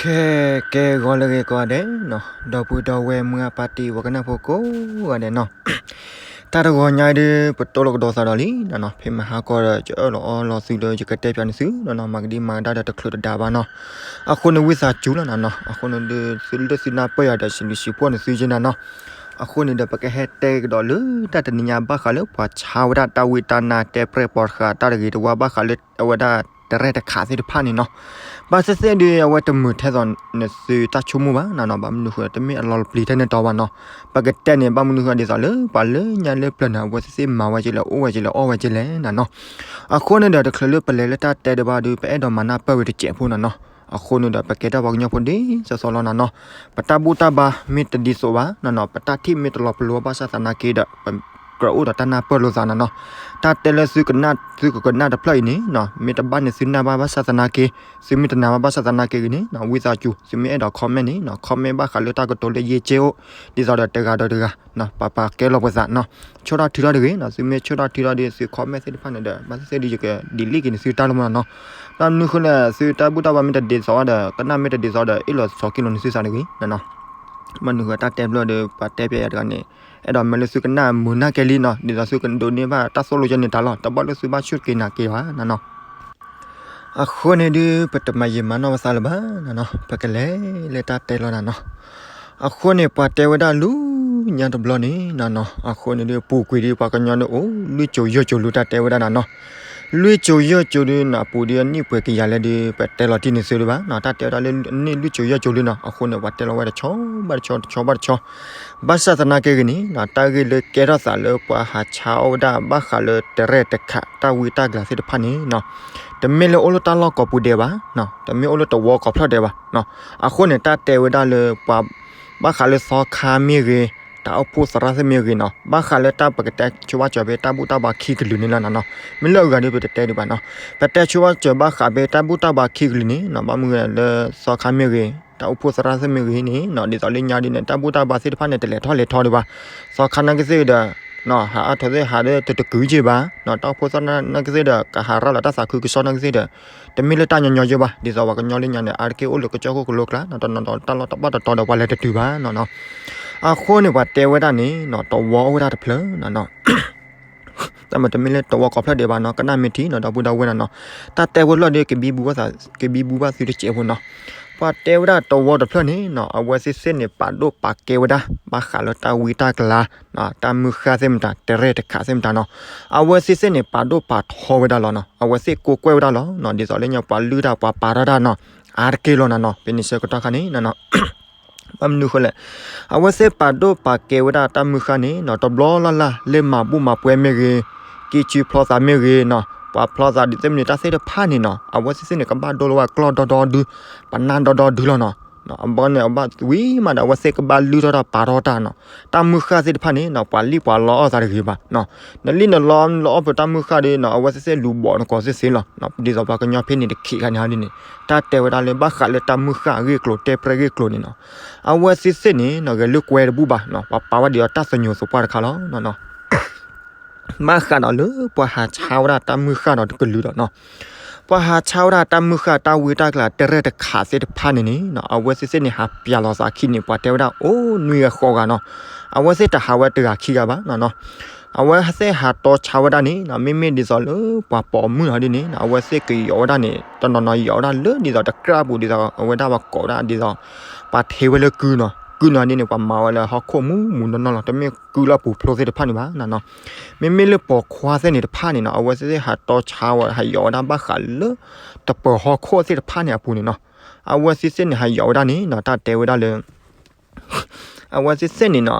ခဲကဲဂီၤလၢအဂ့ၤကိးဂၤဒဲးနီၤ, ဒီပုၢ်ဒီဝဲၢ်မုၢ်အပၢ်တံၤဝဲကနၣ်ဖိကိးဂၤဒဲးနီၤ, တၢ်တဂီၤညါဒုး ပတိၢ်လိာ်ကဒီးသးဒီးလံနီၤနီၤ, ဖဲမဟါကီဒီး ယအၢၣ်လီၤအီလီၤသုလၢယကတဲပၠးန့ၢ်သုနီၤနီၤ, မၤကဒံမၤကဒါဒီးတချုးတဒါဘၣ်နီၤ, အဃိန့ၣ်ဝံသးစူၤလီၤနီၤနီၤ, အဃိန့ၣ်ဒုးသုလၢသုနၢ်ပၢၢ်ယၤဒီး စံးဘျုးစံးဖှိၣ်န့ၢ်သုက့နၤနီၤ, အဃိန့ၣ်ဒီး ပကဟဲတဲကဒီးလၢတၢ်တနံၤညါဘၣ်ဃးလၢပှၤဆါဝဲဒၣ်တၢ်ဝံတၢ်နါတဲပြဲၢ်ပီၤတဃာ်တၢ်တဂ့ၤတဝါဘၣ်ဃးလၢအဝဲဒၣ်တရဲၣ်တခးသ့ၣ်တဖၣ်န့ၣ်နီၤ, ဘၣ်သ့ၣ်သ့ၣ်ဒုး အဝဲတမုာ်ထဲသိးနသုတၢ်ဆိကမိၣ်ဘၣ်နီၤနီၤ, ဘၣ်မနုၤဃိတမ့ၢ်အလီၤပျံၤထဲန့ၣ်တီဘၣ်နီၤ, ပကတဲန့ၣ် ဘၣ်မနုၤဃိဒ်သိးလၢပှၤလၢညါလၢပျၢၤန့ၣ် အဝဲသ့ၣ်သ့ၣ်မၤဝဲက့လဲၣ် အိၣ်ဝဲက့လဲၣ် အီၣ်ဝဲက့လဲၣ်နီၤနီၤ, အဃိန့ၣ်ဒီး တချုးလၢပလဲၤလၢတၢ်တဲဒံးဘၣ်ဒုး ပအဲၣ်ဒိးမၤနၢ်ပၢၢ်ဝဲတစဲးဖိနီၤနီၤ, အဃိန့ၣ်ဒီး ပကဲထီၣ်ပှၤကညီဖိဒ်သိးသိးလီၤနီၤနီၤ, ပတၢ်ဘူၣ်တၢ်ဘါမ့ၢ်တဒ်သိးဘၣ်နီၤနီၤ, ပတၢ်ထံၣ်မ့ၢ်တလီၤပလိာ်ဘၣ်ဆၣ်သနာ်က့ဒီး ပကြၢးအိၣ်ဒီးတၢ်နၢ်ပၢၢ်လိာ်သးနီၤနီၤ, တၢ်တဲလၢသုကနၣ် သုကကနၣ်တဖျၢၣ်အံၤန့ၣ်နီၤ, မ့ၢ်တဘၣ်န့ၣ်သုနၢ်ဘၣ်ဘၣ်ဆၣ်သနာ်က့, သုမ့ၢ်တနၢ်ဘၣ်ဘၣ်ဆၣ်သနာ်က့ဂ့ၤန့ၣ် ဝံသးစူၤ သုမ့ၢ်အဲၣ်ဒိး comment န့ၣ်နီၤ, comment ဘၣ်ဃးလၢတၢ်ကတိၤလၢယ့ကဲအိၣ် ဒ်သိးဒီးတဂၤဒီးတဂၤ ပပာ်ကဲလီၤပသးနီၤ, ဆိၣ်ထီၣ်ထုထီၣ်တဂ့ၤနီၤ, သုမ့ၢ်ဆိၣ်ထီၣ်ထုထီၣ်ဒီး သု comment သ့ၣ်တဖၣ်န့ၣ်ဒီး ဘၣ်သ့ၣ်သ့ၣ်ဒုး ယက delete က့ၤန့ၢ်သုတၢ်လီၤမနီၤနီၤ, ဘၣ်မနုၤဃိလဲၣ် သုတၢ်ဘူၣ်တၢ်ဘါမ့ၢ်တဒ်သိးဘၣ်ဒီး ကနၣ်မ့ၢ်တဒ်သိးဒီး အ့ၣ်လိာ်ဆိးက့လိာ်န့ၢ်သုသးတဂ့ၤနီၤနီၤ, ဘၣ်မနုၤဃိတၢ်တဲဖျၢၣ်ဒီး ပှၤတဲပၠးယၤတဂၤန့ၣ် အဲၣ်ဒိးမၢလၢသုကနၣ်မုာ်နၢ်ကဲလံနီၤ, ဒ်သိးသုကဒိးန့ၢ်ဘၣ်တၢ်သိၣ်လိကဲန့ၣ်တၢ်လီၤ, တဘၣ်လၢသုဘၣ်ဆူၣ်က့ၤနာ်က့ၤဘၣ်နီၤနီၤ အဃိန့ၣ်ဒုး ပတမၤယံာ်မၤနီၢ်ပသးလၢၤဘၣ်နီၤနီၤ, ပကလဲၤလၢတၢ်တဲလီၤနီၤနီၤ, အဃိန့ၣ် ပှၤတဲဝဲဒၣ်လူညါတဘျီန့ၣ်နီၤနီၤ, အဃိန့ၣ်ဒုး ပူၤကွံာ်ဒုး ပှၤကညီန့ၣ်အိၣ် လွံၢ်စိၤယဲၢ်စိၤလူၤတၢ်တဲဝဲဒၣ်နီၤနီၤ, လွံၢ်စိၤယဲၢ်စိၤဒုးနီၤ ပူၤဒုးအနံၣ်ပှဲၤကယၤလဲၣ်ဒုး ပတဲလီၤတံၢ်န့ၢ်သုလၢၤဘၣ်နီၤ, တၢ်တဲဝဲဒၣ်လၢအနံၣ်လွံၢ်စိၤယဲၢ်စိၤလံနီၤ, အဃိန့ၣ် ပှၤတဲလီၤဝဲတဆီဘၣ်တဆီ တဆီဘၣ်တဆီ ဘၣ်ဆၣ်သနာ်က့ဂ့ၤန့ၣ်နီၤ, တၢ်ဂ့ၢ်လၢကဲထီၣ်သးလၢပှၤဟးဆါအီၣ်ဝဲဒၣ်ဘၣ်ဃးလၢတရဲၣ်တခးတၢ်ဝံတၢ်ကျးသ့ၣ်တဖၣ်န့ၣ်နီၤ, တမ့ၢ်လၢအိၣ်လၢတၢ်လီၢ်ကိးပူၤဒဲးဘၣ်, တမ့ၢ်အိၣ်လၢတဝီကိးဖျၢၣ်ဒဲးဘၣ်နီၤ, အဃိန့ၣ် တၢ်တဲဝဲဒၣ်လၢပှၤ ဘၣ်ဃးလၢသီခါမ့ၢ်ဂ့ၤ, တၢ်အိၣ်ဖှိၣ်သရၣ်သ့ၣ်မ့ၢ်ဂ့ၤနီၤ, ဘၣ်ဃးလၢတၢ်ပကတဲဆိဘၣ်စၢၤဖဲတၢ်ဘူၣ်တၢ်ဘါခံကလုာ်န့ၣ်လီၤနီၤနီၤ, မ့ၢ်လၢအဂၤဒုး ပတတဲဒံးဘၣ်နီၤ, ပတဲဆိဘၣ်စၢၤဘၣ်ဃးဖဲတၢ်ဘူၣ်တၢ်ဘါခံကလုာ်န့ၣ်နီၤ, ဘၣ်မနုၤလၢသီခါမ့ၢ်ဂ့ၤ, တၢ်အိၣ်ဖှိၣ်သရၣ်သ့ၣ်မ့ၢ်ဂ့ၤန့ၣ်နီၤ, ဒ်သိးလၢညါဒ်န့ၣ် တၢ်ဘူၣ်တၢ်ဘါသ့ၣ်တဖၣ်န့ၣ် တလဲၤထီၣ်လဲၤထီဒံးဘၣ်, သီခါနာ်က့သ့ၣ်ဒီး ဟးအါထီၣ်သ့ၣ်ဟးဒီးတတကုာ်က့ဘၣ်, တၢ်အိၣ်ဖှိၣ်သရၣ်နာ်က့သ့ၣ်ဒီး ကဟးရၤလီၤတၢ်သးခုကစီၣ်နာ်က့သ့ၣ်ဒီး တမ့ၢ်လၢတၢ်ညီညီက့ဘၣ်, ဒ်သိးပှၤကညီလၢညါန့ၣ် အါတက့ၢ်အိၣ်လၢကစၢၢ်ခိၣ်ကလိကျါနီၤ, တနီၤနီၤတၢ်လီၢ်တဘၣ်တတီဒီးပှၤလဲၤတတုၤဘၣ်နီၤနီၤ, အဃိန့ၣ် ပှၤတဲဝဲဒၣ်န့ၣ်နီၤ တဝီအိၣ်ဝဲဒၣ်တဖျၢၣ်နီၤနီၤ တၢ်မ့ၢ်တမ့ၢ်လၢတဝီကိးဖျၢၣ်ဒဲးဘၣ်နီၤ, ကနၣ်မ့ၢ်ထံနီၤ ဒီပုၢ်ဒီဝဲၢ်နီၤနီၤ, တၢ်တဲဝဲလီၤဒီး ကဘံဘူဘၣ်သုတစဲးဖိနီၤ, ပှၤတဲဝဲဒၣ်တဝီတဖျၢၣ်န့ၣ်နီၤ အဝဲသ့ၣ်သ့ၣ်န့ၣ် ပာ်ဒိၣ်ပာ်ကဲဝဲဒၣ် ဘၣ်ဃးလၢတၢ်ဝံတၢ်ကျါ တၢ်မုၢ်ဃၢ်သ့ၣ်မတၤ တရဲၣ်တခးသ့ၣ်မတၤနီၤ, အဝဲသ့ၣ်သ့ၣ်န့ၣ် ပာ်ဒိၣ်ပာ်ထီဝဲဒၣ်လီၤနီၤ, အဝဲသ့ၣ်ကိးကွဲၢ်ဝဲဒၣ်လီၤနီၤ, ဒ်သိးလၢညါပှၤလုၢ်တၢ်ပှၤပာ်ထီၣ်တၢ်နီၤ အါတက့ၢ်လီၤနီၤနီၤ, ဖဲန့ၣ်ဆၢကတီၢ်ခါန့ၣ်နီၤနီၤ ဘၣ်မနုၤဃိလဲၣ်, အဝဲသ့ၣ်ပာ်ဒိၣ်ပာ်ကဲဝဲဒၣ်တၢ်မုၢ်ဃၢ်န့ၣ်နီၤ တဘျီလၢ်လၢ် လၢမၤဘူၣ်မၤပှဲၤမ့ၢ်ဂ့ၤ, က့ၤစုဖျီသးမ့ၢ်ဂ့ၤနီၤ, ပှၤဖျီသးဒ်သ့ၣ်မနုၤတၢ်သ့ၣ်တဖၣ်န့ၣ်နီၤ အဝဲသ့ၣ်သ့ၣ်န့ၣ် ကဘၣ်ဒိလီၤဝဲကျီၢ်ဒီဒီဒု, ပနၢ်ဒီဒီဒုလီၤနီၤ, အဘီန့ၣ် အဘၣ်ဝံၤမးဒီး အဝဲသ့ၣ်ကဘၣ်လုၢ်ထီၣ်တၢ်ပာ်ထီၣ်တၢ်နီၤ, တၢ်မုၢ်ဃၢ်သ့ၣ်တဖၣ်န့ၣ်နီၤ ပှၤလံၣ်ပှၤလီအီၣ်သးတဂ့ၤဘၣ်နီၤ, နလံၣ်နလီလီအီၣ်ပတၢ်မုၢ်ဃၢ်ဒီးနီၤ အဝဲသ့ၣ်သ့ၣ်လူၤဘီးနကိးသ့ၣ်သ့လီၤ, ဒ်သိးပှၤကညီဖဲန့ၣ်တခ့ခါန့ၣ်ဟီဒ်န့ၣ် တၢ်တဲဝဲဒၣ်လၢဘၣ်ဃးလၢတၢ်မုၢ်ဃၢ်အဂ့ၢ်အကျိၤ တဲပြဲၢ်အဂ့ၢ်အကျိၤန့ၣ်နီၤ, အဝဲသ့ၣ်သ့ၣ်န့ၣ်နီၤ ဂဲၤလၢကွဲတဘူၣ်ဘၣ်နီၤ ပှၤပာ်ဝဲဒ်အီၤတၢ်သညိးသပှၢ်တခါလီၤနီၤနီၤ ဘၣ်ဃးဒီးလၢပှၤဟးဆါဝဲဒၣ်တၢ်မုၢ်ဃၢ်ဒီးတကလုာ်ဒီးနီၤ, ပှၤဟးဆါဝဲဒၣ်တၢ်မုၢ်ဃၢ်တၢ်ဝံတၢ်ကျါ တရဲၣ်တခးသ့ၣ်တဖၣ်န့ၣ်န့ၣ်နီၤ အဝဲသ့ၣ်သ့ၣ်န့ၣ် ဟးပျးလီၤသးခံန့ၣ် ပှၤတဲဝဲဒၣ်အိၣ်နွံဂၤဃိးဂၤနီၤ, အဝဲသ့ၣ်တဟးဝဲတဂၤခံဂၤဘၣ်နီၤနီၤ, အဝဲသ့ၣ်ဟးတီဆါဝဲဒၣ်န့ၣ်နီၤ မ့မ့ၢ်ဒ်သိးလၢပှၤပိာ်မုၣ်ဟီဒ်န့ၣ်နီၤ အဝဲသ့ၣ်ကယီၤဝဲဒၣ်န့ၣ် တနီၤနီၤယီၤဝဲဒၣ်လၢဒ်သိးတကြၢးပူၤ ဒ်သိးအဝဲဒၣ်ပှၤကိးဝဲဒၣ်ဒ်သိး ပှၤထ့ဝဲလၢကုနီၤ, ကုနီၤဒ်န့ၣ် ပှၤမၤဝဲလၢဟီၣ်ခိၣ်မူးမူးနီၢ်နီၢ်လီၤ, တမ့ၢ်ကုလၢပူၤဖျိသ့ၣ်တဖၣ်န့ၣ်ဘၣ်နီၤနီၤ, မ့မ့ၢ်လၢပိာ်ခွါသ့ၣ်န့ၣ်တဖၣ်န့ၣ်နီၤ အဝဲသ့ၣ်ဟးတီဆါဝဲ ဟးယီၤဝဲဒၣ်ဘၣ်ဃးလၢ တပၢၤဟီၣ်ခိၣ်သ့ၣ်တဖၣ်န့ၣ်အပူၤန့ၣ်နီၤ, အဝဲသ့ၣ်သ့ၣ်န့ၣ် ဟးယီၤဝဲဒၣ်န့ၣ်နီၤ တၢ်တဲဝဲဒၣ်လၢ အဝဲသ့ၣ်သ့ၣ်န့ၣ်နီၤ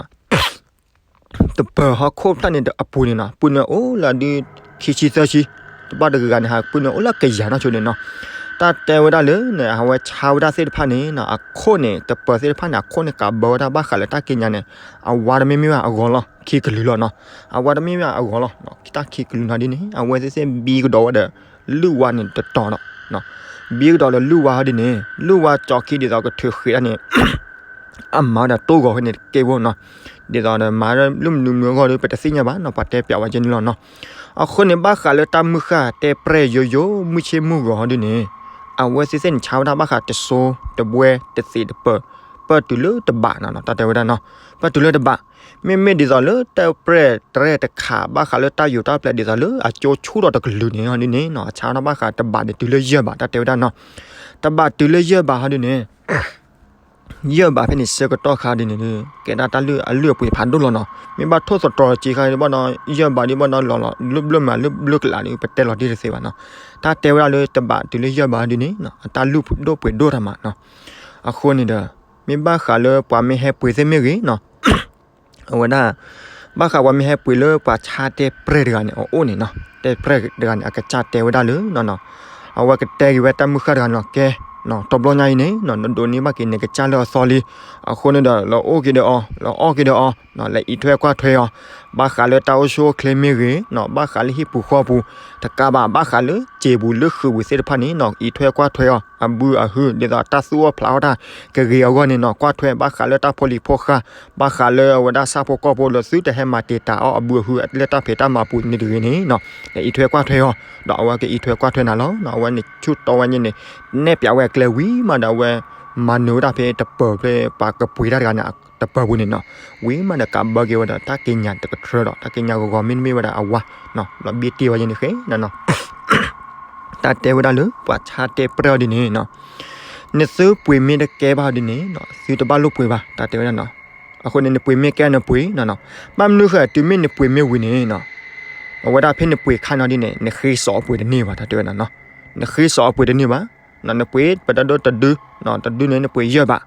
တပၢၤဟီၣ်ခိၣ်ဖျၢၣ်န့ၣ်အပူၤန့ၣ်နီၤ ပုၢ်နုာ်အိၣ်လၢဒုး ခံဆံသၢဆံ, တဘၣ်တဂၤဂၤန့ၣ် ဟးပုၢ်နုာ်အိၣ်လၢကယၤနီၢ်ဆိန့ၣ်နီၤ, တၢ်တဲဝဲဒၣ်လၢန့ၣ် အဝဲဆါဝဲဒၣ်သ့ၣ်တဖၣ်န့ၣ်နီၤ အခိၣ်န့ၣ် တပၢၤသ့ၣ်တဖၣ်န့ၣ် အခိၣ်န့ၣ်ကးဘၢဝဲဒၣ်ဘၣ်ဃးလၢတၢ်က့ညါန့ၣ် အဝါတမ့ၢ်မ့ၢ်ဘၣ်အဂီၤလီၤ ခံကလုာ်လီၤနီၤ, အဝါတမ့ၢ်မ့ၢ်ဘၣ်အဂီၤလီၤ တၢ်ခံကလုာ်နီၤဒ်န့ၣ် အဝဲသ့ၣ်သ့ၣ်ဘံကဒီးဝဲဒီး လုၢ်ဝါန့ၣ်တတီၤနီၤ, ဘံကဒီးဒီးလုၢ်ဝါဟီဒ်န့ၣ် လုၢ်ဝါကၠီခံဒ်သိးကထုးဃ့ဒၣ်န့ၣ် အမၤဝဲဒၣ်တိၢ်ဂီၤဖဲန့ၣ်တကဲဖိနီၤ, ဒ်သိးဒီးမၤလၢမနုၤမနုၤအဂီၢ်ဒီး ပတသ့ၣ်ညါဘၣ်နီၤ ပှၤတဲပျးဝဲကဲန့ၣ်လီၤနီၤ, အဃိန့ၣ် ဘၣ်ဃးလၢတၢ်မုၢ်ဃၢ်တဲပြဲၢ်ယိယိ မုၢ်ဆ့ၣ်မုၢ်ဂီၤဟီဒ်န့ၣ် အဝဲသ့ၣ်သ့ၣ်န့ၣ်ဆါဝဲဒၣ်ဘၣ်ဃးတစိၤ တဘှဲ တသ့းတပၢၤ ပၢၢ်တုၤလၢတဘးနီၤနီၤ တၢ်တဲဝဲဒၣ်နီၤ ပၢၢ်တုၤလၢတဘး မ့မ့ၢ်ဒ်သိးလၢတၢ်ပြဲၢ်တရဲၣ်တခါ ဘၣ်ဃးလၢတၢ်ယိၤတၢ်ပျဲဒ်သိးလၢအကၠိဆူၣ်ထီၣ်တကလုာ်န့ၣ်ဟီဒ်န့ၣ်နီၤ အဆါဝဲဒၣ်ဘၣ်ဃးတဘးန့ၣ်တုၤလၢယဲၢ်ဘး တၢ်တဲဝဲဒၣ်နီၤ တဘးတုၤလၢယဲၢ်ဘးဟီဒ်န့ၣ် ယဲၢ်ဘးဖဲန့ၣ်ဆၢကတီၢ်ခါဒ်န့ၣ် ကဲဒၣ်တၢ်လုၢ်အလုၢ်အပှ့ၤဖးဒိၣ်လီၤနီၤ မ့ၢ်ဘၣ်ထိၣ်သတြီၤစ့ခါဒ်ဘၣ်ဒီး ယဲၢ်ဘးဒ်ဘၣ်ဒီးလီၤလီၤ လၢဘျၢမးလၢဘျၢကလးဒ် ပတဲလီၤတံၢ်တသ့ဘၣ်နီၤ တၢ်တဲဝဲဒၣ်လၢတဘးတုၤလၢယဲၢ်ဘးဒ်န့ၣ်နီၤ အတၢ်လုၢ်ဒိၣ်ပှ့ၤဒိၣ်တၢ်မးနီၤ အဃိန့ၣ်ဒီး မ့ၢ်ဘၣ်ဃးလၢပှၤမ့ၢ်ဟဲပှ့ၤသ့ၣ်မ့ၢ်ဂ့ၤနီၤ အဝဲဒၣ် ဘၣ်ဃးပှၤမ့ၢ်ဟဲပှ့ၤလၢပှၤဆါတဲပြဲၢ်တဂၤန့ၣ် အအိၣ်န့ၣ်နီၤ တဲပြဲၢ်တဂၤန့ၣ် အကစၢ်တဲဝဲဒၣ်လၢနီၤနီၤ အဝဲကတဲက့ၤဝဲတၢ်မုၢ်ဃၢ်တဂၤန့ၣ် ကဲ တဘျီညါအံၤန့ၣ်နီၤ နဒိးန့ၢ်ဘၣ်က့ၤန့ၣ်ကစၢ်လၢအသီလံ အဃိန့ၣ်ဒီး လီၤအိၣ်က့ၤဒီးအီၤ လီၤအီၣ်က့ၤဒီးအီၤ လၢအံးထွဲကွၢ်ထွဲအီၤ ဘၣ်ဃးလၢတၢ်အိၣ်ဆူၣ်အိၣ်ချ့မ့ၢ်ဂ့ၤနီၤ ဘၣ်ဃးလၢဟံၣ်ပူၤဃီပူၤ တကးဘၣ် ဘၣ်ဃးလၢစံာ်ပူၤလၢဃုာ်ပူၤသ့ၣ်တဖၣ်န့ၣ်နီၤ အံးထွဲကွၢ်ထွဲအီၤ အဘုအဟု ဒ်သိးတၢ်သူၣ်အီၣ်ဖျးအီၣ်တၢ်ကဂ့ၤအဂီၢ်န့ၣ်နီၤ ကွၢ်ထွဲ ဘၣ်ဃးလၢတၢ်ဖိလံၤဖိဃၢ် ဘၣ်ဃးလၢအဝဲဒၣ်ဆၣ်ဖိကီၢ်ဖိလၢသုတဟဲမၤတံာ်တာ်အီၤ အဘုအဟုလၢတၢ်ဖံးတၢ်မၤပူၤန့ၣ်တဂ့ၤန့ၣ်နီၤ လၢအံးထွဲကွၢ်ထွဲအီၤ ဒီးအဝဲကအံးထွဲကွၢ်ထွဲနၤလီၤနီၤ အဝဲန့ၣ်ဆူၣ်တီဝဲန့ၣ်န့ၣ် နဲၣ်ပၠးဝဲအကျဲဝံၤမးဒီး အဝဲမၤနၢၤဝဲဒၣ်ဖဲတပၢၤဖဲ ပှၤကပှ့ၤတၢ်တဂၤန့ၣ် တပၢၤပူၤန့ၣ်နီၤ ဝံၤမးဒီးကးဘၢက့ၤဝဲဒီး တၢ်က့ညါတကထြၢဒီး တၢ်က့ညါဂီၤဂီၤမ့တမ့ၢ်ဝဲဒၣ်အဝါ လီၤဘ့တ့ၢ်ဝဲယဲန့ၣ်ဃဲနီၤနီၤ တၢ်တဲဝဲဒၣ်လၢပှၤဆါတဲပြဲၢ်အီၤဒ်န့ၣ်နီၤ နသုပှ့ၤမ့ၢ်တကဲဘၣ်ဒ်န့ၣ်နီၤ သုတဘၣ်လိၣ်ပှ့ၤဘၣ် တၢ်တဲဝဲဒၣ်နီၤ အဃိန့ၣ် နပှ့ၤမ့ၢ်ကဲနပှ့ၤနီၤနီၤ ဘၣ်မနုၤဃိ တုၤမ့ၢ်နပှ့ၤမ့ၢ်ဝံၤန့ၣ်နီၤ အဝဲဒၣ်ဖဲနပှ့ၤခါနီၤဒ်န့ၣ် နဃ့စိာ်အပှ့ၤတန့ၢ်ဘၣ် တၢ်တဲဝဲဒၣ်နီၤ နဃ့စိာ်အပှ့ၤတန့ၢ်ဘၣ် နပှ့ၤပတဒိတဒု တဒုန့ၣ် နပှ့ၤယဲၢ်ဘး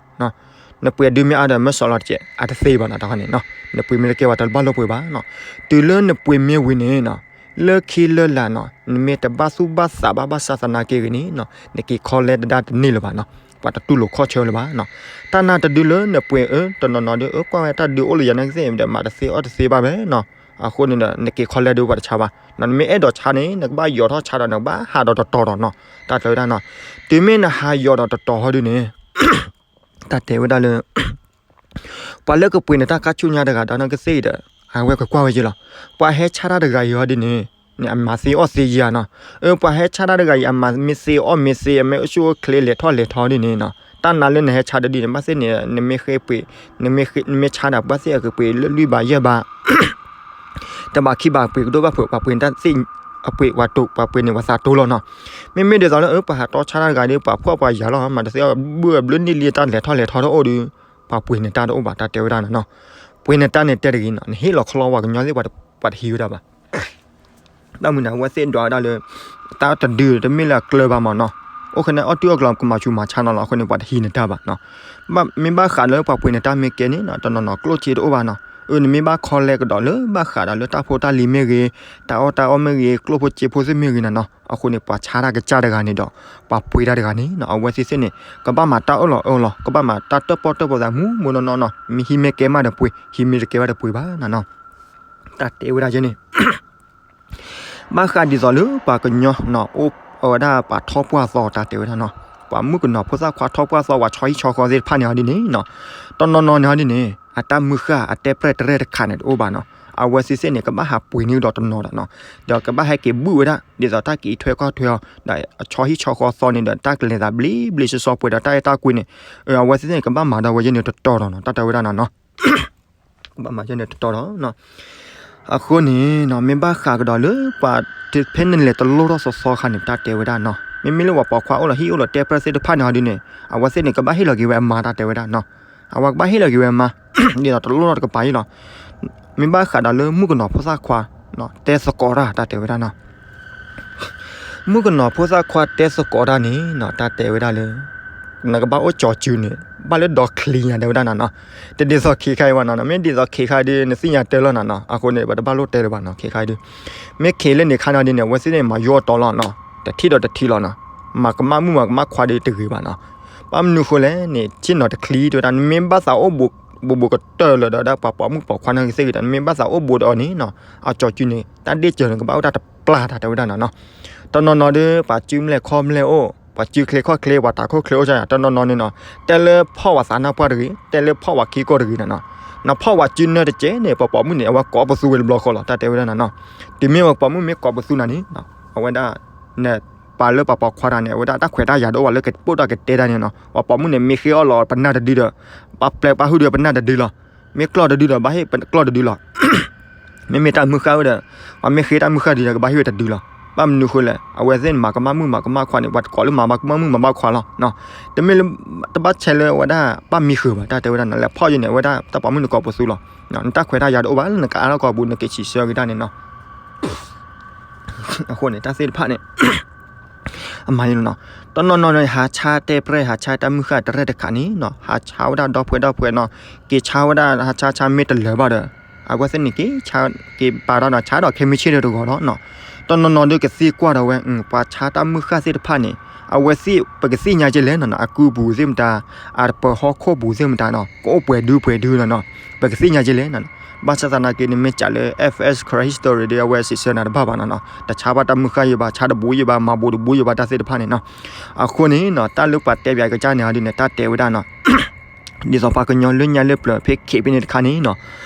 နပှ့ၤအဒုမ့ၢ်အါဒီး မ့ၢ်စိာ်လီၤတကဲး အတသ့ဘၣ်နီၤ တၢ်ခါန့ၣ်နီၤ နပှ့ၤမ့ၢ်တကဲဘၣ် တၢ်တဘၣ်လိၣ်ပှ့ၤဘၣ်နီၤ တုၤလၢနပှ့ၤမ့ၢ်ဝံၤန့ၣ်နီၤ လၢခံလၢလာ်နီၤ နမ့ၢ်တဘၣ်သူၣ်ဘၣ်သးဘၣ် ဘၣ်ဆၣ်သနာ်က့ဂ့ၤန့ၣ်နီၤ နက့ၤခီလဲတဒါတန့ၢ်လၢၤဘၣ်နီၤ ပှၤတတူၢ်လိာ်ခီၣ်ဆၢလၢၤဘၣ်နီၤ တၢ်နၤတဒုလၢနပှ့ၤအၢ တနီၤနီၤဒီး အၢ ကွၢ်ဝဲတၢ်ဒုးအိၣ်လၢယၤနာ်ကသ့ၣ်ဒီး မၤတသ့အီၣ်တသ့ဘၣ်ဝဲနီၤ အဃိန့ၣ်ဒီး နက့ၤခီလဲဒုးပှၤတဆါဘၣ်နီၤ နမ့ၢ်အဲၣ်ဒိးဆါန့ၣ် နကဘၣ်ယီၤထီၣ်ဆါဒီး နကဘၣ်ဟးဒီးတတီၤဒီးနီၤ တၢ်တဲဝဲဒၣ်နီၤ တုၤမ့ၢ်နဟးယီၤဒီးတတီၤဟီဒုန့ၣ် တၢ်တဲဝဲဒၣ်လၢ ပှၤလၢကပှ့ၤနတၢ်ခါဆူညါတဂၤဒီး နာ်ကသ့ၣ်ဒီး အဝဲကကွၢ်ဝဲယဲလီၤ ပှၤဟဲဆါတၢ်တဂၤအံၤဟီဒ်န့ၣ် န့ၣ်အမၤသ့အီၣ်သ့ယၤနီၤ အၢ ပှၤဟဲဆါတၢ်တဂၤအံၤ အမၤမ့ၢ်သ့အီၣ်မ့ၢ်သ့ အမ့ၢ်အိၣ်ဆူၣ်အိၣ်ချ့လဲၤထီၣ်လဲၤထီဒ်န့ၣ်နီၤ တၢ်နၤလၢနဟဲဆါတဒုန့ၣ် ဘၣ်သ့ၣ်န့ၣ် နမ့ၢ်ဃ့ပှ့ၤ နမ့ၢ်ဃ့ နမ့ၢ်ဆါဒီး ဘၣ်သ့ၣ်အကပှ့ၤလၢလွံၢ်ဘးယဲၢ်ဘး တဘးခံဘး ပှ့ၤကဒိၣ်ဘၣ်ဖုး ပှၤပှ့ၤနတၢ်သ့ၣ် အပှ့ၤပှၤတိာ် ပှၤပှ့ၤန့ၣ်ပှၤသးတိာ်လီၤနီၤ မ့မ့ၢ်ဒ်သိးလၢ အၢ ပှၤဟးတီဆါတၢ်တဂၤဒီး ပှၤဖှီၣ်ပှၤယာ်လီၤ မၤတသ့အီၣ်ဘုအဘျုးနံၣ်လံ တၢ်လဲၤထီၣ်လဲၤထီတအိၣ်ဒီး ပှၤပှ့ၤနတၢ်တအိၣ်ဘၣ် တၢ်တဲဝဲဒၣ်နီၤနီၤ ပှ့ၤနတၢ်န့ၣ်တဲတဂ့ၤနီၤ နဟ့ၣ်လီၤခီလီၤ ပှၤကညီသ့ၣ် ပှၤတဟံးဝဲဒၣ်ဘၣ် ဘၣ်မနုၤန့ၣ် အဝဲသ့ၣ်ဒွးဝဲဒၣ်လၢ တၢ်တဒုတမ့ၢ်လၢအကျၢၤဘၣ်မးနီၤ အိၣ်ခဲန့ၣ် အီၣ်တုၤအီၣ်ကျီၤ ကမၤဆူးမၤဆါနီၤလီၤ အဃိန့ၣ် ပှၤတဟံးနတၢ်ဘၣ်နီၤ မ့ၢ်ဘၣ်ဃးလၢပှၤပှ့ၤနတၢ်မ့ၢ်ကဲန့ၣ်နီၤ တနီၤနီၤကျိၣ်စ့တအိၣ်ဘၣ်နီၤ အၢ နမ့ၢ်ဘၣ်ခီလဲကဒီးလၢ ဘၣ်ဃးဒီးလၢတၢ်ဖိတၢ်လံၤမ့ၢ်ဂ့ၤ တၢ်အီၣ်တၢ်အီမ့ၢ်ဂ့ၤ ကျိၣ်ဖိစ့ဖိသ့ၣ်မ့ၢ်ဂ့ၤနီၤနီၤ အဃိန့ၣ် ပှၤဆါတၢ်ကစၢ်တဂၤန့ၣ်ဒီး ပှၤပှ့ၤတၢ်တဂၤန့ၣ်နီၤ အဝဲသ့ၣ်သ့ၣ်န့ၣ် ကဘၣ်မၤတၢ်အၢၣ်လီၤအၢလီၤ ကဘၣ်မၤတၢ်တၢၣ်ပီၣ်တၢၣ်ပီသး မူမူနီၢ်နီၢ်နီၤ မ့ၢ်ဟံးမ့ၢ်ကဲမးဒီးပှ့ၤ ဟံးမ့ၢ်တကဲဘၣ်ဒီးပှ့ၤဘၣ်နီၤနီၤ တၢ်တဲဝဲဒၣ်ယဲန့ၣ် ဘၣ်ဃးဒ်သိးလၢပှၤကညီနီၤ အိၣ်ဝဲဒၣ်ပှၤထီပှၢ်သီ တၢ်တဲဝဲဒၣ်နီၤ ပှၤမုၣ်ကနီၤဖိသၣ်ခွါထီပှၢ်သီ ပှၤဆီဟံၣ်ဆီဃီသ့ၣ်တဖၣ်န့ၣ်ဟီဒ်န့ၣ်နီၤ တနီၤနီၤန့ၣ်ဟီဒ်န့ၣ် အတၢ်မုၢ်ဃၢ်အတဲပြဲၢ်တရဲၣ်တခါန့ၣ်တအိၣ်ဘၣ်နီၤ အဝဲသ့ၣ်သ့ၣ်န့ၣ် ကဘၣ်ဟးပှ့ၤန့ၢ်ဒီးတနီၤဒီးနီၤ ဒီးကဘၣ်ဟဲက့ၤဘုၣ်ဝဲဒၣ် ဒ်သိးတၢ်ကအံးထွဲကွၢ်ထွဲအီၤ ဒီးအဆီဟံၣ်ဆီဃီသီန့ၣ်ဒီး တၢ်ကလဲၤသးဘျ့ဘျ့ဆှီဆှီပှဲၤဒီးတၢ်အဲၣ်တၢ်ကွံန့ၣ် အဝဲသ့ၣ်သ့ၣ်န့ၣ် ကဘၣ်မၤဒီးဝဲယဲန့ၣ်တတီၤဒီးနီၤ တၢ်တဲဝဲဒၣ်နီၤနီၤ ကဘၣ်မၤယဲန့ၣ်တတီၤဒီးနီၤ အဃိန့ၣ်နီၤ မ့ၢ်ဘၣ်ဃးကဒီးလၢပှၤ ဖဲနလဲၤတလိၣ်ထီၣ်သီသီခါန့ၣ် တၢ်တဲဝဲဒၣ်နီၤ မ့မ့ၢ်လၢပှၤပိာ်ခွါအိၣ်လီၤဟံၣ်အိၣ်လီၤတဲပြဲၢ်သ့ၣ်တဖၣ်န့ၣ်ဟီဒ်န့ၣ် အဝဲသ့ၣ်န့ၣ် ကဘၣ်ဟ့ၣ်လီၤက့ၤဝဲအမါ တၢ်တဲဝဲဒၣ်နီၤ အဝဲကဘၣ်ဟ့ၣ်လီၤက့ၤဝဲအမါ ဒ်သိးတလိၣ်ထီၣ်တကပၤအံၤလီၤ မ့ၢ်ဘၣ်ဃးဒီးလၢမုၣ်ကနီၤဖိသၣ်ခွါ တဲသကိးတၢ် တၢ်တဲဝဲဒၣ်နီၤ မုၣ်ကနီၤဖိသၣ်ခွါတဲသကိးတၢ်န့ၣ်နီၤ တၢ်တဲဝဲဒၣ်လၢ နကဘၣ်အိၣ်ကၠီၤစုန့ၣ် ဘၣ်လၢဒီချံညါ တဲဝဲဒၣ်နီၤနီၤ တဒ်သိးခံခါအံၤဘၣ်နီၤနီၤ မ့ၢ်ဒ်သိးခံခါအံၤဒီး နသ့ၣ်ညါတဲလီၤနီၤနီၤ အဃိန့ၣ် ပတဘၣ်လိၣ်တဲလၢၤဘၣ်နီၤ ခံခါအံၤဒီး မ့ၢ်ခံလၢန့ၣ်ခါန့ၣ်ဒ်န့ၣ် အဝဲသ့ၣ်န့ၣ် မၤယိၣ်အတီလီၤနီၤ တထံၣ်ဒီးတထံၣ်လီၤနီၤ မၤကမၣ်မုၣ်မၤကမၣ်ခွါဒီးတဂ့ၤဘၣ်နီၤ ဘၣ်မနုၤဃိလဲၣ်န့ၣ် ဆ့ၣ်နီၤတချံ တဲဝဲဒၣ် နမ့ၢ်ဘၣ်သးအိၣ်ဘူးဘူးကတၢၢ်လၢၤဒီး ဒ်ပှၤပိာ်မုၣ်ပိာ်ခွါန့ၣ်ကသ့ၣ်ဂ့ၤဒီး နမ့ၢ်ဘၣ်သးအိၣ်ဘူးဒီးအီၤန့ၣ်နီၤ အကၠီၤစုန့ၣ် တၢ်ဒ့ၣ်စၢၤန့ၣ် ကဘၣ်အိၣ်တၢ်တပျၢ်တၢ် တဲဝဲဒၣ်နီၤနီၤ တနီၤနီၤဒီး ပှၤစုမလဲၣ်ခီမလဲၣ်အိၣ် ပှၤစုချ့ခီၣ်ချ့ ပှၤတၤခိၣ်ချ့အိၣ်စ့ၢ် တနီၤနီၤန့ၣ်နီၤ တဲလၢဖီၣ်ပှၤသးနါပှၢ်တဂ့ၤ တဲလၢဖီၣ်ပှၤခံကိၢ်တဂ့ၤနီၤနီၤ နဖီၣ်ပှၤစုနၢတကဲးန့ၣ် ပှၤပိာ်မုၣ်န့ၣ် အဝဲကိးပသူဝဲတဘျီဃီလီၤ တၢ်တဲဝဲဒၣ်နီၤနီၤ တုၤမ့ၢ်ပှၤပိာ်မုၣ်မ့ၢ်ကိးပသူနၤန့ၣ် အဝဲဒၣ် န ပှၤလၢပှၤပိာ်ခွါတဂၤန့ၣ် အဝဲဒၣ်တၢ်ခွဲးတၢ်ယာ်တအိၣ်ဘၣ်လၢကပိာ်တၢ်ကတဲတၢ်န့ၣ်နီၤ. ပှၤပိာ်မုၣ်န့ၣ် မ့ၢ်ဃ့အီၣ်လီၤပနၢ်တဒုဒီး ပှၤပျဲပှၤဟုၣ်ဒီးပနၢ်တဒုလီၤ. မ့ၢ်ကျီၢ်တဒုဒီး ဘၣ်ဟ့ၣ်ကျီၢ်တဒုလီၤ. မ့မ့ၢ်တၢ်မုၢ်ဃၢ်အိၣ်ဒီး ပှၤမ့ၢ်ဃ့တၢ်မုၢ်ဃၢ်ဒုဒီး ကဘၣ်ဟ့ၣ်ဝဲတဒုလီၤ. ဘၣ်မနုၤဃိလဲၣ်, အဝဲသ့ၣ်န့ၣ် မၤကမၣ်မုၣ်မၤကမၣ်ခွါန့ၣ် ပှၤတကိးလၢမၤကမၣ်မုၣ်မၤကမၣ်ခွါလီၤ. တမ့ၢ်လၢ တဘၣ်ဆဲးလၢအဝဲဒၣ် ဘၣ်မံဃုာ်ဘၣ်, တၢ်တဲဝဲဒၣ်နီၤ, လဲၤဖီၣ်ယဲန့ၣ် အဝဲဒၣ်တၢ်ပိာ်မုၣ်န့ၣ်ကိးပသူလီၤ. နတၢ်ခွဲးတၢ်ယာ်တအိၣ်ဘၣ်လၢနကအါထီၣ်ကိာ်ပူၤ နက့ၤဆံးဆၢက့ၤတၢ်န့ၣ်နီၤ. အဃိန့ၣ် တၢ်သ့ၣ်တဖၣ်န့ၣ် အမၤန့ၣ်လီၤနီၤ. တနီၤနီၤန့ၣ် ဟးဆါတဲပြဲၢ် ဟးဆါတၢ်မုၢ်ဃၢ်တရဲၣ်တခါန့ၣ်နီၤ, ဟးဆါဝဲဒၣ်ဒီဖှဲဒီဖှဲနီၤ, က့ၤဆါဝဲဒၣ် ဟးဆါဆါမ့ၢ်တလၢာ်ဘၣ်ဒီး အဝဲသ့ၣ်န့ၣ် က့ၤဆါ က့ၤပာ်ဒီးနီၤ, ဆါဒီးခဲမုၢ်ဆ့ၣ်ဒီးတဂီၤဒီးနီၤ. တနီၤနီၤဒီးကသံကွၢ်ဒီးဝဲ ပှၤဆါတၢ်မုၢ်ဃၢ်သ့ၣ်တဖၣ်န့ၣ် အဝဲသ့ၣ် ပကသ့ၣ်ညါကဲလဲၣ်နီၤ, အကုပူၤသ့ၣ်မတၤ, အတပၢၤဟီၣ်ခိၣ်ပူၤသ့ၣ်မတၤနီၤ, ကအိၣ်ပှဲၤဒုပှဲၤဒုနီၤနီၤ, ပကသ့ၣ်ညါကဲလဲၣ်နီၤ. ဘၣ်ဆၣ်သနာ်က့န့ၣ် မ့ၢ်စံးလၢ F S Karen History ဒီး အဝဲစံးဆၢနၤတဘၣ်ဘၣ်နီၤနီၤ, တဆါဘၣ်တၢ်မုၢ်ဃၢ်ယံၤဘၣ်, ဆါတဘူးယံၤဘၣ်, မၤဘူးတဘူးယံၤဘၣ် တၢ်သ့ၣ်တဖၣ်န့ၣ်နီၤ. အဃိန့ၣ်နီၤ တၢ်လၢပှၤတဲပၠးကစၢ်န့ၣ်ဒ်န့ၣ် တၢ်တဲဝဲဒၣ်နီၤ, ဒ်သိးပှၤကညီလၢညါလၢပျၢၤဖဲခံးဖဲန့ၣ်တခါန့ၣ်နီၤ,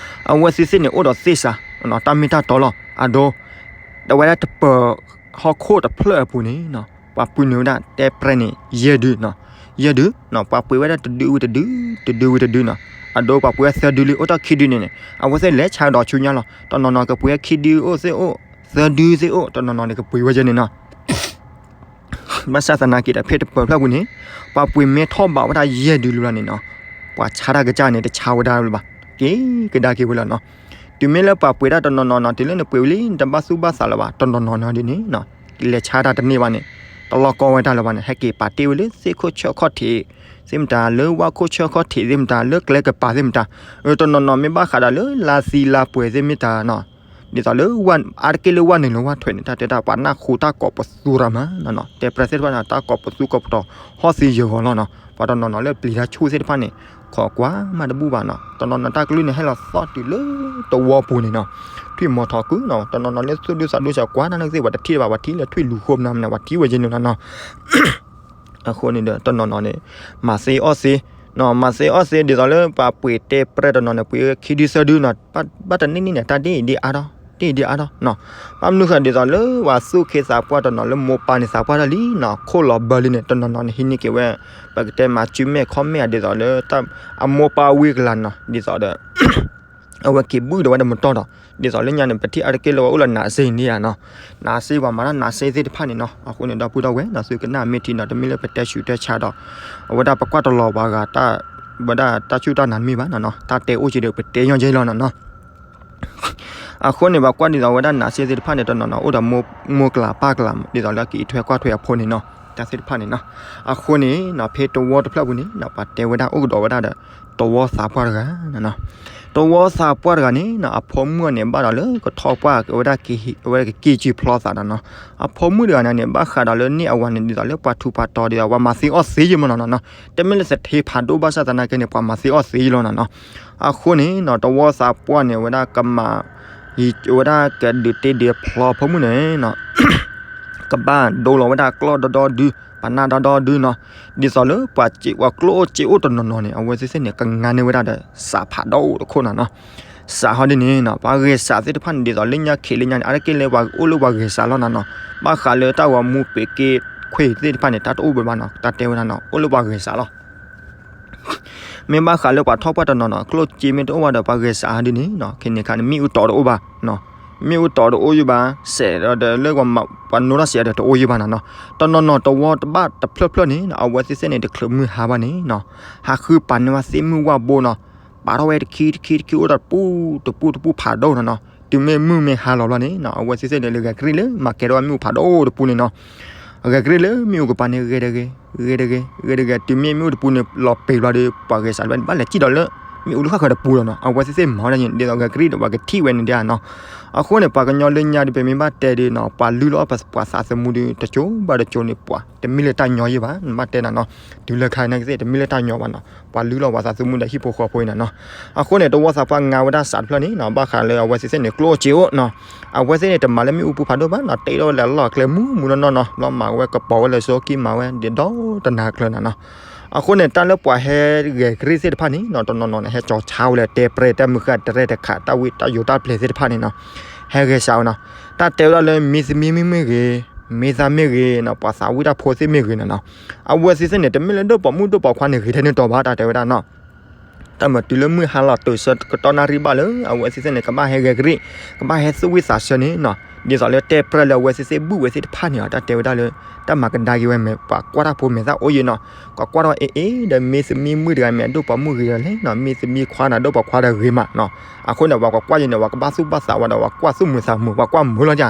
အဝဲသ့ၣ်သ့ၣ်န့ၣ် အိၣ်ဒီးသ့ၣ်စး တၢ်မ့ၢ်တၢ်တီလီၤ. အဒိ အဝဲဒၣ်တပၢၤဟီၣ်ခိၣ်တဖျၢၣ်အပူၤန့ၣ်နီၤ, ပှၤပှ့ၤန့ၢ်ဝဲဒၣ်တဲပြဲၢ်န့ၣ် ယဲၢ်ဒုနီၤ, ယဲၢ်ဒုနီၤ, ပှၤပှ့ၤဝဲဒၣ်တဒုဝံၤတဒု, တဒုဝံၤတဒုနီၤ, အဒိပှၤပှ့ၤဝဲသၢဒုလံ အိၣ်တ့ၢ်ခံဒုန့ၣ်န့ၣ် အဝဲသ့ၣ်လဲၤဆါဒီးဆူညါလီၤ. တနီၤနီၤကပှ့ၤဝဲခံဒုအိၣ်သ့ၣ်အိၣ်, သၢဒုသ့ၣ်အိၣ်, တနီၤနီၤန့ၣ်ကပှ့ၤဝဲယဲၢ်န့ၣ်နီၤ. ဘၣ်ဆၣ်သနာ်က့ဒီး ဖဲတပၢၤဖျၢၣ်ပူၤန့ၣ် ပှၤပှ့ၤမ့ၢ်ထီၣ်ဘးဝဲဒၣ်ယဲၢ်ဒုလၢၤန့ၣ်နီၤ, ပှၤဆါတၢ်ကစၢ်န့ၣ် တဆါဝဲဒၣ်လၢၤဘၣ်, က့ၤကဒါက့ၤဝဲလီၤနီၤ. တုၤမ့ၢ်လၢပှၤပှ့ၤတၢ်တနီၤနီၤနီၤ, တုၤလၢနပှ့ၤဝံၤလံ နတဘၣ်သူၣ်ဘၣ်သးလၢၤဘၣ်, တနီၤနီၤန့ၣ်ဒ်န့ၣ်နီၤ, လဲၤဆါတၢ်တန့ၢ်ဘၣ်န့ၣ်, တလီၢ်ကီဝဲတၢ်လၢၤဘၣ်န့ၣ် ဟဲက့ၤပာ်တ့ၢ်ဝဲလၢသ့ၣ်ခိၣ်ဆၢခီၣ်ထံးသ့ၣ်မတၤ, လၢဝၣ်ခိၣ်ဆၢခီၣ်ထံးသ့ၣ်မတၤ, လၢကျဲကပၤသ့ၣ်မတၤ, တနီၤနီၤမ့ၢ်ဘၣ်ဃးဒီးလၢလါသံလါပှဲၤသ့ၣ်မတၤနီၤ, ဒ်သိးလၢ အါတက့ၢ်လၢဝၣ်နုာ်လီၤဝၣ်ထွဲန့ၣ် တၢ်တဲတၢ်ပှၤနၢ်ဃူတၢ်ကိးပသူရၤမးနီၤနီၤ, တဲပြဲၢ်သ့ၣ်တဖၣ်န့ၣ် တၢ်ကိးပသူကိးပတီၤ ဟီၣ်သံယၢၤဂီၤလီၤနီၤ. ပှၤတနီၤနီၤလၢပျံၤတၢ်ဆူၣ်သ့ၣ်တဖၣ်န့ၣ် ခိးကွၢ်မးတဘူၣ်ဘၣ်နီၤ. တနီၤနီၤတၢ်ကလုၢ်န့ၣ် ဟဲလီၤသီၣ်တုၤလၢတဝီပူၤန့ၣ်နီၤ, ထွံၣ်မီၤထီၣ်ကုနီၤ. တနီၤနီၤလၢသူၣ်ဒူသးဒူစ့ၢ်ကွၢ်တၢ်န့ၣ်သ့ၣ် ပှၤတထံၣ်ဘၣ်, ပှၤထံၣ်လၢထွံၣ်လူၤဃိမနၤမနၤ ပှၤထံၣ်ဝဲယဲၢ်န့ၣ်လီၤနီၤ. အဃိန့ၣ်ဒီး တနီၤနီၤန့ၣ် မၤသ့အီၣ်သ့, မၤသ့အီၣ်သ့ ဒ်သိးလၢပှၤပှ့ၤတဲပြဲၢ်တနီၤန့ၣ် ပှ့ၤခံဒုသၢဒုနီၤ, ဘၣ်တနံၣ်နံၣ်န့ၣ် တၢ်ဒ်အံၤဒ်အါထီၣ်, ဒ်အံၤဒ်အါထီၣ်နီၤ. ဘၣ်မနုၤဃိ ဒ်သိးလၢပှၤသူၣ်က့သးပှၢ်တနီၤ လၢမိၢ်ပၢ်န့ၣ်သးပှၢ်ထီၣ်လံနီၤ, ခိၣ်လီၤဘၢလံန့ၣ် တနီၤနီၤန့ၣ် ဟံးန့ၢ်က့ၤဝဲ ပကတဲမၤစုမဲာ်ခီၣ်မဲာ်ဧါ, ဒ်သိးလၢ အမိၢ်ပၢ်ဝံကလၤနီၤ, ဒ်သိးဒီး အဝဲက့ၤဘုၣ်ဒီးဝဲဒၣ်မတီၢ်ဒီး ဒ်သိးလၢညါန့ၣ် ပထံၣ်အါတက့ၢ်လၢပှၤအိၣ်လၢနးစ့န့ၣ်ဧါနီၤ, နးစ့ ပှၤမၤတၢ်နးစ့သ့ၣ်တဖၣ်န့ၣ်နီၤ. အဃိန့ၣ် ဒီပုၢ်ဒီဝဲၢ်နီၤ သုကနၣ်မ့ၢ်ထံနီၤ, တမ့ၢ်လၢပတဲဆူးတဲဆါဒီး အဝဲဒၣ်ပကွၢ်တလီၤပှၤဂၤ ဝဲဒၣ်တၢ်စူၢ်တၢ်နာ်မ့ၢ်ဘၣ်နီၤနီၤ, တၢ်တဲအိၣ်က့ၤဒီး ပတဲညီက့ၤလီၤနီၤနီၤ. အဃိန့ၣ် ပှၤကွၢ်ဒ်သိးဝဲဒၣ်နးစ့သ့ၣ်တဖၣ်န့ၣ် တနီၤနီၤ အိၣ်ဒီးမိၢ်ကျၢၤပၢ်ကျၢၤ ဒ်သိးလၢကအံးထွဲကွၢ်ထွဲအဖိန့ၣ်နီၤ, တၢ်သ့ၣ်တဖၣ်န့ၣ်နီၤ. အဃိန့ၣ်နီၤ ဖဲတဝီတဖျၢၣ်ပူၤန့ၣ်နီၤ ပှၤတဲဝဲဒၣ်အိၣ်ကဒီးဝဲဒၣ်ဒီး တဝီသးပှၢ်တဂၤနီၤနီၤ. တဝီသးပှၢ်တဂၤန့ၣ်နီၤ အဖိမုၣ်န့ၣ် ဘၣ်ဒီးလၢကထီၣ်ပှၢ်ဝဲဒၣ် အဝဲဒၣ်ကက့ၢ်စၢဖျီသးနီၤနီၤ. အဖိမုၣ်တဂၤန့ၣ်န့ၣ် ဘၣ်ဃးဒီးလၢန့ၢ်အဝၤန့ၣ် ဒ်သိးလၢပှၤထူးပှၤတီၤဒီး ပှၤမၤသ့အီၣ်သ့ယဲၢ်မးနီၤနီၤနီၤ. တမ့ၢ်လၢသထ့ဖးဒိၣ်ဘၣ်ဆၣ်သနာ်က့န့ၣ် ပှၤမၤသ့အီၣ်သ့ယဲၢ်လီၤနီၤနီၤ. အဃိန့ၣ်နီၤ တဝီသးပှၢ်န့ၣ် အဝဲဒၣ်ကမၤ အံၤ အဝဲဒၣ်ကဒုးတ့ဒုးဖျီအဖိမုၣ်န့ၣ်နီၤ ကဘၣ်ဒိလီၤဝဲဒၣ်ကျီၢ်ဒီဒီဒု ပနၢ်ဒီဒီဒုနီၤ. ဒ်သိးလၢပှၤစ့ ပှၤကျိၣ်အိၣ်စ့အိၣ်တနီၤနီၤန့ၣ် အဝဲသ့ၣ်သ့ၣ်န့ၣ် ကငါန့ၢ်ဝဲဒၣ်ဒီး စးဖးဒိၣ်တခိၣ်နီၤနီၤ. စးဟီဒ်န့ၣ်နီၤ ပှၤဂဲၤစးသ့ၣ်တဖၣ်န့ၣ် ဒ်သိးလၢညါခံးလၢညါန့ၣ် အါတက့ၢ်လၢပှၤအိၣ်လၢပှၤဂဲၤစးလီၤနီၤနီၤ. ဘၣ်ဃးလၢတၢ်ဂီၤမူပ့ၤက့ခွ့သ့ၣ်တဖၣ်န့ၣ် တၢ်တအိၣ်ဘၣ်ဘၣ်နီၤ တၢ်တဲဝဲဒၣ်နီၤ အိၣ်လၢပှၤဂဲၤစးလီၤ. မ့ၢ်ဘၣ်ဃးလၢပှၤထီၣ်ပှၢ်တနီၤနီၤ ကျိၣ်စ့မ့ၢ်တအိၣ်ဘၣ်ဒီး ပှၤဂဲၤစးဟီဒ်န့ၣ်နီၤ ခဲန့ၣ်ခါန့ၣ် မ့ၣ်အူတီးတအိၣ်ဘၣ်နီၤ. မ့ၣ်အူတီးတအိၣ်ယုၢ်ဘၣ် စဲးဒီးလၢပှၤ ပှၤနိထီၣ်စဲးဒီးတအိၣ်ယုၢ်ဘၣ်နီၤနီၤ. တနီၤနီၤတဝီတဘၣ်တဖျၢၣ်ဖျၢၣ်န့ၣ်နီၤ အဝဲသ့ၣ်သ့ၣ်န့ၣ် တချုးမုၢ်ဟါဘၣ်န့ၣ်နီၤ ဟးဃုပာ်န့ၢ်ဝဲသ့ၣ်မုၢ်ဝၣ်ဘိနီၤ ပာ်ထီၣ်ဝဲတခံတခံတခံ အိၣ်တပူၤတပူၤတပူၤဖးဒိၣ်နီၤနီၤ. တုၤမ့ၢ်မုၢ်မ့ၢ်ဟါလီၤဘျီန့ၣ်နီၤ အဝဲသ့ၣ်သ့ၣ်န့ၣ် လၢဂဲၤကရံၣ်လၢမၤကဲထီၣ်ဝဲမ့ၣ်အူဖးဒိၣ်တပူၤန့ၣ်နီၤ ဂဲၤကရံၣ်လၢမ့ၣ်အူကပၤန့ၣ် ဂဲၤတဂ့ၤ ဂဲၤတဂ့ၤ ဂဲၤတဂ့ၤ တုၤမ့ၢ်မ့ၣ်အူတပူၤန့ၣ် လီၤပ့ၤဘျီဒီး ပှၤဂဲၤစးတဖၣ်န့ၣ် ဘၣ်လဲၤစံၣ်ဒီးလၢ မ့ၣ်အူတဃၣ်ဃၢၤတပူၤလီၤနီၤ. အဝဲသ့ၣ်သ့ၣ်မၤဝဲဒၣ်န့ၣ် ဒ်သိးဂဲၤကရံၣ်ဒီးပှၤကထံၣ်ဝဲန့ၣ်ဒ်နီၤ. အဃိန့ၣ် ပှၤကညီလၢညါဒီး ပမ့ၢ်ဘၣ်တဲဒီးနီၤ ပှၤလုၢ်လီၤပှၤသးသမူဒီး တကၠိဘၣ်တကၠိန့ၣ် ပှၤတမ့ၢ်လၢတၢ်ညီယဲၢ်ဘၣ် နဘၣ်တဲနၤနီၤ. တုၤလၢခါန့ၣ်ကသ့ၣ် တမ့ၢ်လၢတၢ်ညီဘၣ်နီၤ ပှၤလုၢ်လီၤပှၤသးသမူဒီးဟံၣ်ဖိဃီဖိအံၤနၤနီၤ. အဃိန့ၣ် တဝီသးပှၢ်ငါဝဲဒၣ်စးတဖျၢၣ်န့ၣ်နီၤ ဘၣ်ဃးလၢအဝဲသ့ၣ်သ့ၣ်န့ၣ် ကျိၣ်အိၣ်စ့အိၣ်နီၤ. အဝဲသ့ၣ်န့ၣ် တမၤလၢမ့ၣ်အူပူၤဖးဒိၣ်ဘၣ်နီၤ တ့ထီၣ်ဝဲလၢအလီၢ်အကျဲမုၢ်မုၢ်နီၢ်နီၢ်နီၤ လီၤမၤဝဲကပီၤဝဲလၢစိကံမၤဝဲဒ်ဒီတနၤကျၢၤနၤနီၤ. အဃိန့ၣ် တၢ်လၢပှၤဟဲဂဲၤကရံၣ်သ့ၣ်တဖၣ်န့ၣ်နီၤ တနီၤနီၤန့ၣ် ဟဲကၠီၤဆါဝဲလၢတဲပြဲၢ်တၢ်မုၢ်ဃၢ်တရဲၣ်တခါ တၢ်ဝံတၢ်ယိးတၢ်ပျဲၤသ့ၣ်တဖၣ်န့ၣ်နီၤ ဟဲဂဲၤစးဝဲနီၤ. တၢ်တဲဝဲဒၣ်လၢမ့ၢ်သမံမ့ၢ်မ့ၢ်ဂ့ၤ မ့ၢ်သးမ့ၢ်ဂ့ၤနီၤ ပှၤသးဝံၣ်တၢ်ဖိသ့ၣ်မ့ၢ်ဂ့ၤနီၤနီၤ, အဝဲသ့ၣ်သ့ၣ်န့ၣ် တမ့ၢ်လၢဒိၣ်ပိာ်မုၣ်ဒိၣ်ပိာ်ခွါန့ၣ်ဂ့ၤထဲန့ၣ်တီၤဘၣ် တၢ်တဲဝဲဒၣ်နီၤ. တၢ်မၤတုၤလၢမုၢ်ဟါလီၤတုၤဆၢကတီၢ်နၣ်ရံၣ်ဘၣ်လၢ အဝဲသ့ၣ်သ့ၣ်န့ၣ် ကဘၣ်ဟဲဂဲၤကရံၣ် ကဘၣ်ဟဲသူၣ်ဝံၣ်သးဆၢန့ၣ်နီၤ, ဒ်သိးလၢတဲပြဲလၢအဝဲသ့ၣ်သ့ၣ်ဘူၣ်ဝဲသ့ၣ်တဖၣ်န့ၣ် တၢ်တဲဝဲဒၣ်လၢ တၢ်မၤကဒါက့ၤဝဲမ့ၢ် ပှၤကွၢ်တၢ်ဖိမဲာ်သၣ်အိၣ်ယံၤနီၤ, ကွၢ်ကွၢ်ထီၣ်အ့ၣ်အ့ၣ်ဒီး မ့ၢ်သမံမုၣ်တဂၤမ့ၢ်အဒိၣ်ပိာ်မုၣ်ဂ့ၤဒီးလဲၣ်နီၤ, မ့ၢ်သမံခွါဒီးဒိၣ်ပိာ်ခွါဒီးဂ့ၤမးနီၤ, အဃိန့ၣ် ပှၤကွၢ်ကွၢ်ယံၤန့ၣ် ပှၤကဘၣ်သူၣ်ဘၣ်သးဝဲဒီး ပှၤကွၢ်သူၣ်မုာ်သးမုာ် ပှၤကွၢ်မုာ်လီၤယၤ,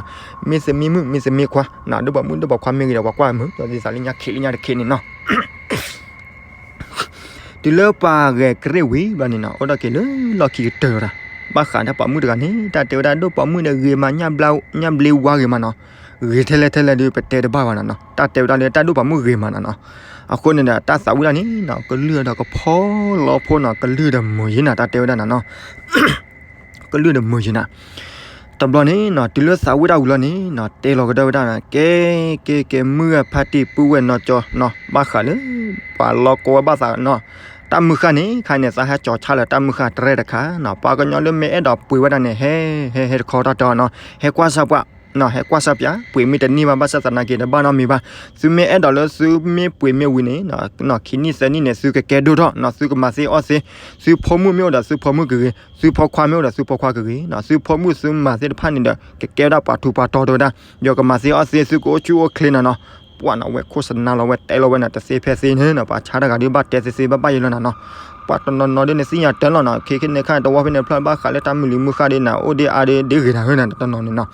မ့ၢ်သမံမုၣ် မ့ၢ်သမံခွါနီၤ, ဒိၣ်ပိာ်မုၣ်ဒိၣ်ပိာ်ခွါမ့ၢ်ဂ့ၤဒီး ပှၤကွၢ်မုာ် ဒ်သိးလၢညါခံးလၢညါတခံးန့ၣ်နီၤ. တုၤလၢပှၤဂဲၤကရံၣ်ဝံၤဘျီန့ၣ်နီၤ အိၣ်ဒီးက့ၤလၢလီၢ်ခံကတၢၢ်ဝဲဒၣ်, ဘၣ်ဃးတၢ်ပိာ်မုၣ်တဂၤန့ၣ် တၢ်တဲဝဲဒၣ်ဒိၣ်ပိာ်မုၣ်ဒီးဂ့ၤမး ညၣ်ဘျ့ဝါဂ့ၤမးနီၤ, ဂ့ၤထဲလဲၣ်ထဲလဲၣ်ဒီး ပတဲတဘၣ်ဘၣ်နီၤနီၤ, တၢ်တဲဝဲဒၣ်လၢတၢ်ဒိၣ်ပိာ်မုၣ်ဂ့ၤမးနီၤနီၤ, အဃိန့ၣ်ဒီး တၢ်သးဝံၣ်တၢ်န့ၣ်နီၤ ကလုၢ်ဒီးကဖီလီၤဖိနီၤ ကလုၢ်ဒီးမုာ်ယံၤနၤ တၢ်တဲဝဲဒၣ်နီၤနီၤ ကလုၢ်ဒီးမုာ်ယံၤနၤ. တဘျီန့ၣ်နီၤ တုၤလၢသးဝံၣ်တၢ်ဝံၤလီၤန့ၣ်နီၤ တဲလီၤကဒီးဝဲဒၣ်နီၤ ကဲ ကဲ ကဲ မုၢ်ဂၤဖါတံၢ်ပုၢ်ဝဲၢ်နီၢ်ကၠီနီၤ ဘၣ်ဃးလၢ ပှၤလီၢ်ကီဝဲဘၣ်သးနီၤ, တၢ်မုၢ်ဃၢ်န့ၣ် ခါန့ၣ် သးဟဲကၠီၤဆါလၢတၢ်မုၢ်ဃၢ်တရဲၣ်တခါနီၤ, ပှၤကညီလၢမ့ၢ်အဲၣ်ဒိးပှ့ၤဝဲဒၣ်န့ၣ် ဟဲ ဟဲ ဟဲတခီတၢ်တီနီၤ, ဟဲကွၢ်စၢ်ပှၤ နီၤ ဟဲကွၢ်စၢ်ပၠး ပှ့ၤမ့ၢ်တန့ၢ်ဘၣ် ဘၣ်ဆၣ်သနာ်က့ တဘၣ်နီတမံၤဘၣ်, သုမ့ၢ်အဲၣ်ဒိးလၢသုမ့ၢ်ပှ့ၤမ့ၢ်ဝံၤန့ၣ် နီၤခံနံၣ်သၢနံၣ်န့ၣ် သုကကဲဒိၣ်ထီၣ်နီၤ, သုကမၤသ့အီၣ်သ့, သုဖိမုၣ်မ့ၢ်အိၣ်ဒီးသုဖိမုၣ်ကဂ့ၤ, သုဖိခွါမ့ၢ်အိၣ်ဒီးသုဖိခွါကဂ့ၤနီၤ, သုဖိမုၣ်သုမၤသ့ၣ်တဖၣ်န့ၣ်ဒီး ကကဲဝဲဒၣ်ပှၤထူးပှၤတီၤတဲဝဲဒၣ်, ယကမၤသ့အီၣ်သ့ သုကအိၣ်ဆူၣ်အိၣ်ချ့နီၤနီၤ, ပှၤနီၤ ဝဲခိၣ်စနါလီၤ ဝဲတဲလီၤဝဲန့ၣ် တသ့ဖဲသ့န့ၣ်နီၤ, ပှၤဆါတဂၤဒုးဘၣ်တဲသ့သ့ဘၣ်ဘၣ်ယဲလီၤနီၤနီၤ, ပှၤတနီၤနီၤဒ်န့ၣ်သ့ၣ်ညါတၢ်လီၤနီၤ, ခဲခဲန့ၣ်ခါတဝီဖဲန့ၣ် ဖျါဘၣ်ဃးလၢတၢ်မုၢ်လံၤမုၢ်ဃၢ်ဒ်နၤ အိၣ်ဒ်အါဒ် ဒ်ဂ့ၤတၢ်ဟဲနၤတနီၤန့ၣ်နီၤ,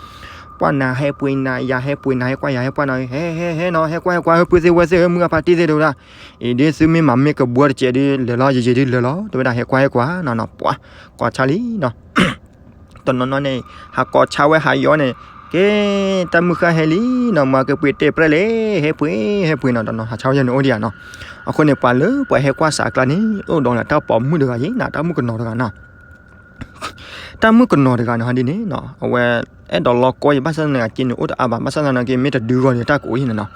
ပှၤနၤဟဲပှ့ၤနၤ ယၤဟဲပှ့ၤနၤ ဟဲကွၢ်ယၤဟဲကွၢ်နီၤ, ဟဲ ဟဲ ဟဲနီၤ ဟဲကွၢ် ဟဲကွၢ် ဟဲပုၢ်သ့ၣ်ဝဲၢ်သ့ၣ်ဧၢ မုၢ်ဂၤဖါတံၢ်သ့ၣ်တဲဝဲဒၣ်, အံၤဒ် သုမ့ၢ်မၤမ့ၢ်ကဘှီတစဲးဒ်လဲၤလီၤ ယယံာ်ဒ်လဲၤလီၤ တဲဝဲဒၣ် ဟဲကွၢ် ဟဲကွၢ်နီၤနီၤ, ပှၤ ကွၢ်ဆါလံနီၤ တနီၤနီၤန့ၣ် ဟးကိးဆါဝဲဟးယီၤန့ၣ်, ကဲ တၢ်မုၢ်ဃၢ်ဟဲလံနီၤ, မၤကပှ့ၤတဲပြဲလဲၣ်, ဟဲပှ့ၤ ဟဲပှ့ၤနီၤ, တနီၤဟးဆါဝဲယဲန့ၣ်အိၣ်ဒံးဧါနီၤ. အဃိန့ၣ် ပှၤလၢပှၤဟဲကွၢ်စးအကျါန့ၣ် အိၣ်ဒီးလၢတၢ်ပိာ်မုၣ်တဂၤယဲနီၤ, တၢ်မုၣ်ကနီၤတဂၤနီၤ. တၢ်မုၣ်ကနီၤတဂၤန့ၣ်ဟီဒ်န့ၣ်နီၤ, အဝဲအဲၣ်ဒိးလီၤကီယံၤ ဘၣ်ဆၣ်သနာ်က့န့ၣ် အိၣ်တအါဘၣ်, ဘၣ်ဆၣ်သနာ်က့ မ့ၢ်တဒုဂီၢ်န့ၣ် တၢ်ကအိၣ်ယံၤန့ၣ်နီၤ.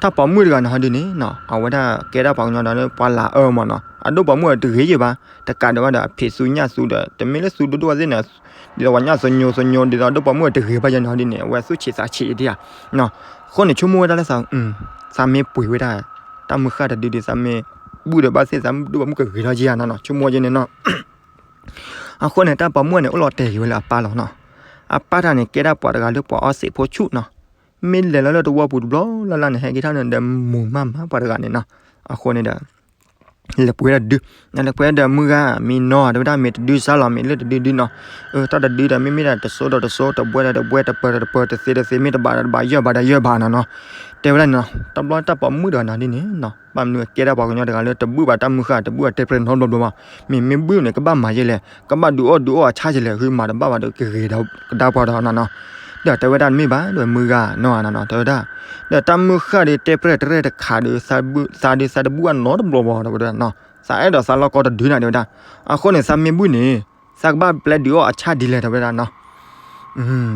တၢ်ပိာ်မုၣ်တဂၤန့ၣ်ဟီဒ်န့ၣ်နီၤ, အဝဲဒၣ်ကဲဒၣ်ပှၤကညီဒီးလၢပှၤလၤအၢမးနီၤ, အဒိၣ်ပိာ်မုၣ်တဂ့ၤယံၤဘၣ်, တကးဒံးဘၣ်ဒီး အဖံးသူညၣ်သူဒီး တမ့ၢ်လၢသူဒိၣ်ဒိၣ်ဝဲသ့ၣ်န့ၣ်, ဒ်သိးပှၤညၣ်သညိသညိ ဒ်သိးဒိၣ်ပိာ်မုၣ်တဂ့ၤဘၣ်ယဲန့ၣ်ဟီဒ်န့ၣ် အဝဲသူၣ်ဆံးသးဆံးယံၤဒံးဧါ. အဃိန့ၣ် ဆိကမိၣ်ဝဲဒၣ်လၢ သးမ့ၢ်ပှ့ၤဝဲဒၣ် တၢ်မုၢ်ဃၢ်တဒုဒီး သးမ့ၢ်ဘူၣ်ဒီးဘၣ်သ့ၣ် သးဒိၣ်ပိာ်မုၣ်ကဂ့ၤထီၣ်ယံၤဧါနီၤနီၤ, ဆိကမိၣ်ယဲန့ၣ်နီၤ. အဃိန့ၣ် တၢ်ပိာ်မုၣ်န့ၣ် အိၣ်လီၤတဲာ်က့ၤဝဲလၢအပၢ်လီၤနီၤ. အပၢ်တၢ်န့ၣ် ကဲဒၣ်ပှၤတဂၤလၢပှၤအီၣ်သံးဖိဆူၣ်နီၤ. မ့ၢ်လဲၤလီၤလၢတဝီပူၤတဘျီလၢ်လၢ်န့ၣ် ဟဲက့ၤထီၣ်န့ၣ်ဒီး မူၤမးမးပှၤတဂၤန့ၣ်နီၤ. အဃိန့ၣ်ဒီး လဲၤပှ့ၤဒၣ်ဒု, လဲၤပှ့ၤဒီးမုၢ်ဂၤ မ့ၢ်နီၤ တဲဝဲဒၣ် မ့ၢ်တဒုစါလီၤ မ့ၢ်လၢတဒုဒုနီၤ. အၢ တၢ်တဒုဒီး မ့မ့ၢ်ဒၣ်တစိဒီးတစိ တဘှဲဒီးတဘှဲ တပၢၤဒီးတပၢၤ တသ့ဒီးသ့ မ့ၢ်တဘးဒီးတဘး ယဲၢ်ဘးဒီးယဲၢ်ဘးနီၤနီၤ. တဲဝဲဒၣ်န့ၣ်နီၤ တဘျီတၢ်ပိာ်မုၣ်တဂၤနီၤဒ်န့ၣ်နီၤ ဘၣ်မနုၤကဲဒၣ်ပှၤကညီတဂၤလၢတဘူၣ်ဘၣ်တၢ်မုၢ်ဃၢ် တဘူၣ်အတဲပြဲနီတဘျီဘျီဘၣ်. မ့မ့ၢ်ဘူၣ်န့ၣ် ကဘၣ်မၤယဲလဲၣ် ကဘၣ်ဒုးအီၣ်ဒုးအီၣ်အဆၣ်ယဲလဲၣ် ဃုမၤတဘၣ်ဘၣ်ဒီးကဂ့ၤဒီးကဒါပှၤဒီးနီၤနီၤ. ဒီးတဲဝဲဒၣ်မ့ၢ်ဘၣ်ဒီးမုၢ်ဂၤနီၤနီၤ တဲဝဲဒၣ် ဒီးတၢ်မုၢ်ဃၢ်ဒီးတဲပြဲတရဲၣ်တခါဒီး သးဒုးသးတဘူၣ်အနီတဘျီဘၣ် တဲဝဲဒၣ်နီၤ. သးအဲၣ်ဒိးသးလီၢ်ကီတဒုနီၤ တဲဝဲဒၣ်. အဃိန့ၣ် သးမ့ၢ်ဘူၣ်န့ၣ် သးကဘၣ်ပျဲဒုးအီၣ်အဆၣ်ဒ်လဲၣ် တဲဝဲဒၣ်နီၤ.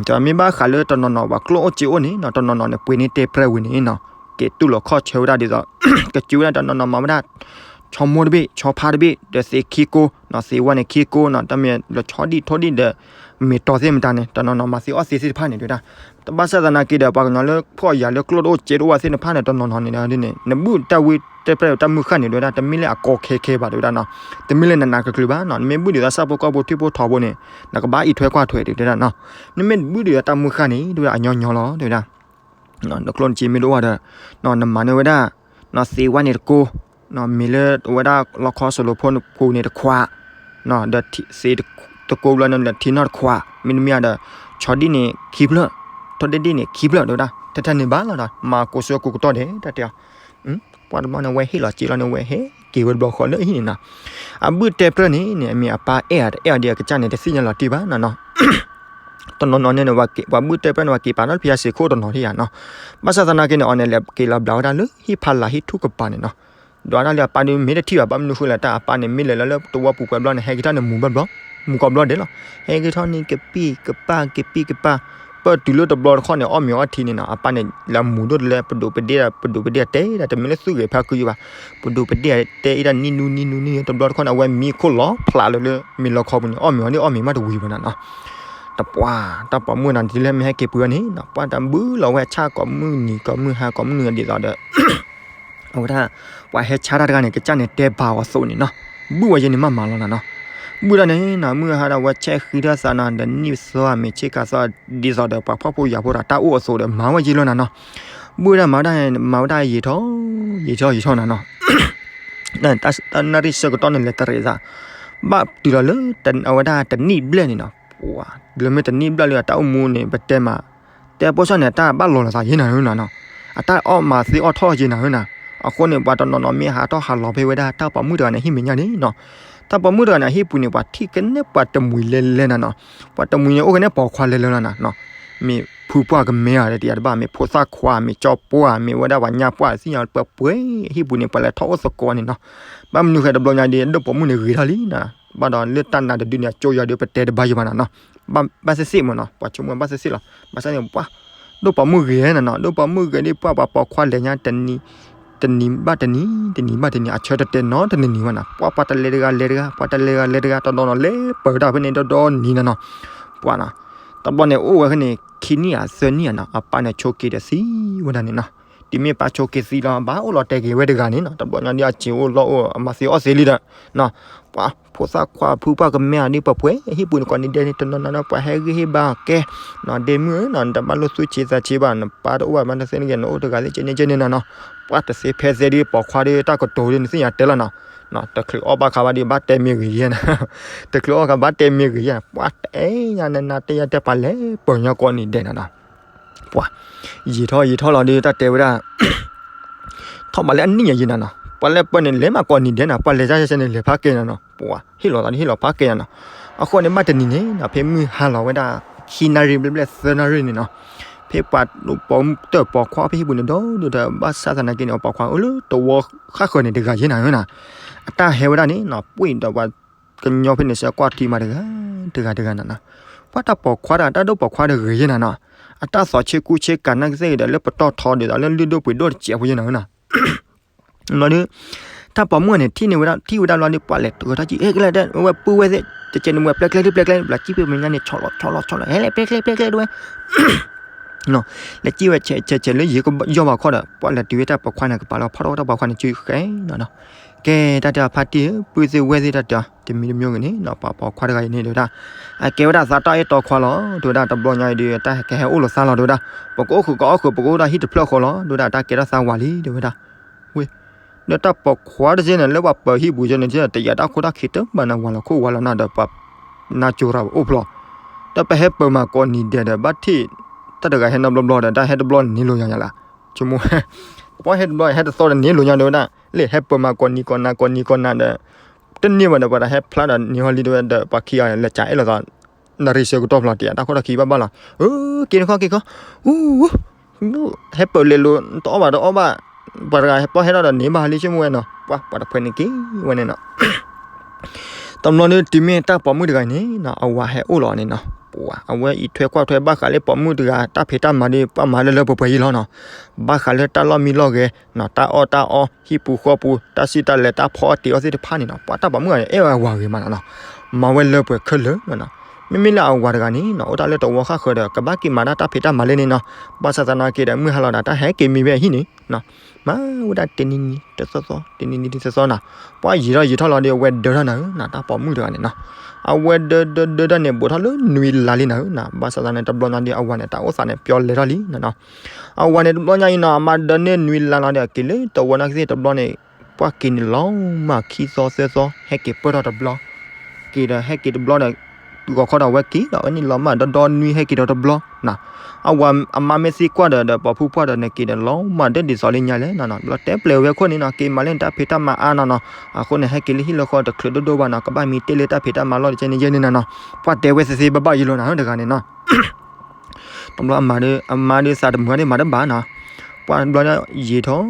တမ့ၢ်ဘၣ်ဃးလၢတနီၤနီၤ ပှၤကျိၣ်အိၣ်စ့အိၣ်န့ၣ်နီၤ တနီၤနီၤန့ၣ် ပှ့ၤန့ၢ်တဲပြဲဝံၤန့ၣ်နီၤ က့ၤတူၢ်လိာ်ခီၣ်ဆၢဝဲဒၣ်ဒ်သိး ကစူဝဲဒၣ်တနီၤနီၤမၤဝဲဒၣ် ဆီမိၢ်တဘ့ၣ် ဆီဖါတဘ့ၣ် ဒီးသ့ခံကိနီၤ သ့ဝါန့ၣ်ခံကိနီၤ တမ့ၢ်လၢဆီဒံၣ်ထိဒံၣ်ဒီး မ့ၢ်တီသ့ၣ်မတၤန့ၣ် တနီၤနီၤမၤသ့အီၣ်သ့သ့ၣ်တဖၣ်န့ၣ် တဲဝဲဒၣ်. တဘၣ်ဆၣ်သနာ်က့ဒီး ပှၤကညီလၢဖှီၣ်ယာ်လၢကျိၣ်တအိၣ်စ့တအိၣ်ဝဲသ့ၣ်တဖၣ်န့ၣ် တနီၤနီၤန့ၣ်ဒ်န့ၣ် နဘူၣ်တၢ်ဝံတဲပြဲတၢ်မုၢ်ဃၢ်န့ၣ် တဲဝဲဒၣ် တမ့ၢ်လၢအကီခဲခဲဘၣ် တဲဝဲဒၣ်နီၤ. တမ့ၢ်လၢနနာ်ကကျုၤဘၣ်နီၤ နမ့ၢ်ဘူၣ်ဒုးသးဆၣ်ဖိကီၢ်ဖိထံဖိထီဖိန့ၣ် နကဘၣ်အံးထွဲကွၢ်ထွဲ တဲဝဲဒၣ်နီၤ. နမ့ၢ်ဘူၣ်ဒုးသးတၢ်မုၢ်ဃၢ်န့ၣ် တဲဝဲဒၣ် အညီညီလီၤ တဲဝဲဒၣ်. နကျိၣ်နစ့မ့ၢ်တအိၣ်ဒီး နမၤန့ၢ်ဝဲဒၣ် သ့ဝါန့ၣ်တကိ မ့ၢ်လၢအဝဲဒၣ်လီခီစလိဖိပူၤန့ၣ်တခွး ဒီးသ့တကိဘျီန့ၣ် ထံနီၢ်တခွး မ့တမ့ၢ်ဒီး ဆီဒံၣ်န့ၣ်ခံဖျၢၣ် ထိဒံၣ်ဒံၣ်န့ၣ်ခံဖျၢၣ် တဲဝဲဒၣ် ထဲထဲန့ၣ်ဘၣ်လီၤဒီး မၤကိးဆၢကိးကတီၢ်ဒဲး တၢ်တဲအီၤ ပှၤတဘျီန့ၣ် ဝဲဟ့ၣ်လီၤစ့လီၤန့ၣ် ဝဲဟဲက့ၤဝဲတဘျီဃီလၢဟံၣ်န့ၣ်နီၤ. အဘူၣ်တဲပြဲန့ၣ်န့ၣ် အမ့ၢ်အပၢ်အဲၣ်အီၤတအဲၣ်အီၤဒီးအကစၢ်န့ၣ် တသ့ၣ်ညါလီၤတံၢ်ဘၣ်နီၤနီၤ. တနီၤနီၤန့ၣ် ပှၤဘူၣ်တဲပြဲန့ၣ် ပှၤက့ၤပာ်ထီၣ်ဖဲအစ့ခိၣ်တနီၤထံၣ်ယါနီၤ. ဘၣ်ဆၣ်သနာ်က့န့ၣ် အီၤန့ၣ် လဲၤက့ၤလီၤဘျးဝဲဒၣ်လၢဟံၣ်ဖးလၢ်ဟံၣ်ထူၣ်ကပၤန့ၣ်နီၤ. ဒွးတၢ်လၢအပၢ်ဒုးမ့ၢ်တထံၣ်ဘၣ် ဘၣ်မနုၤဃိလဲၣ် တၢ်အပၢ်န့ၣ် မ့ၢ်လဲၤလီၤလၢတဝီပူၤပှဲၤဘျီန့ၣ် ဟဲက့ၤထီၣ်န့ၣ်မူၤဘၣ်ဘျီ မူၤကီဘျီဒဲးလီၤ. ဟဲက့ၤထီၣ်န့ၣ် ကပံၢ်ကပၢ် ကပံၢ်ကပၢ် ပၢၢ်တုၤလၢတဘျီတခီၣ်န့ၣ် အီၣ်မ့ၤအီထံန့ၣ်နီၤ အပၢ်န့ၣ် လၢမူၤဒိၣ်တလဲ ပဒိးပဒ့ၣ် ပဒိးပဒ့ၣ်တဲဒၣ် တမ့ၢ်လၢသူၣ်ဂဲၤဖးခုယဘၣ် ပဒိးပဒ့ၣ်တဲဒၣ်နံၣ်နူနံၣ်နူနံၣ် တဘျီတခီၣ်န့ၣ် အဝဲမံခိၣ်လီၤဖျးလၢလၢမ့ၤလီခီပူၤန့ၣ် အီၣ်မ့ၤအီဒ်အီၣ်မ့ၤမးတဝံၤဘၣ်နီၤနီၤ. တပှၢ် တၢ်ပိာ်မုၣ်နၤ တုၤလၢမ့ၢ်ဟဲက့ၤပှ့ၤအီၤန့ၣ်နီၤ ပှၢ်တၢ်ဘုလီၤဝဲဆၣ်ကိးမုၢ်နံၤကိးမုၢ်ဟါကိးမုၢ်နံၤဒ်သိးဒီး အဝဲဒၣ် ပှၤဟဲဆါတၢ်တဂၤန့ၣ် ကစၢ်န့ၣ် တဲဘၣ်အီၤသိးန့ၣ်နီၤ ဘုဝဲယဲန့ၣ်မးမးလီၤနၤနီၤ ဘုဒၣ်န့ၣ်နီၤ မုၢ်ဟါဒီးဝဲဆဲးဃံထၢၣ်သးနီၤ ဒီးနံၣ်သီအမ့ၢ်ဆ့ကၤသီ ဒ်သိးဒီးပှၤဖှီၣ်ဖိယာ်ဖိဒီးတၢ်အိၣ်အသိးဒီးမၤဝဲယဲလီၤနၤနီၤ ဘုဒၣ်မၤဝဲဒၣ် မၤဝဲဒၣ်ယံာ်ထီၣ် ယံာ်ထီၣ်ယံာ်ထီၣ်နၤနီၤ တၢ်နၣ်ရံၣ်ဆၢကတီၢ်န့ၣ်လဲၤတရံးသး ဘၣ်တုၤလီၤလၢ အဝဲဒၣ်တနံၣ်ဘျဲၣ်န့ၣ်နီၤ ပှၤ လၢမ့ၢ်တနံၣ်ဘျဲၣ်လၢအတၢ်အိၣ်မူန့ၣ် ပတဲမး တဲပိာ်စၢ်န့ၣ် အတၢ်ဘၣ်လီၤလီၤသးယဲနၤဧၢနၤနီၤ အတၢ်အီၣ်မၤသ့အီၣ်ထီၣ်ယဲနၤဧၢနၤ အဃိန့ၣ် ပှၤတနီၤနီၤမ့ၢ်ဟးထီၣ်ဟးလီၤဖဲဝဲဒၣ် တၢ်ပိာ်မုၣ်တဂၤန့ၣ် ဟံၣ်မဲာ်ညါန့ၣ်နီၤ တၢ်ပိာ်မုၣ်တဂၤန့ၣ် အဟံၣ်ပူၤန့ၣ် ပှၤထံၣ်ကနဲပှၤတမှံၤလဲၤလဲၤနၤနီၤ ပှၤတမှံၤန့ၣ် အိၣ်ကနဲပိာ်ခွါလဲၤလဲၤလီၤနၤနီၤ မ့ၢ်ဖုပှၢ်ကမဲဧါ တယၤတဘၣ် မ့ၢ်ဖိသၣ်ခွါ မ့ၢ်ကၠီပှၢ် မ့ၢ်ဝဲဒၣ်ပှၤညါပှၢ်သ့ၣ်ညါ ပှဲၤပှဲၤ ဟံၣ်ပူၤန့ၣ် ပှၤလဲၤထီၣ်အိၣ်သကိးန့ၣ်နီၤ ဘၣ်မနုၤဃဲတဘျီညါဒ် ဒိၣ်ပိာ်မုၣ်န့ၣ်ဂ့ၤထီၣ်လံနၤ ဘၣ်ဒီးလၢတၢ်နါတဒုန့ၣ် အကၠိယၤဒုးပတဲတဘၣ်ယံၤဘၣ်နၤနီၤ ဘၣ်သ့ၣ်သ့ၣ်မးနီၤ ပှၤဆိကမိၣ်ဘၣ်သ့ၣ်သ့ၣ်လီၤ ဘၣ်ဆၣ်န့ၣ် ပှၤ ဒိၣ်ပိာ်မုၣ်ဂ့ၤနၤနီၤ ဒိၣ်ပိာ်မုၣ်ဂ့ၤဒ်ပှၢ်ပှၤပိာ်ခွါလဲၤညါ တနံၤဘၣ်တနံၤ တနံၤဘၣ်တနံၤ အဆၢတတဲာ်နီတနံၤနံၤဘၣ်နၤ ပှၤပှၤတလဲၤတဂၤလဲၤတဂၤ ပှၤတလဲၤတဂၤလဲၤတဂၤ တနီၤနီၤလဲၤပၢၤတၢ်ဖဲန့ၣ်ဒီဒီနံၤနၤနီၤ ပှၤနီၤ တဘျီန့ၣ်အိၣ်ဝဲဖဲန့ၣ် ခံနံၣ်ဧါသၢနံၣ်ဧါနီၤ အပၢ်န့ၣ်ဆိက့ၤဒီးသံဝဲဒၣ်န့ၣ်နီၤ တုၤမ့ၢ်ပၢ်ဆိက့ၤသံလီၤ ဘၣ်အိၣ်လီၤတဲာ်က့ၤဝဲတဂၤန့ၣ်နီၤ တဘျီညါဒ်အစ့ၤအိၣ်လီၢ်အိၣ် အမၤသ့အီၣ်သ့လံဒီး ပှၤ ဖိသၣ်ခွါဖုပှၢ်ကမဲဧါဒ်ပှဲၤပှဲၤ ဟံၣ်ပူၤန့ၣ်ကိးနံၤဒဲးန့ၣ် တနီၤနီၤဒီးပှၤဟဲဂံၢ်ဟ့ၣ်ဘါအီၤကဲ နီၤ ဒ့မုၣ်ဧၢနီၤ နတဘၣ်လိၣ်သူၣ်ဆံးသးဆံးဘၣ် နပၢ်တအိၣ်ဘၣ်မးတသ့န့ၣ်က့ၤ နအိၣ်တဂၤသ့ၣ်ကဲန့ၣ်ကဲန့ၣ်နီၤနီၤ ပှၤတသ့ဖဲသ့ဒ်ပိာ်ခွါဒ်တၢ်ကတိၤဒ်နသ့ၣ်ညါတဲလီၤနီၤ တချုးအီၣ်ဘၣ်ခါဘၣ်ဒ်ဘၣ်တဲမ့ၢ်ဂ့ၤယဲၢ်နၤ တချုးအီၣ်ခါဘၣ်တဲမ့ၢ်ဂ့ၤယဲၢ် ပှၤတအဲၣ်ညါနနၤတဲယၤတဲပှၤလဲၤပၢၤညီကိးနံၤဒဲးနၤနီၤ ပှၤ ယံာ်ထီၣ်ယံာ်ထီၣ်လီၤဒ် တၢ်တဲဝဲဒၣ် ထီၣ်ဘးလၢအနံၣ်ညါယံာ်နၤနီၤ ပှၤလဲၤပၢၤန့ၣ် လဲၤမးကိးနံၤဒဲးနၤ ပှၤလဲၤတၢ်ဆဲးဆဲးန့ၣ် လဲၤဖးကဲနၤနီၤ ပှၤ ဟ့ၣ်လီၤသးဒ်ဟ့ၣ်လီၤဖးကဲနၤနီၤ အဃိန့ၣ် ဘၣ်တနံၤန့ၣ်နီၤ ဖဲမုၢ်ဟါလီၤဝဲဒၣ် ခံနၣ်ရံၣ်ဘျဲၣ်ဘျဲၣ်သၢနၣ်ရံၣ်န့ၣ်နီၤ ဖဲပှၤပိာ်မုၣ်တၢၣ်ပိာ်ခွါဖဲဟံၣ်ပူၤန့ၣ် ဒီဒိၣ်ဒီး ဘၣ်ဆၣ်သနာ်က့န့ၣ် အပိာ်ခွါအိၣ်လၢတဝီဃၣ်ဃၢၤန့ၣ်တဂၤယဲၢ်နၤဧၢနၤ အတၢ်ဟဲဝဲဒၣ်န့ၣ်နီၤ ပှ့ၤဒီးပှၤ ကညီဖဲန့ၣ်စ့ၢ်ကီးထံမးတဂၤ တဂၤတဂၤနၤနီၤ ပှၤတၢ်ပိာ်ခွါတဂၤ တၢ်ဒိၣ်ပိာ်ခွါတဂ့ၤယဲၢ်နၤနီၤ အတၢ်သီၣ်ဆ့ကူဆ့ကၤနာ်ကသ့ၣ်ဒီး လၢပတီၢ်ထီဒ်သိးလၢလုၢ်ဒိၣ်ပှ့ၤဒိၣ်တစဲးဖိယဲၢ်နၤဧၢနၤ ဘျီဒုး တၢ်ပိာ်မုၣ်န့ၣ် ထံၣ်န့ၢ်ဝဲဒၣ် ထံၣ်ဝဲဒၣ်ဘျီဒုး ပှၤလဲၤတဂၢၢ်ထီၣ်ကံ အဲၣ်ကလဲၣ်တဲ ဝဲပုၢ်ဝဲၢ်သ့ၣ် တကဲန့ၣ်ဝဲပျဲကျဲဒုးပျဲကျဲ ဘျီစံၣ်ပ့ၣ်မဲာ်ညါန့ၣ် ဆီၣ်လီၤဆီၣ်လီၤဆီၣ်လီၤ ဟဲလဲၣ်ပျဲကျဲပျဲကျဲဒုးဝဲ လဲၤစံၣ်ဝဲဆဲးဆဲးဆဲးလၢယံၤကယီၢ်ဘၣ်ခီဒီး ပှၤလဲၤတုၤဝဲတၢ်ပိာ်ခွါန့ၣ် ကပာ်လီၤဖီၣ်ထီၣ်တၢ်ပိာ်ခွါန့ၣ် စုဃဲနီၤနီၤ ကဲတၢ်တဲအီၤ ဖါတံၢ်ဧၢ ပုၢ်သ့ၣ်ဝဲၢ်သ့ၣ်တၢ်တဲအီၤ တမံၤတမံၤဂ့ၤန့ၣ်နီၤ ပှၤပိာ်ခွါတဂၤအံၤန့ၣ် တဲဝဲဒၣ် အကဲဝဲဒၣ်သးတၢ်အဲၣ်တီခွါလီၤ တဲဝဲဒၣ် တဘျီညါအံၤဒီး တၢ်ကဟဲအိၣ်လိာ်သးလီၤ တဲဝဲဒၣ် ပကအိၣ်ဃုာ်ကအီၣ်ဃုာ် ပကအိၣ်ဒၣ်ဟံၣ်တဖျၢၣ်ဃီလီၤ တဲဝဲဒၣ် တၢ်ကဲထီၣ်သးဝးလံ တဲဝဲဒၣ် ဝ့ၢ် ဒီးတၢ်ပိာ်ခွါတက့ၢ်န့ၣ် လၢပှၤပၢၤဟံၣ်ပူၤက့ၢ်န့ၣ် တယာ်တၢ်ခိၣ်တၢ်ခံးတမံၤနၤ ဝၤလီၤခိၣ်ဝၤလီၤနၢ်ဒီး ပှၤနၢ်ကၠိရၤအိၣ်ဖျီ ဒီးပဟဲပၢၤမးကိးနံၤဒဲးဒီး ဘၣ်ထံၣ် တၢ်တဂၤဟဲနီတဘျီဘျီဒီး တၢ်ဟဲတဘျီန့ၣ်လိာ်ညါယၤလၢ ဆိကမိၣ် ပှၤဟဲတဘျီ ဟဲတသီဒီးန့ၣ်လိာ်ညါ တဲဝဲဒၣ် လၢဟဲပၢၤမးကိးနံၤကိးနၤ ကိးနံၤကိးနၤဒီး တန့ၢ်ဘၣ်ဒီး ပှၤတၢ်ဟဲဖျါဒီးန့ၢ်ဟီလံ တဲဝဲဒီး ပှၤခံဂၤလဲၤကးအဲၣ်လိာ်သး နရံၣ်ဆၢကတီၢ်ဖျီတယာ်တၢ်ခိၣ်တၢ်ခံးဘၣ်ဘၣ်လီၤ အၢ က့ၤနခီက့ၤခီ အူ ဟဲပၢၤလဲၤလိာ် တအီၣ်ဘၣ်တအီၣ်ဘၣ် ပှၤတဂၤဟဲပီၢ်ဟဲထီၣ်ဒီးန့ၢ်ဘၣ်လံ ဆိကမိၣ်ဝဲနီၤ ပှၤ ပှၤတဖုန့ၣ်က့ၤဝဲန့ၣ်နီၤ တဘျီဒုး တုၤမ့ၢ်တၢ်ပိာ်မုၣ်တဂၤအံၤန့ၣ်နီၤ အဝၤဟဲအိၣ်လီၤန့ၣ်နီၤ ပှၤ အဝဲအံးထွဲကွၢ်ထွဲဘၣ်ဃးလၢပိာ်မုၣ်တဂၤ တၢ်ဖံးတၢ်မၤဒီး ပှၤမၤလၢလၢပှဲၤပှဲၤယံၤလီၤနီၤ ဘၣ်ဃးလၢတၢ်လီၢ်မံလီၢ်ဂဲၤနီၤ တၢ်အီၣ်တၢ်အီ ဟံၣ်ပူၤဃီပူၤ တၢ်စုတၢ်လဲၤတၢ်ဖီအီၣ်တ့ၤအီၣ်သ့ၣ်တဖၣ်န့ၣ်နီၤ ပှၤတၢ်ပိာ်မုၣ်တဂၤန့ၣ် အဲၣ်ဝဲအဝၤဂ့ၤမးနီၤ မၤဝဲလၢပှဲၤခဲလၢာ်နီၤ မ့မ့ၢ်လၢအဝၤတဂၤန့ၣ်နီၤ အိၣ်တၢ်လၢတဝီဃၣ်ဃၢၤဒီး ကဘၣ်က့ၤမၤတၢ်တၢ်ဖံးတၢ်မၤလၢန့ၣ်နီၤ ဘၣ်ဆၣ်သနာ်က့ဒီး မုၢ်ဟါလီၤဒီး တၢ်ဟဲက့ၤမံဝဲအဟံၣ်န့ၣ်နီၤ မၤဝဲဒၣ်တနံၤနံၤတသီသီ တနံၤနံၤတသီသီနီၤ ပှၤယံာ်ထီၣ်ယံာ်ထီၣ်လီၤဒီး အဝဲဒၢထီၣ်နၤဧၢနီၤ တၢ်ပိာ်မုၣ်တဂၤန့ၣ်နီၤ အဝဲဒၢဒၢဒၢဒၢန့ၣ် ဘူးထီၣ်လၢနွံလါလံနၤဧၢနီၤ ဘၣ်ဆၣ်သနာ်က့ တဘျီညါဒီး အဝၤန့ၣ် တၢ်အိၣ်သးန့ၣ် ပျီလဲၤထီၣ်လံနီၤနီၤ အဝၤန့ၣ် တဘျီညါအံၤနီၤ အမါဒၢန့ၢ်နွံလါလီၤဒီး အက့ၤလၢတဝီနာ်ကသ့ၣ်တဘျီန့ၣ် ပှၤက့ၤန့ၣ်လီၤမၢ်ခံသီသၢသီ ဟဲက့ၤပၢၢ်ထီၣ်တဘျီ က့ၤဒီးဟဲက့ၤတဘျီဒီး ဂီၤခီဒီးအဝဲက့ၤဒီး အဝဲန့ၣ်လီၤမၢ်ဒီဒီနွံ ဟဲက့ၤဒီးတဘျီနီၤ အဝၤအမါမ့ၢ်သံကွၢ်ဒီး ဒီးပိာ်ဖုပှၢ်ဒီး နက့ၤဒီးလီၤမၢ်ဒၢဒ်သိးလၢညါလဲၣ်နီၤနီၤ ဘျီတဲပျဲဝဲခိၣ်န့ၣ်နီၤ က့ၤမၤလၢနတၢ်ဖံးတၢ်မၤအါနီၤနီၤ အဃိန့ၣ် ဟဲက့ၤလၢဟံၣ်လၢဃီတချုးဒိၣ်ဒိၣ်ဘၣ်နီၤ ကဘၣ်မံတ့ၢ်လၢတၢ်ဖံးတၢ်မၤလီၢ်တကဲန့ၣ်ယဲၢ်န့ၣ်နီၤနီၤ ပှၤတဲဝဲသ့သ့ဘၣ်ဘၣ်ယံၤလီၤနၤတဂၤန့ၣ်နီၤ တဘျီအမါဒီး အမါဒီးသးတမုာ်ဒီးမၤတဘၣ်နီၤ ပှၤတဘျီညါ ယံာ်ထီၣ် ယံာ်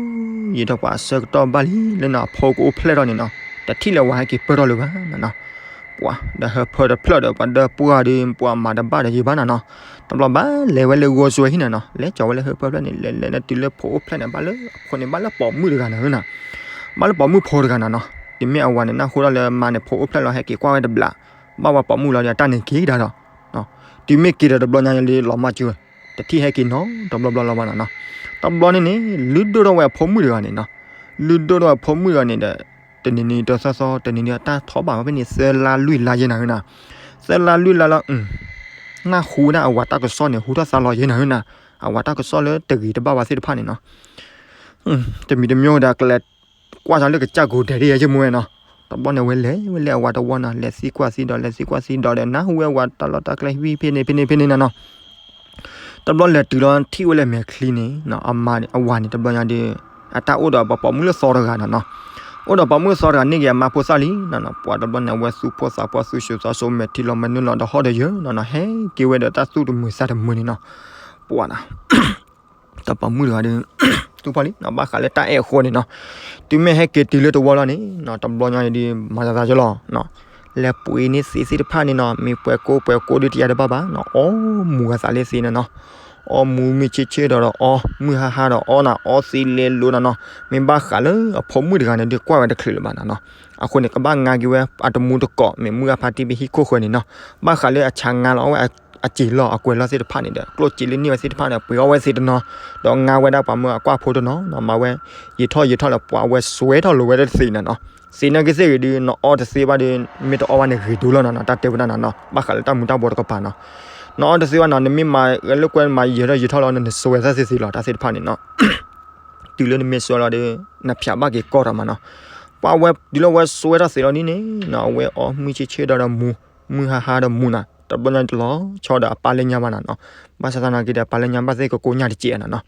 ထီၣ်ပှၤအဆၢကတီၢ်ဘၣ်လံ လၢနီၤ အဖိကအိၣ်ဖျဲၣ်ထီၣ်န့ၣ်နီၤ တထံၣ်လၢဝၤဟဲက့ၤပၢၢ်ထီၣ်လၢၤဘၣ်နီၤနီၤ ပှၤဒီးဟၢဖၢတဖျၢၣ်ဒီး ပှၤဒီပုၢ်ဝဲၢ်ဒီး ပှၤမၤတဘၣ်ဒီးယံၤဘၣ်နီၤနီၤ တဘျီဘၣ်လဲၤဝဲလၢဂီၤစွဲဟံၣ်န့ၣ်နီၤ လဲၤကၠီၤဝဲလၢဟၢဖၢဖျၢၣ်န့ၣ် လဲၤလဲၤလၢတုၤလၢဖိအိၣ်ဖျဲၣ်န့ၣ် ဘၣ်လၢအဖိန့ၣ် ဘၣ်လၢပိာ်မုၣ်တဂၤနၤဧၢနီၤ ဘၣ်လၢပိာ်မုၣ်ဖိတဂၤနၤနီၤ တုၤမ့ၢ်အဝၤန့ၣ် နၢ်ဟူထီၣ်လၢမါန့ၣ် ဖိအိၣ်ဖျဲၣ်လီၤ ဟဲက့ၤကွၢ်ဝဲတဘျီ ဘၣ်ဝဲပိာ်မုၣ်လီၤဒီး တၢ်န့ၣ်က့ၤကဒါဒီး တုၤမ့ၢ်က့ၤဒီးတဘျီညါလံလီၤမၢ်စုဝဲ, တထံၣ်ဟဲက့ၤနီတဘျီဘျီလၢၤဘၣ်နီၤနီၤ. တဘျီန့ၣ်န့ၣ် လုၢ်ဒိၣ်ထီၣ်ဝဲအဖိမုၣ်တဂၤန့ၣ်နီၤ, လုၢ်ဒိၣ်ထီၣ်ဝဲအဖိမုၣ်တဂၤန့ၣ်ဒီး တနံၤနံၤတသီသီ တနံၤနံၤအတၢ်ထီၣ်ဘၣ်ဝဲဖဲန့ၣ် သၢလါလွံၢ်လါယဲနၤဧၢနီၤ, သၢလါလွံၢ်လါလီၤ နၢ်ဟူဝဲဒၣ်အဝၤတၢ်ကစီၣ်န့ၣ် ဟူထီၣ်သါလီၤယဲနၤဧၢနီၤ, အဝၤတၢ်ကစီၣ်လၢတဂ့ၤတဘၣ်ဘၣ်သ့ၣ်တဖၣ်န့ၣ်နီၤ တမံၤတမံၤဒီးကလဲၤကွၢ်စ့ၢ်လၢကစၢ်ကိၤဒဲးဒ်ယဲယဲမူဝဲနီၤ. တဘျီန့ၣ် အဝဲလဲၤဝဲလၢအဝၤတဝီနီၤ, လဲၤသံကွၢ်သံဒီး လဲၤသံကွၢ်သံဒီးဒီး နၢ်ဟူဝဲအဝၤတၢ်လီၢ်တၢ်ကျဲဟံၣ်ဖဲန့ၣ်ဖဲန့ၣ်ဖဲန့ၣ်နီၤနီၤ. တဘျီလဲၤတုၤလီၤထံၣ်ဝဲလၢမဲာ်ချံန့ၣ် အဝၤန့ၣ် တဘျီညါဒီး အတၢ်အိၣ်ဒီးပှၤပိာ်မုၣ်လၢသီတဂၤနီၤနီၤ. အိၣ်ဒီးပိာ်မုၣ်သီတဂၤန့ၣ်က့ၤ အမါဖိသၣ်လံနီၤနီၤ. ပှၤတဘျီန့ၣ် အဝဲသူၣ်ဖိသးဖိ သူၣ်ဆူၣ်သးဆူၣ် မဲာ်ထံလီၤမဲာ်နုာ်လီၤဒီးဟီၣ်ဒီးယၢၤနီၤနီၤ ဟဲက့ၤဝဲဒီးတၢ်သူၣ်တမုာ်သးတမုာ်န့ၣ်နီၤ. ပှၤနီၤ တၢ်ပိာ်မုၣ်တဂၤဒီး သူၣ်ဖီလံနီၤ ဘၣ်ဃးလၢတၢ်အဲၣ်အဃိန့ၣ်နီၤ. တုၤမ့ၢ်ဟဲက့ၤတုၤလၢတဝီလီၤန့ၣ်နီၤ တဘျီညါန့ၣ်ဒီး မၤသးသးကလီၤနီၤ, လဲၤပှ့ၤန့ၢ်သ့သ့ၣ်တဖၣ်န့ၣ်နီၤ မ့ၢ်ပှဲၤကိပှဲၤကိဒုးတယါတဘၣ်ဘၣ်နီၤ အီၣ်မူအသးလၢသ့နီၤနီၤ. အီၣ်မူမုၢ်ဆ့ၣ်ဆ့ၣ်ဒီးဒီးအီၣ် မုၢ်ဟါဟါဒီးအီၣ်နီၤ အီသံလဲၤလိၤနီၤနီၤ. မ့ၢ်ဘၣ်ဃးလၢအဖိမုၣ်တဂၤန့ၣ်ဒီး ကွၢ်ဝဲတချုးလၢၤဘၣ်နီၤနီၤ. အဃိန့ၣ် ကဘၣ်ငါက့ၤဝဲအတမူတကိး မ့ၢ်မုၢ်အဖါတံၢ်ဖဲဟံၣ်ခိၣ်ဃၢၤန့ၣ်နီၤ. ဘၣ်ဃးလၢအဆါငါလီၤအီၣ်ဝဲ အစ့ၤလီၢ်အကွဲၤလီၢ်သ့ၣ်တဖၣ်န့ၣ်ဒီး ကျိၣ်စ့လၢန့ၢ်ဝဲသ့ၣ်တဖၣ်န့ၣ် ပှ့ၤအီၣ်ဝဲသ့တနီၤ, ဒီးငါဝဲဒၣ်ပှၤမၢအကွၢ်ဖိတနီၤနီၤ မၤဝဲ ယံာ်ထီၣ်ယံာ်ထီၣ်လၢပှၤဝဲစွဲထီၣ်လိာ်ဝဲဒၣ်တသ့နီၤနီၤ. သ့နာ်က့သ့ၣ်ဂ့ၤဒီး နအီတသ့ဘၣ်ဒီး မ့ၢ်တအီၣ်ဘၣ်န့ၣ်ဂ့ၤဒိၣ်လီၤနီၤနီၤ တၢ်တဲဝဲဒၣ်နီၤနီၤ. ဘၣ်ဃးလၢတၢ်မူၤတၢ်ဘှီးတကပၤနီၤ, နအီတသ့ဘၣ်နီၤ နမ့ၢ်မၤလၢကွဲမၤယံာ်ထီၣ်ယံာ်ထီၣ်လီၤ နစွဲသၣ်သ့သ့လီၤ တၢ်သ့ၣ်တဖၣ်န့ၣ်နီၤ. တုၤလၢနမ့ၢ်စွဲလီၤဒီး နဖၠးဘၣ်က့ၤကီၢ်တၢ်မးနီၤ. ပှၤဝဲတုၤလၢဝဲစွဲထီၣ်သ့လီၤဒ်န့ၣ်နီၤ အဝဲအီၣ်မုၢ်ဆ့ၣ်ဆ့ၣ်ဒီးဒီးမူ မုၢ်ဟါဟါဒီးမူနီၤ. တဘျီညါတလီၤဆီဒီးအပၢ်လၢညါဘၣ်နီၤနီၤ. ဘၣ်ဆၣ်သနာ်က့ဒီး အပၢ်လၢညါဘၣ်သ့ၣ်ကကိညၢ်တကဲးနီၤနီၤ.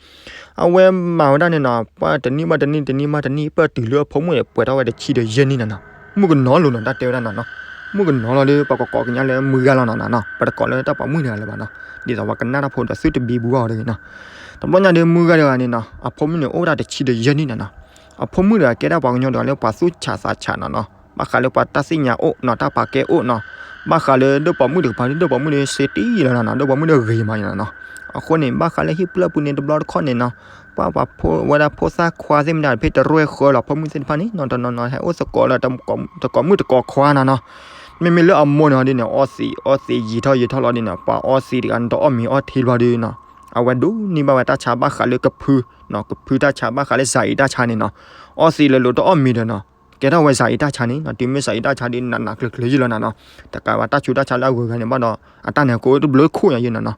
အဝဲမၤဝဲဒၣ်န့ၣ်နီၤ ပှၤတနံၣ်ဘၣ်တနံၣ် တနံၣ်ဘၣ်တနံၣ် ပၢၢ်တုၤလၢအဖိမုၣ်န့ၣ် ပှဲၤထီၣ်ဝဲတဆံဒီးယဲၢ်နံၣ်နီၤနီၤ. မုၣ်ကနီၤလိၤနီၤ တၢ်တဲဝဲဒၣ်နီၤနီၤ. မုၣ်ကနီၤလီၤဒီး ပှၤကကိးကညါလၢမုၢ်ဂၤလီၤနီၤနီၤနီၤ ပတကိးလၢတၢ်ပိာ်မုၣ်တဂၤလၢၤဘၣ်နီၤ. ဒ်သိးပှၤကနၣ်တၢ်ဖိဒီးသုတဘံဘူအီၤတဂ့ၤနီၤ. တဘျီညါဒီးမုၢ်ဂၤတဂၤန့ၣ်နီၤ အဖိမုၣ်န့ၣ်အိၣ်ဝဲဒၣ်တဆံဒီးယဲၢ်နံၣ်နီၤနီၤ. အဖိမုၣ်တဂၤကဲဒၣ်ပှၤကညီတဂၤလၢပှၤသူၣ်ဆးသးဆးနီၤနီၤ. ဘၣ်ဃးလၢပှၤတၢ်သ့ၣ်ညါအိၣ်နီၤ တၢ်ပာ်ကဲအိၣ်နီၤ. ဘၣ်ဃးလၢဒိၣ်ပိာ်မုၣ်တကပၤဒီး ဒိၣ်ပိာ်မုၣ်ဒီးစ့တံၢ်လီၤနီၤနီၤ ဒိၣ်ပိာ်မုၣ်ဒီးဂ့ၤမးနီၤနီၤ. အဃိန့ၣ် ဘၣ်ဃးလၢဟံၣ်ပျၢၢ်ပူၤန့ၣ် တဘျီတခီၣ်န့ၣ်နီၤ ပှၤပှၤဖိဝဲဒၣ်ဖိသၣ်ခွါသ့ၣ်မတၤ ဖဲတရဲၣ်ဃၢလီၤ ဖိမုၣ်သ့ၣ်တဖၣ်န့ၣ်နီၤ တနီၤနီၤဟဲအိၣ်သကိးလၢ တကိးမုၣ်တကိးခွါနီၤနီၤ. မ့မ့ၢ်လၢအမိၢ်န့ၣ်ဟီဒ်န့ၣ် အီသံးအီသံး ယံာ်ထီၣ်ယံာ်ထီၣ်လီၤဒ်န့ၣ် ပှၤအီသံးတဂၤန့ၣ် တအီၣ်မ့ၤအီထံဘျီဒ်နီၤ အဝဲဒိးန့ၢ်ဘၣ်ဝဲတၢ်ဆါဘၣ်ဃးလၢကဖုနီၤ ကဖုတၢ်ဆါဘၣ်ဃးလၢစၤအံၤတၢ်ဆါန့ၣ်နီၤ. အီသံးလၢလိၤတအီၣ်မ့ၤဒီးနီၤ ကဲထီၣ်ဝဲစၤအံၤတၢ်ဆါန့ၣ်နီၤ တုၤမ့ၢ်စၤအံၤတၢ်ဆါဒ်နးနးကျၢၤကျၢၤယံၢ်လီၤနီၤနီၤ. တကးဘၣ်တၢ်ဆူးတၢ်ဆါလၢအဂုၤအဂၤန့ၣ်ဘၣ်ဒီး အတၢ်န့ၣ်ကအိၣ်တဘျုးခိၣ်ညါယံၢ်နီၤနီၤ.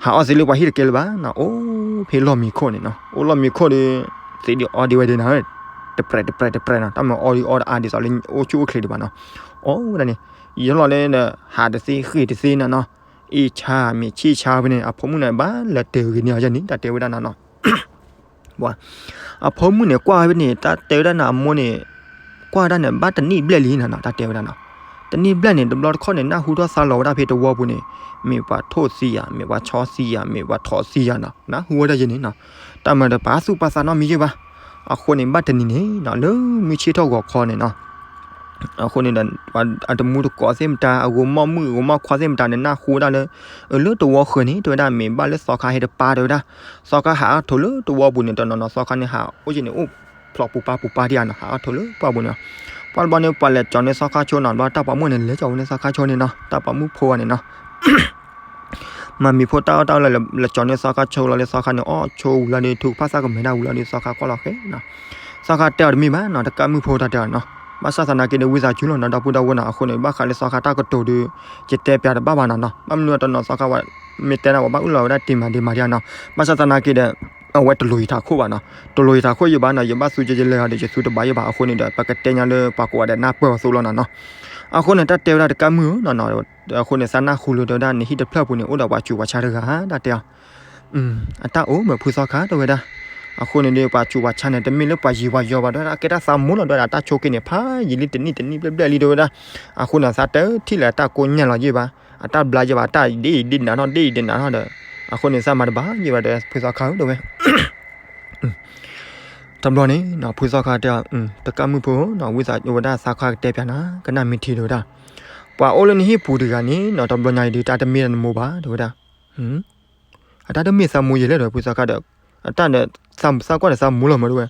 ဟးအီသံးလၢပှၤဟံၣ်တကဲလၢၤဘၣ်နီၤ အိၣ်ဖဲလီၢ်မံခိၣ်န့ၣ်နီၤ အိၣ်လီၢ်မံခိၣ်ဒီး သံးဒ်အီဒ်ဝဲဒ်နီၤ တပြဲးတပြဲးတပြဲးနီၤ တၢ်မ့ၢ်အီဒ်အီတအါဒ်သိးလၢအိၣ်ဆူၣ်အိၣ်ချ့ဒံးဘၣ်နီၤ. အီဝဲဒၣ်န့ၣ် ယလီၤလၢ ဟးတသ့ဃ့ၢ်တသ့နီၤနီၤ အ့ၣ်ဆါမ့ၢ်ဆ့ၣ်ဆါဖဲန့ၣ် အဖိမုၣ်န့ၣ် ဘၣ်လဲၤတ့ၢ်ဂ့ၤန့ၢ်အီၤယဲန့ၣ် တၢ်တဲဝဲဒၣ်နီၤနီၤ. ပှၤ အဖိမုၣ်န့ၣ် ကွၢ်ဝဲဖဲန့ၣ် တၢ်တဲဝဲဒၣ်န့ၣ် အမိၢ်န့ၣ် ကွၢ်ဝဲဒၣ်န့ၣ် ဘၣ်တနံၣ်ဘျဲၣ်လံနီၤနီၤ တၢ်တဲဝဲဒၣ်နီၤ. တနံၣ်ဘျဲၣ်န့ၣ် တဘျီတခီၣ်န့ၣ် နၢ်ဟူထီၣ်သါလီၤဝဲဒၣ်ဖဲတဝီပူၤန့ၣ် မ့ၢ်ပှၤထိၣ်သံဧါ မ့ၢ်ပှၤဆီသံဧါ မ့ၢ်ပှၤထိးသံဧါနီၤ နၢ်ဟူဝဲဒၣ်ယဲန့ၣ်နီၤ. တၢ်မၤဒီးပာ်သူၣ်ပာ်သးနီတမံၤယဲဘၣ်. အဃိန့ၣ် ဘၣ်တနံၤန့ၣ်နီၤ လၢမုၢ်ဆ့ၣ်ထီၣ်ဂီၤခီန့ၣ်နီၤ အဃိန့ၣ်ဒီး အတမူတကိးသ့ၣ်မတၤ အဂိၤမီၢ်မုၣ်အဂိၤမီၢ်ခွါသ့ၣ်မတၤန့ၣ် နၢ်ဟူဝဲဒၣ်လၢ အၢ လၢတဝီဃၢၤန့ၣ် တဲဝဲဒၣ် မ့ၢ်ဘၣ်လၢသီခါဟဲတပၢ်တဲဝဲဒၣ်. သီခါဟးအါထိးလၢတဝီပူၤန့ၣ် တနီၤနီၤ သီခါန့ၣ်ဟးအိၣ်က့ၤန့ၣ် အိၣ်ဖျိးပူၤပၢ်ပူၤပၢ်ဒံးဧါနီၤ ဟးအါထိးလၢပှၢ်ပူၤန့ၣ်. ပှၢ်တဘျီန့ၣ် ပှၤလဲၤကၠီၤန့ၢ်သီခါဆိနီၤ ဘျီတၢ်ပိာ်မုၣ်န့ၣ် လဲၤကၠီၤဝဲန့ၢ်သီခါဆိန့ၣ်နီၤ တၢ်ပိာ်မုၣ်ဖိဘၣ်န့ၣ်နီၤ မၤမံၤဖိတၢ်အီၣ်တၢ်အီလၢ လဲၤကၠီၤန့ၢ်သီခါဆိလီၤလၢသီခါန့ၣ် အီၣ်ဆိဝံၤလီၤဒီး ထုကဖၣ်သၣ်ကမဲာ်ဒၣ်ဝံၤလီၤဒီး သီခါကွၢ်လီၤဃဲနီၤ. သီခါတဲအီၤတမ့ၢ်ဘၣ်နီၤ တကးမုၣ်ဖိတၢ်တဲအီၤနီၤ. ဘၣ်ဆၣ်သနာ်က့ဒီး ဝံသးစူၤလီၤနီၤ ဒီပုၢ်ဒီဝဲၢ်နီၤ အဃိန့ၣ် ဘၣ်ဃးလၢသီခါတၢ်ကတိၤဒီး ယတဲပျးတဘၣ်ဘၣ်နီၤနီၤ. ဘၣ်မနုၤတနီၤသီခါဝဲ မ့ၢ်တဲဒၣ်ဝဲဘၣ်အုၣ်လီၤဝဲဒၣ်တံၤမၤဒံးမၤဒံးနီၤ. ဘၣ်ဆၣ်သနာ်က့ဒီး အဝဲတလိၤယထးခိၣ်ဘၣ်နီၤ တလိၤယထးခိၣ်ယဘၣ်နီၤ ယဘၣ်သူက့ယလဲၤအီၤဒီး ယသူတဘၣ်ယဘၣ် အဃိန့ၣ်ဒီး ပကတဲညါလၢပှၤကိးဂၤဒဲးနၢ်ပၢၢ်အီၤသိလီၤနီၤနီၤ. အဃိန့ၣ် တၢ်တဲဝဲဒၣ်တကးမုၣ်ဧၢနီၤနီၤ အဃိန့ၣ် သးနၢ်ဟူလၢတဲဝဲဒၣ် နဟံၣ်တဖျၢၣ်ပူၤန့ၣ် အိၣ်ဒီးပှၤဆူးပှၤဆါတဂၤ တၢ်တဲအီၤ အတၢ်အိၣ်မ့ၢ်ဖုသီခါတဲဝဲဒၣ်. အဃိန့ၣ်ဒီး ပှၤဆူးပှၤဆါန့ၣ် တမ့ၢ်လၢပှၤယံၤပှၤယီၤဘၣ်တဲဝဲဒၣ် အကဲတၢ်သးမိၢ်လီၤတဲဝဲဒၣ် အတၢ်ဆိးက့န့ၣ် ဖးယံာ်လံတနံၣ်တနံၣ်ဘျဲၣ်ဘျဲၣ်လံတဲဝဲဒၣ်. အဃိန့ၣ် သးတထံၣ်လၢအတၢ်ကိညၢ်လီၤယဲၢ်ဘၣ် အတၢ်ဘျါယဲၢ်ဘၣ် အတၢ်ဒ်အံၤဒ်နၤထီၣ်ဒ်အံၤဒ်နၤထီၣ်ဒီး အဃိန့ၣ် သးမၤတဘၣ်ယဲၢ်ဘၣ်တဲဖုသီခါဧၢတဲဝဲ တဘျီန့ၣ် ဖုသီခါတဲ တကးမုၣ်ဖိ ဝံသးစူၤဝဲဒၣ်သးခါကတဲပျးနၤ ကနၣ်မ့ၢ်ထံတဲဝဲဒၣ်. ပှၤအိၣ်လၢနဟံၣ်ပူၤတဂၤန့ၣ်နီၤ တဘျီညါအံၤဒီး တၢ်တမ့ၢ်တၢ်နမိၢ်ဘၣ်တဲဝဲဒၣ်. အတၢ်တမ့ၢ်သးမိၢ်ယဲၢ်လဲၣ်ဒီး ဖုသီခါဒီး အတၢ်ဒီး သးကွၢ်ဒီးသးမိၢ်လီၤမးတဲဝဲ.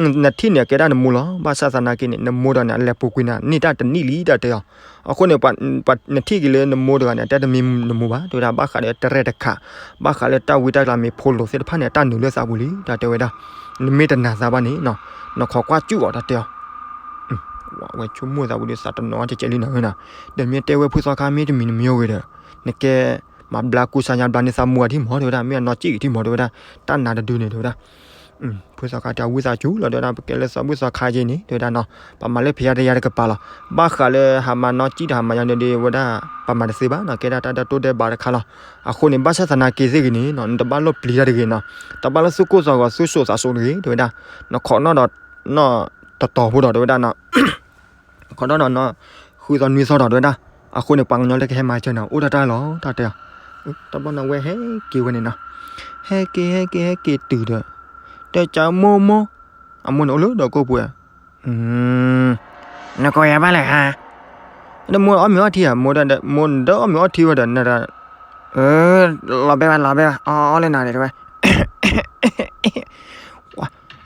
နထံၣ်န့ၣ် အကဲဒၣ်နမိၢ်လီၤ. ဘၣ်ဆၣ်သနာ်က့န့ၣ် နမိၢ်ဒီးန့ၣ် အလဲၤပူၤကွံာ်နၤ န့ၢ်တၢ်တနံၣ်လံ တၢ်တဲအီၤ. အဃိန့ၣ် နထံၣ်က့ၤလၢနမိၢ်တဂၤန့ၣ် အတဲတမ့ၢ်နမိၢ်ဘၣ် တဲဝဲဒၣ် ဘၣ်ဃးဒီးတရဲၣ်တခါ, ဘၣ်ဃးလၢတၢ်ဝံတၢ်ကျါမ့ၢ်ဖိလိာ်သ့ၣ်တဖၣ်န့ၣ် အတၢ်နုာ်လၢသးပူၤလံ တၢ်တဲဝဲဒၣ်. နမ့ၢ်တနာ်သးဘၣ်န့ၣ် နခိးကွၢ်စူၣ်အီၤ တၢ်တဲအီၤ. ဝဲဆိကမိၣ်သးပူၤဒီးသးတနီၤတကဲးလံနၤဧၢနၤ, ဒီးမ့ၢ်တဲဝဲဖုသီခါမ့ၢ်တမံၤနမံၤအိၣ်ဂ့ၤဒီး နကဲမၤဘျါကူစါညါဘျါန့ၢ်သးမိၢ်အထံၣ်မး တဲဝဲဒၣ် မ့ၢ်အနီၢ်ကံၣ်က့ၤထံၣ်မး တဲဝဲဒၣ် တၢ်နါတဒုန့ၣ် တဲဝဲဒၣ်. ဖုသီခါတဲဝံသးစူၤလီၤ တဲဝဲဒၣ် ပကဲလၢသီဘူၣ်သီခါက့ၤန့ၣ် တဲဝဲဒၣ်နီၤ ပမၤလၢဖဲယါတယါတကပၤလီၤ. ဘၣ်ဃးလၢဟးမၤနီၢ်ကံၣ်ဒီးဟးမၤယါန့ၣ်ဒီး ဝဲဒၣ် ပမၤတသ့ဘၣ်နီၤ ကဲဒၣ်တၢ်ဒဲးတိၢ်ဒဲးဘးတခါလီၤ. အဃိန့ၣ် ဘၣ်ဆၣ်သနာ်က့သ့ၣ်ဂ့ၤန့ၣ်နီၤ နတဘၣ်လိၣ်ပျံၤတၢ်တဂ့ၤနီၤ, တဘၣ်လိၣ်သူၣ်ကိၢ်သးဂီၤသူၣ်စိးသးစိးတဂ့ၤ တဲဝဲဒၣ်. နခိးနီၣ်ဒီးနီၣ်တတီၤဖိဒီး တဲဝဲဒၣ်နီၤ ခိးဒီးနီၣ်နီၣ် ဃုသီနွံသီဒီး တဲဝဲဒၣ်. အဃိန့ၣ် ပှၤကညီလၢကဟဲမၤစၢၤန့ၣ် အိၣ်တၢ်တၢ်လီၤ တၢ်တဲအီၤ. တဘျီန့ၣ် အဝဲဟဲက့ၤဝဲန့ၣ်နီၤ, ဟဲက့ၤ ဟဲက့ၤ ဟဲက့ၤတုၤဒီး တဲကမိၢ်မိၢ်, အမိၢ်န့ၣ်အိၣ်လၢဒီးကိၢ်ပူၤဧါ, နကိးယၤဘၣ်လဲၣ်ဧါ, ဒီးမိၢ်အီၣ်မ့ၤအီထံဧါ, မိၢ်ဒီး မိၢ်ဒီးအီၣ်မ့ၤအီထံဝဲဒီး န လီၤဘဲဘၣ် လီၤဘဲဘၣ် အီၣ်လၢနၤဒီး တဲဝဲ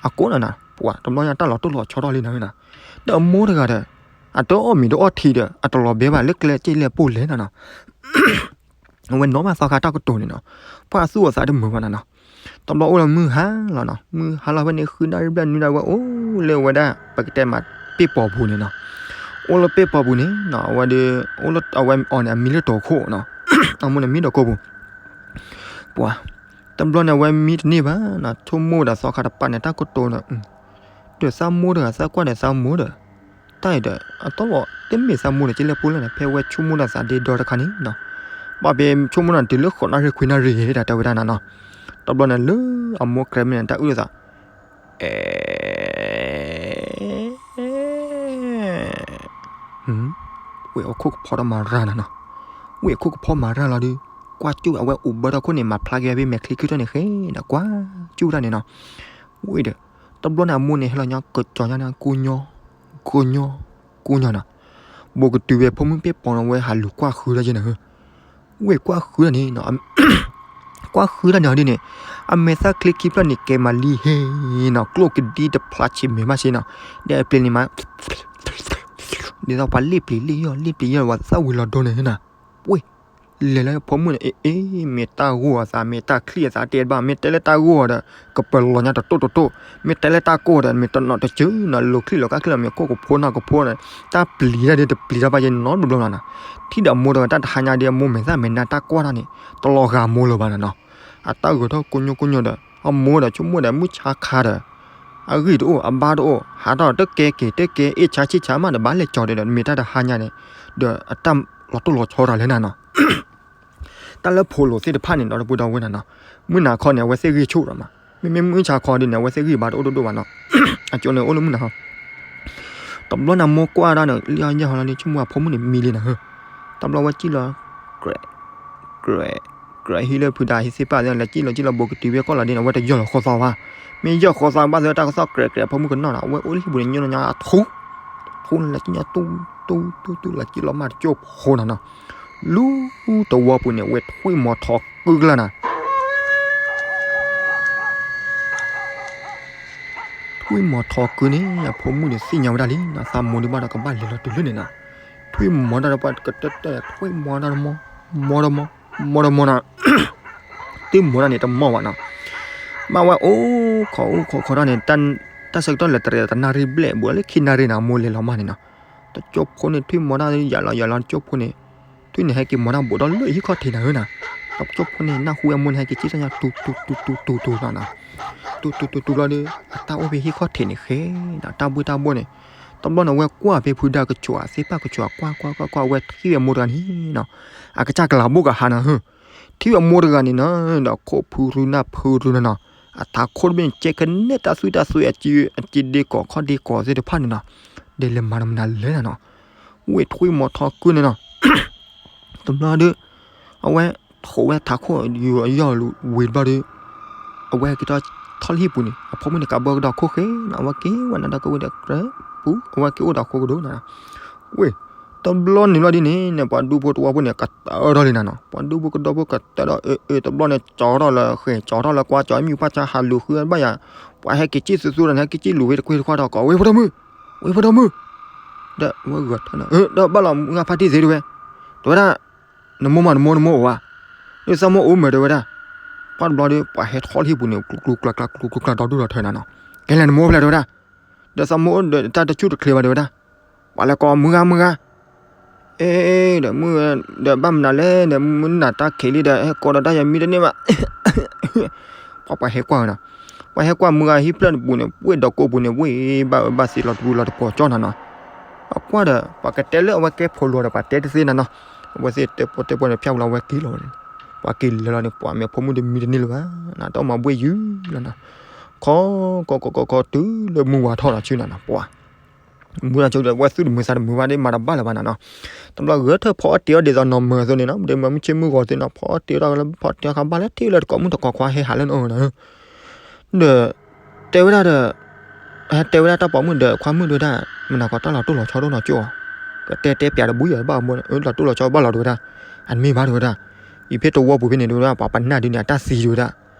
အကိးနီၤနီၤ ပှၤတဘျီညါတၢ်လီၤတိၢ်လီၤဆီထီၣ်လံနၤနီၤ, ဒီးအမိၢ်တဂၤဒီး အတအီၣ်မ့ၤတအီထံဒီး အတလီၤဘဲဘၣ် လၢကျဲစ့လၢအပိၢ်လဲၣ်နၤနီၤ, အဝဲနီၣ်ဘၣ်သီခါတၢ်ကတိၤန့ၣ်နီၤ, ပှၤသူၣ်အသးတမုာ်ဘၣ်နၤနီၤ, တဘျီအိၣ်လၢမုၢ်ဟါလီၤနီၤ, မုၢ်ဟါလီၤဖဲန့ၣ် ဃုနၣ်ရံၣ်ဘျဲၣ်နွံနၣ်ရံၣ်ဝဲအိၣ်လၢဝဲဒၣ် ပကတဲမး ပ့ၢ်ပီၤပူၤန့ၣ်နီၤ, အိၣ်လၢပ့ၢ်ပီၤပူၤန့ၣ်နီၤ အဝဲဒီး အိၣ်လၢအဝဲအီၤန့ၣ် အမံၤလၢတီၤခိၣ်နီၤ, အမိၢ်န့ၣ်မံဒီးကိၢ်ပူၤ ပှၤ တဘျီန့ၣ် အဝဲမံတန့ၢ်ဘၣ်နီၤ, ဆိကမိၣ်ဒီးသီခါတပၤန့ၣ် တၢ်ကတိၤဒီး ဒီးသးမိၢ်တဂၤ သးကွၢ်ဒီးသးမိၢ်ဒီး တၢ်အံၤဒီး အတီၢ်လီၤ တမ့ၢ်သးမိၢ်ဒီး က့လၢပူၤလၢ်န့ၣ် ဖဲဝဲဆိကမိၣ်ဒီးသးဒ့ဒီတခါန့ၣ်နီၤ, ဘၣ်ဖဲဆိကမိၣ်န့ၣ် တုၤလၢဃိးနၣ်ရံၣ်ခွံနၣ်ရံၣ်ဂ့ၤ တၢ်တဲဝဲဒၣ်နၤနီၤ, တဘျီန့ၣ်လၢအမိၢ်ကြဲးမ့ၢ်န့ၣ် တၢ်အုၣ်သး အဲ ဝ့ၢ်အခိၣ်ကဖီဒီးမၤရၢ်နၤနီၤ, ဝ့ၢ်အခိၣ်ကဖီမၤရၢ်လီၤဒီး ကွၢ်ကၠူၣ်အဝဲအိၣ်ဘၢထီၣ်ခိၣ်န့ၣ် မၤဖျါက့ၤဝဲဖဲမဲာ်ချံခုထီၣ်န့ၣ်ဃဲဒီး ကွၢ်ကၠူၣ်တၢ်န့ၣ်နီၤ, ဝ့ၢ်ဒီး တဘျီန့ၣ် အမိၢ်န့ၣ် ဟဲလီၤညီကစီၤညါန့ၣ် ကိညီ ကိညီ ကိညီနီၤ, ဘူးကတုၤဝဲဖိမုၣ်ပ့ၢ်ပီၤန့ၣ် ဝဲဟးလူၤကွၢ်ဃုတၢ်က့ၤနၤဧၢ, ဝ့ၢ်ကွၢ်ဃုတၢ်န့ၣ် ကွၢ်ဃုတၢ်န့ၣ်ဒ်န့ၣ် အမဲာ်သၣ်ချ့ခံဖျၢၣ်န့ၣ် ကဲမၤလံဟ့နီၤ, ကျိၣ်ကဒံတဖျါဆံးမဲာ်ဘၣ်ဆ့နီၤ, ဒီးအပျ့ၤန့ၣ်မး ဒ်သိးပှၤလ့ၣ်ပျံၤလ့ၣ်ယီၢ် လ့ၣ်ပျံၤယီၢ် ဝဲသၣ်ဝံၤလီၤဒိန့ၣ်နၤ, ဝ့ၢ် လဲၤလၢဖိမုၣ်န့ၣ် အ့ အ့ မ့ၢ်တၢ်ဂိၢ်အသး မ့ၢ်တၢ်ချံၣ်အသးတဲတဘၣ်, မ့ၢ်တဲလၢတၢ်ဂိၢ်ဒီး ကပလီၤညါတတိၢ်တတိၢ်, မ့ၢ်တဲလၢတၢ်ကိၢ်ဒီး မ့ၢ်တနီၤတစၢၤနီၤ လိၤချံၣ်လိၤကါချံၣ်လီၤ မ့ၢ်ကိၢ်ကဖိနီၢ်ကဖိန့ၣ် တၢ်ပျံၤတၢ်ဒ်တပျံၤတၢ်ဘၣ်ယဲနီတဘျီလီၤနၤ, ထံၣ်ဒီးအမိၢ်တဂၤတၢ်တဟါညါဒ်အမိၢ်မဲာ်သၣ်မဲာ်နါတၢ်ကွၢ်တၢ်န့ၣ် တလီၤဂာ်အမိၢ်လၢၤဘၣ်နၤနီၤ, အတၢ်ဂဲၤထီၣ်ကိညိၣ်ကိညိၣ်ဒီး အမိၢ်ဒီးဆိကမိၣ်ဒီး မုၢ်ဆါခါဒီး အဂံၢ်တအိၣ် အဘါတအိၣ် ဟးထီၣ်တကဲက့ၤတကဲ အ့ၣ်ဆါဆံၣ်ဆါမးဒီး ဘၣ်လဲၤကၠီၤဒီး မ့ၢ်တၢ်တဟါညါန့ၣ် ဒီးအတၢ်လီၤတိၢ်လီၤဆီတၢ်လဲၣ်နၤနီၤ တၢ်လၢဖိလိာ်သ့ၣ်တဖၣ်န့ၣ် ဒီပုၢ်ဒီဝဲၢ်နၤနီၤ, မုၢ်နၤခီန့ၣ် အဝဲသ့ၣ်ဂံၢ်ဆူၣ်ဒီးမး, မ့မ့ၢ်မုၢ်ဆါခီဒ်န့ၣ် အဝဲသ့ၣ်ဂံၢ်ဘါတအိၣ်ဒိၣ်ဒိၣ်ဘၣ်နီၤ, အကၠိန့ၣ်အိၣ်လၢမုၢ်နၤခီ, တဘျီန့ၣ်မိၢ်ကွၢ်ဒၣ်န့ၣ် လၢယဲၢ်ဟီလီၤန့ၣ် ဆိကမိၣ်အဖိမုၣ်န့ၣ်မံလံနၤဧၢ, တဘျီဝဲစံၣ်လီၤ ကြဲး ကြဲး ကြဲးဟံးလၢဖုဒါဟံးသ့ၣ်ပာ်သ့ၣ် လဲၤစံၣ်လီၤစံၣ်လီၤ ဘူးကတုၤဝဲကီၢ်လီၤဒ်န့ၣ် အဝဲတယီၢ်လီၤဃိးသီဘၣ်, မ့ၢ်ယီၢ်ဃိးသီဘၣ်သ့ၣ်တၢ်ကစီၣ်ကြဲးကြဲး အဖိမုၣ်ကနီၣ်ဒီး အဝဲအိၣ်လၢဟံၣ်ပူၤန့ၣ် ညီညီအထူ ထူန့ၣ် လဲၤစံၣ်ညီတူၢ်တူၢ်တူၢ်တူၢ် လဲၤစံၣ်လီၤမၢ်တကၠိဖိနၤနီၤ, လူတဝီပူၤန့ၣ် အဝဲထွံၣ်မီၤထီကုကလၢ်နၤ ထွံၣ်မီၤထီကုန့ၣ် အဖိမုၣ်န့ၣ်သ့ၣ်ညါဝဲဒၣ်လံနီၤ, သးမိၢ်ဒုးဘၣ်ဒီးကဘၣ်လဲၤလီၤတုၤလၢန့ၣ်နီၤ, ထွံၣ်မီၤတၢ်ဒီးပှၤကတၢၢ်တၢၢ် ထွံၣ်မီၤတၢ်တမီၤ မီၤတမီၤ မီၤတမီၤနီၤ, ထွံၣ်မီၤတၢ်န့ၣ်တမီၤဘၣ်နီၤ, ဘၣ်ဝဲအိၣ်ခိးအိၣ်ခိးခိးတၢ်န့ၣ် တၢ်ဆၢကတီၢ်လၢတရံးတနၣ်ရံၣ်ဘျဲၣ် ဘူးလၢခံနၣ်ရံၣ်န့ၣ် အမိၢ်လဲၤလီၤမၢ်န့ၣ်နီၤ, တကၠိဖိန့ၣ် ထွံၣ်မီၤတၢ်ယၤလီၤယၤလီၤ တကၠိဖိန့ၣ် ထွံၣ်န့ၣ် ဟဲက့ၤမီၤတၢ်ဘူးဒီးလၢဟံၣ်ခီၣ်ထံးနၤဧၢနီၤ, တကၠိဖိန့ၣ် နၢ်ဟူဝဲအမိၢ်န့ၣ် ဟဲက့ၤစံၣ်တၢ်ညါ တူတူတူတူတူတူနီၤ, တူတူတူတူဘျီဒီး အတၢ်အိၣ်ဖဲဟံၣ်ခီၣ်ထံးန့ၣ်ဃဲနီၤ, တၢ်ဘှ့ၣ်တၢ်ဘှီၣ်န့ၣ်, တဘျီန့ၣ် အဝဲကွၢ်ဖဲဖုဒါကဆူးသ့ၣ်ပာ်ကဆူး ကွၢ်ကွၢ်ကွၢ်ကွၢ် အဝဲထံၣ်ဝဲအမိၢ်တဂၤန့ၣ်နီၤ, အကစၢ်ကလၤဘိၣ်ကဟါနၤဧၢ, ထံၣ်ဝဲအမိၢ်တဂၤန့ၣ်နီၤ ဒီးခိၣ်ဖုရူနၢ်ဖုရူနၤနီၤ, အထးခိၣ်တဘ့ၣ်န့ၣ် ကဲကနဲတၢ်သွံၣ်တၢ်သွဲ အစ့ဒ့ကီးခီၣ်ဒ့ကီးသ့ၣ်တဖၣ်န့ၣ်နီၤ, ဒီးလဲၤမၤတမနုၤလဲၣ်နၤနီၤ, ဝ့ၢ်ထွံၣ်မီၤထီကုန့ၣ်နီၤ တဘျီဒီး အဝဲထိးဝဲထးခိၣ်ယူၤအယီၢ်ဝံၤတဘျီဒီး အဝဲက့ၤထီၣ်ထီၣ်လၢဟံၣ်ပူၤန့ၣ် အဖိမုၣ်န့ၣ် ကးဘၢကဒီးခိၣ်ဃဲနီၤ အဝဲက့ၤဝဲနၤဒီးကဝ့ၤဒီးကြၢးပူၤ အဝဲက့ၤအိၣ်ဒီးခိၣ်ကဒိၣ်နၤ, ဝ့ၢ် တဘျီန့ၣ်လီၤဒ်န့ၣ်န့ၣ် ပှၤဒူဖိတဝီဖိန့ၣ် ကတၢၢ်ထီၣ်လံနၤနီၤ. ပှၤဒူဖိကဒီဖိကတၢၢ်ထီၣ် အၢ အၢ တဘျီန့ၣ် ကၠီထီၣ်လၢဃဲၤ ကၠီထီၣ်လၢကွၢ် ကၠီမံၣ်ဖၣ်ဆါ ဟးလူၤဃုဘၣ်ယၤ, ပှၤဟဲက့ၤစံၣ်သူသူဒီး ဟဲက့ၤစံၣ်လူၤဝဲတခွ့တခွါဒီး ကိးဝဲဖိဒိၣ်မုၣ်, ဝဲဖိဒိၣ်မုၣ်, ဒီးဝဲဂဲၤထၢၣ်န့ၣ် ဒီးဘၣ်လီၤမုၢ်ဂၤဖါတံၢ်သ့တဝဲ, တဲဝဲဒၣ် နမိၢ်မး နမိၢ် နမိၢ်အိၣ်ဧါ, ဒီးသးမိၢ်အိၣ်မး တဲဝဲဒၣ်. ပှၤတဘျီဒီး ပှၤဟဲထီၣ်လၢဟံၣ်ပူၤန့ၣ် ကျူကျူကျါကျါ ကျူကျူကျါ ဒီဒူၣ်ဒီထၢနၤနီၤ. ကဲလဲၣ် နမိၢ်ဖဲလဲၣ် တဲဝဲဒၣ်. ဒီးသးမိၢ်အိၣ်ဒီး တၢ်တဆူၣ်တချ့ဘၣ် တဲဝဲဒၣ်. ပှၤလဲၤကိး မုၢ်ဂၤ မုၢ်ဂၤ, အ့ ဒီးမုၢ် ဒီးဘၣ်မနုၤလဲၣ် ဒီးမုၢ်နၤတၢ်ခံးလံဒီး ဟဲကိးဒီးတၢ်ယမံတန့ၢ်ဘၣ်. ပှၤ ပှၤဟဲကွၢ်ဝဲနီၤ. ပှၤဟဲကွၢ်မုၢ်ဂၤဟံၣ်ဖျၢၣ်တပူၤန့ၣ် ပှ့ၤဒီးကိးပူၤန့ၣ် ဝ့ၢ်ဘၣ်အၢဘၣ်သီလီၤတပူၤလီၤတပူၤကၠီနၤနီၤ. ပှၤကွၢ်ဒီး ပှၤကတဲလၢအဝဲကဲဖိလီၤဒီး ပှၤတဲတသ့နၤနီၤ. အဝဲသ့ၣ်တဲပီတဲပီန့ၣ် ဖၠၣ်ဝံၤလီၤ အဝဲက့ၤလီၤဝဲန့ၣ်, ပှၤက့ၤလီၤလီၤန့ၣ် ပှၤမ့ၢ်ဖိမုၣ်တမံတန့ၢ်လၢၤဘၣ်နၤ, တၢ်မၤဘှ့ၣ်ယုၢ်လီၤနၤ. ခီ ခီ ခီ ခီ ခီ တုၤလၢမုၢ်ဝါထီၣ်ဒီးဆူနၤနီၤ ပှၤ မုၢ်ထီၣ်ဆူဒီး ဝဲသူၣ်တမုာ်သးတမုာ်ဘၣ်ဒီး မၤတဘၣ်လၢၤဘၣ်နၤနီၤ. တဘျီဂဲၤထၢၣ်ဖီအီၣ်တ့ၤအီၣ်ဒ်သိးနီၢ်မၢၤအသိးန့ၣ်နီၤ, ဒ်မ့ၢ်မုၢ်ဆ့ၣ်မုၢ်ဂီၤသ့ၣ်နီၤ, ဖီအီၣ်တ့ၤအီၣ်တၢ်လၢ ဖီအီၣ်တ့ၤအီၣ်ခါဘၣ်လၢထံၣ်လၢတကိးမုၣ်တကိးခွါဟဲဟးလၢနအိၣ်နီၤ. ဒီး တဲဝဲဒၣ်ဒီး ဟဲတဲဝဲဒၣ်တၢ်ပိာ်မုၣ်ဒီးခွါမုၣ်တဲဝဲဒၣ်, မနၤကီးတၢ်လီၤတိၢ်လီၤဆီဒိၣ်နီၢ်ကၠိၣ်, ကတဲတဲပျးတဘူၣ်ယၤဘၣ်အမိၢ်, လီၤတိၢ်လီၤဆီဘၣ်လီၤတဲဝဲဒၣ်, အတမ့ၢ်ဘၣ်တဲဝဲဒၣ်, ယဖဲတဝီပူၤဖဲန့ၣ်တဲဝဲဒၣ် ပှၤပနၢ်ဒုန့ၣ် အတၢ်သံတဲဝဲဒၣ်,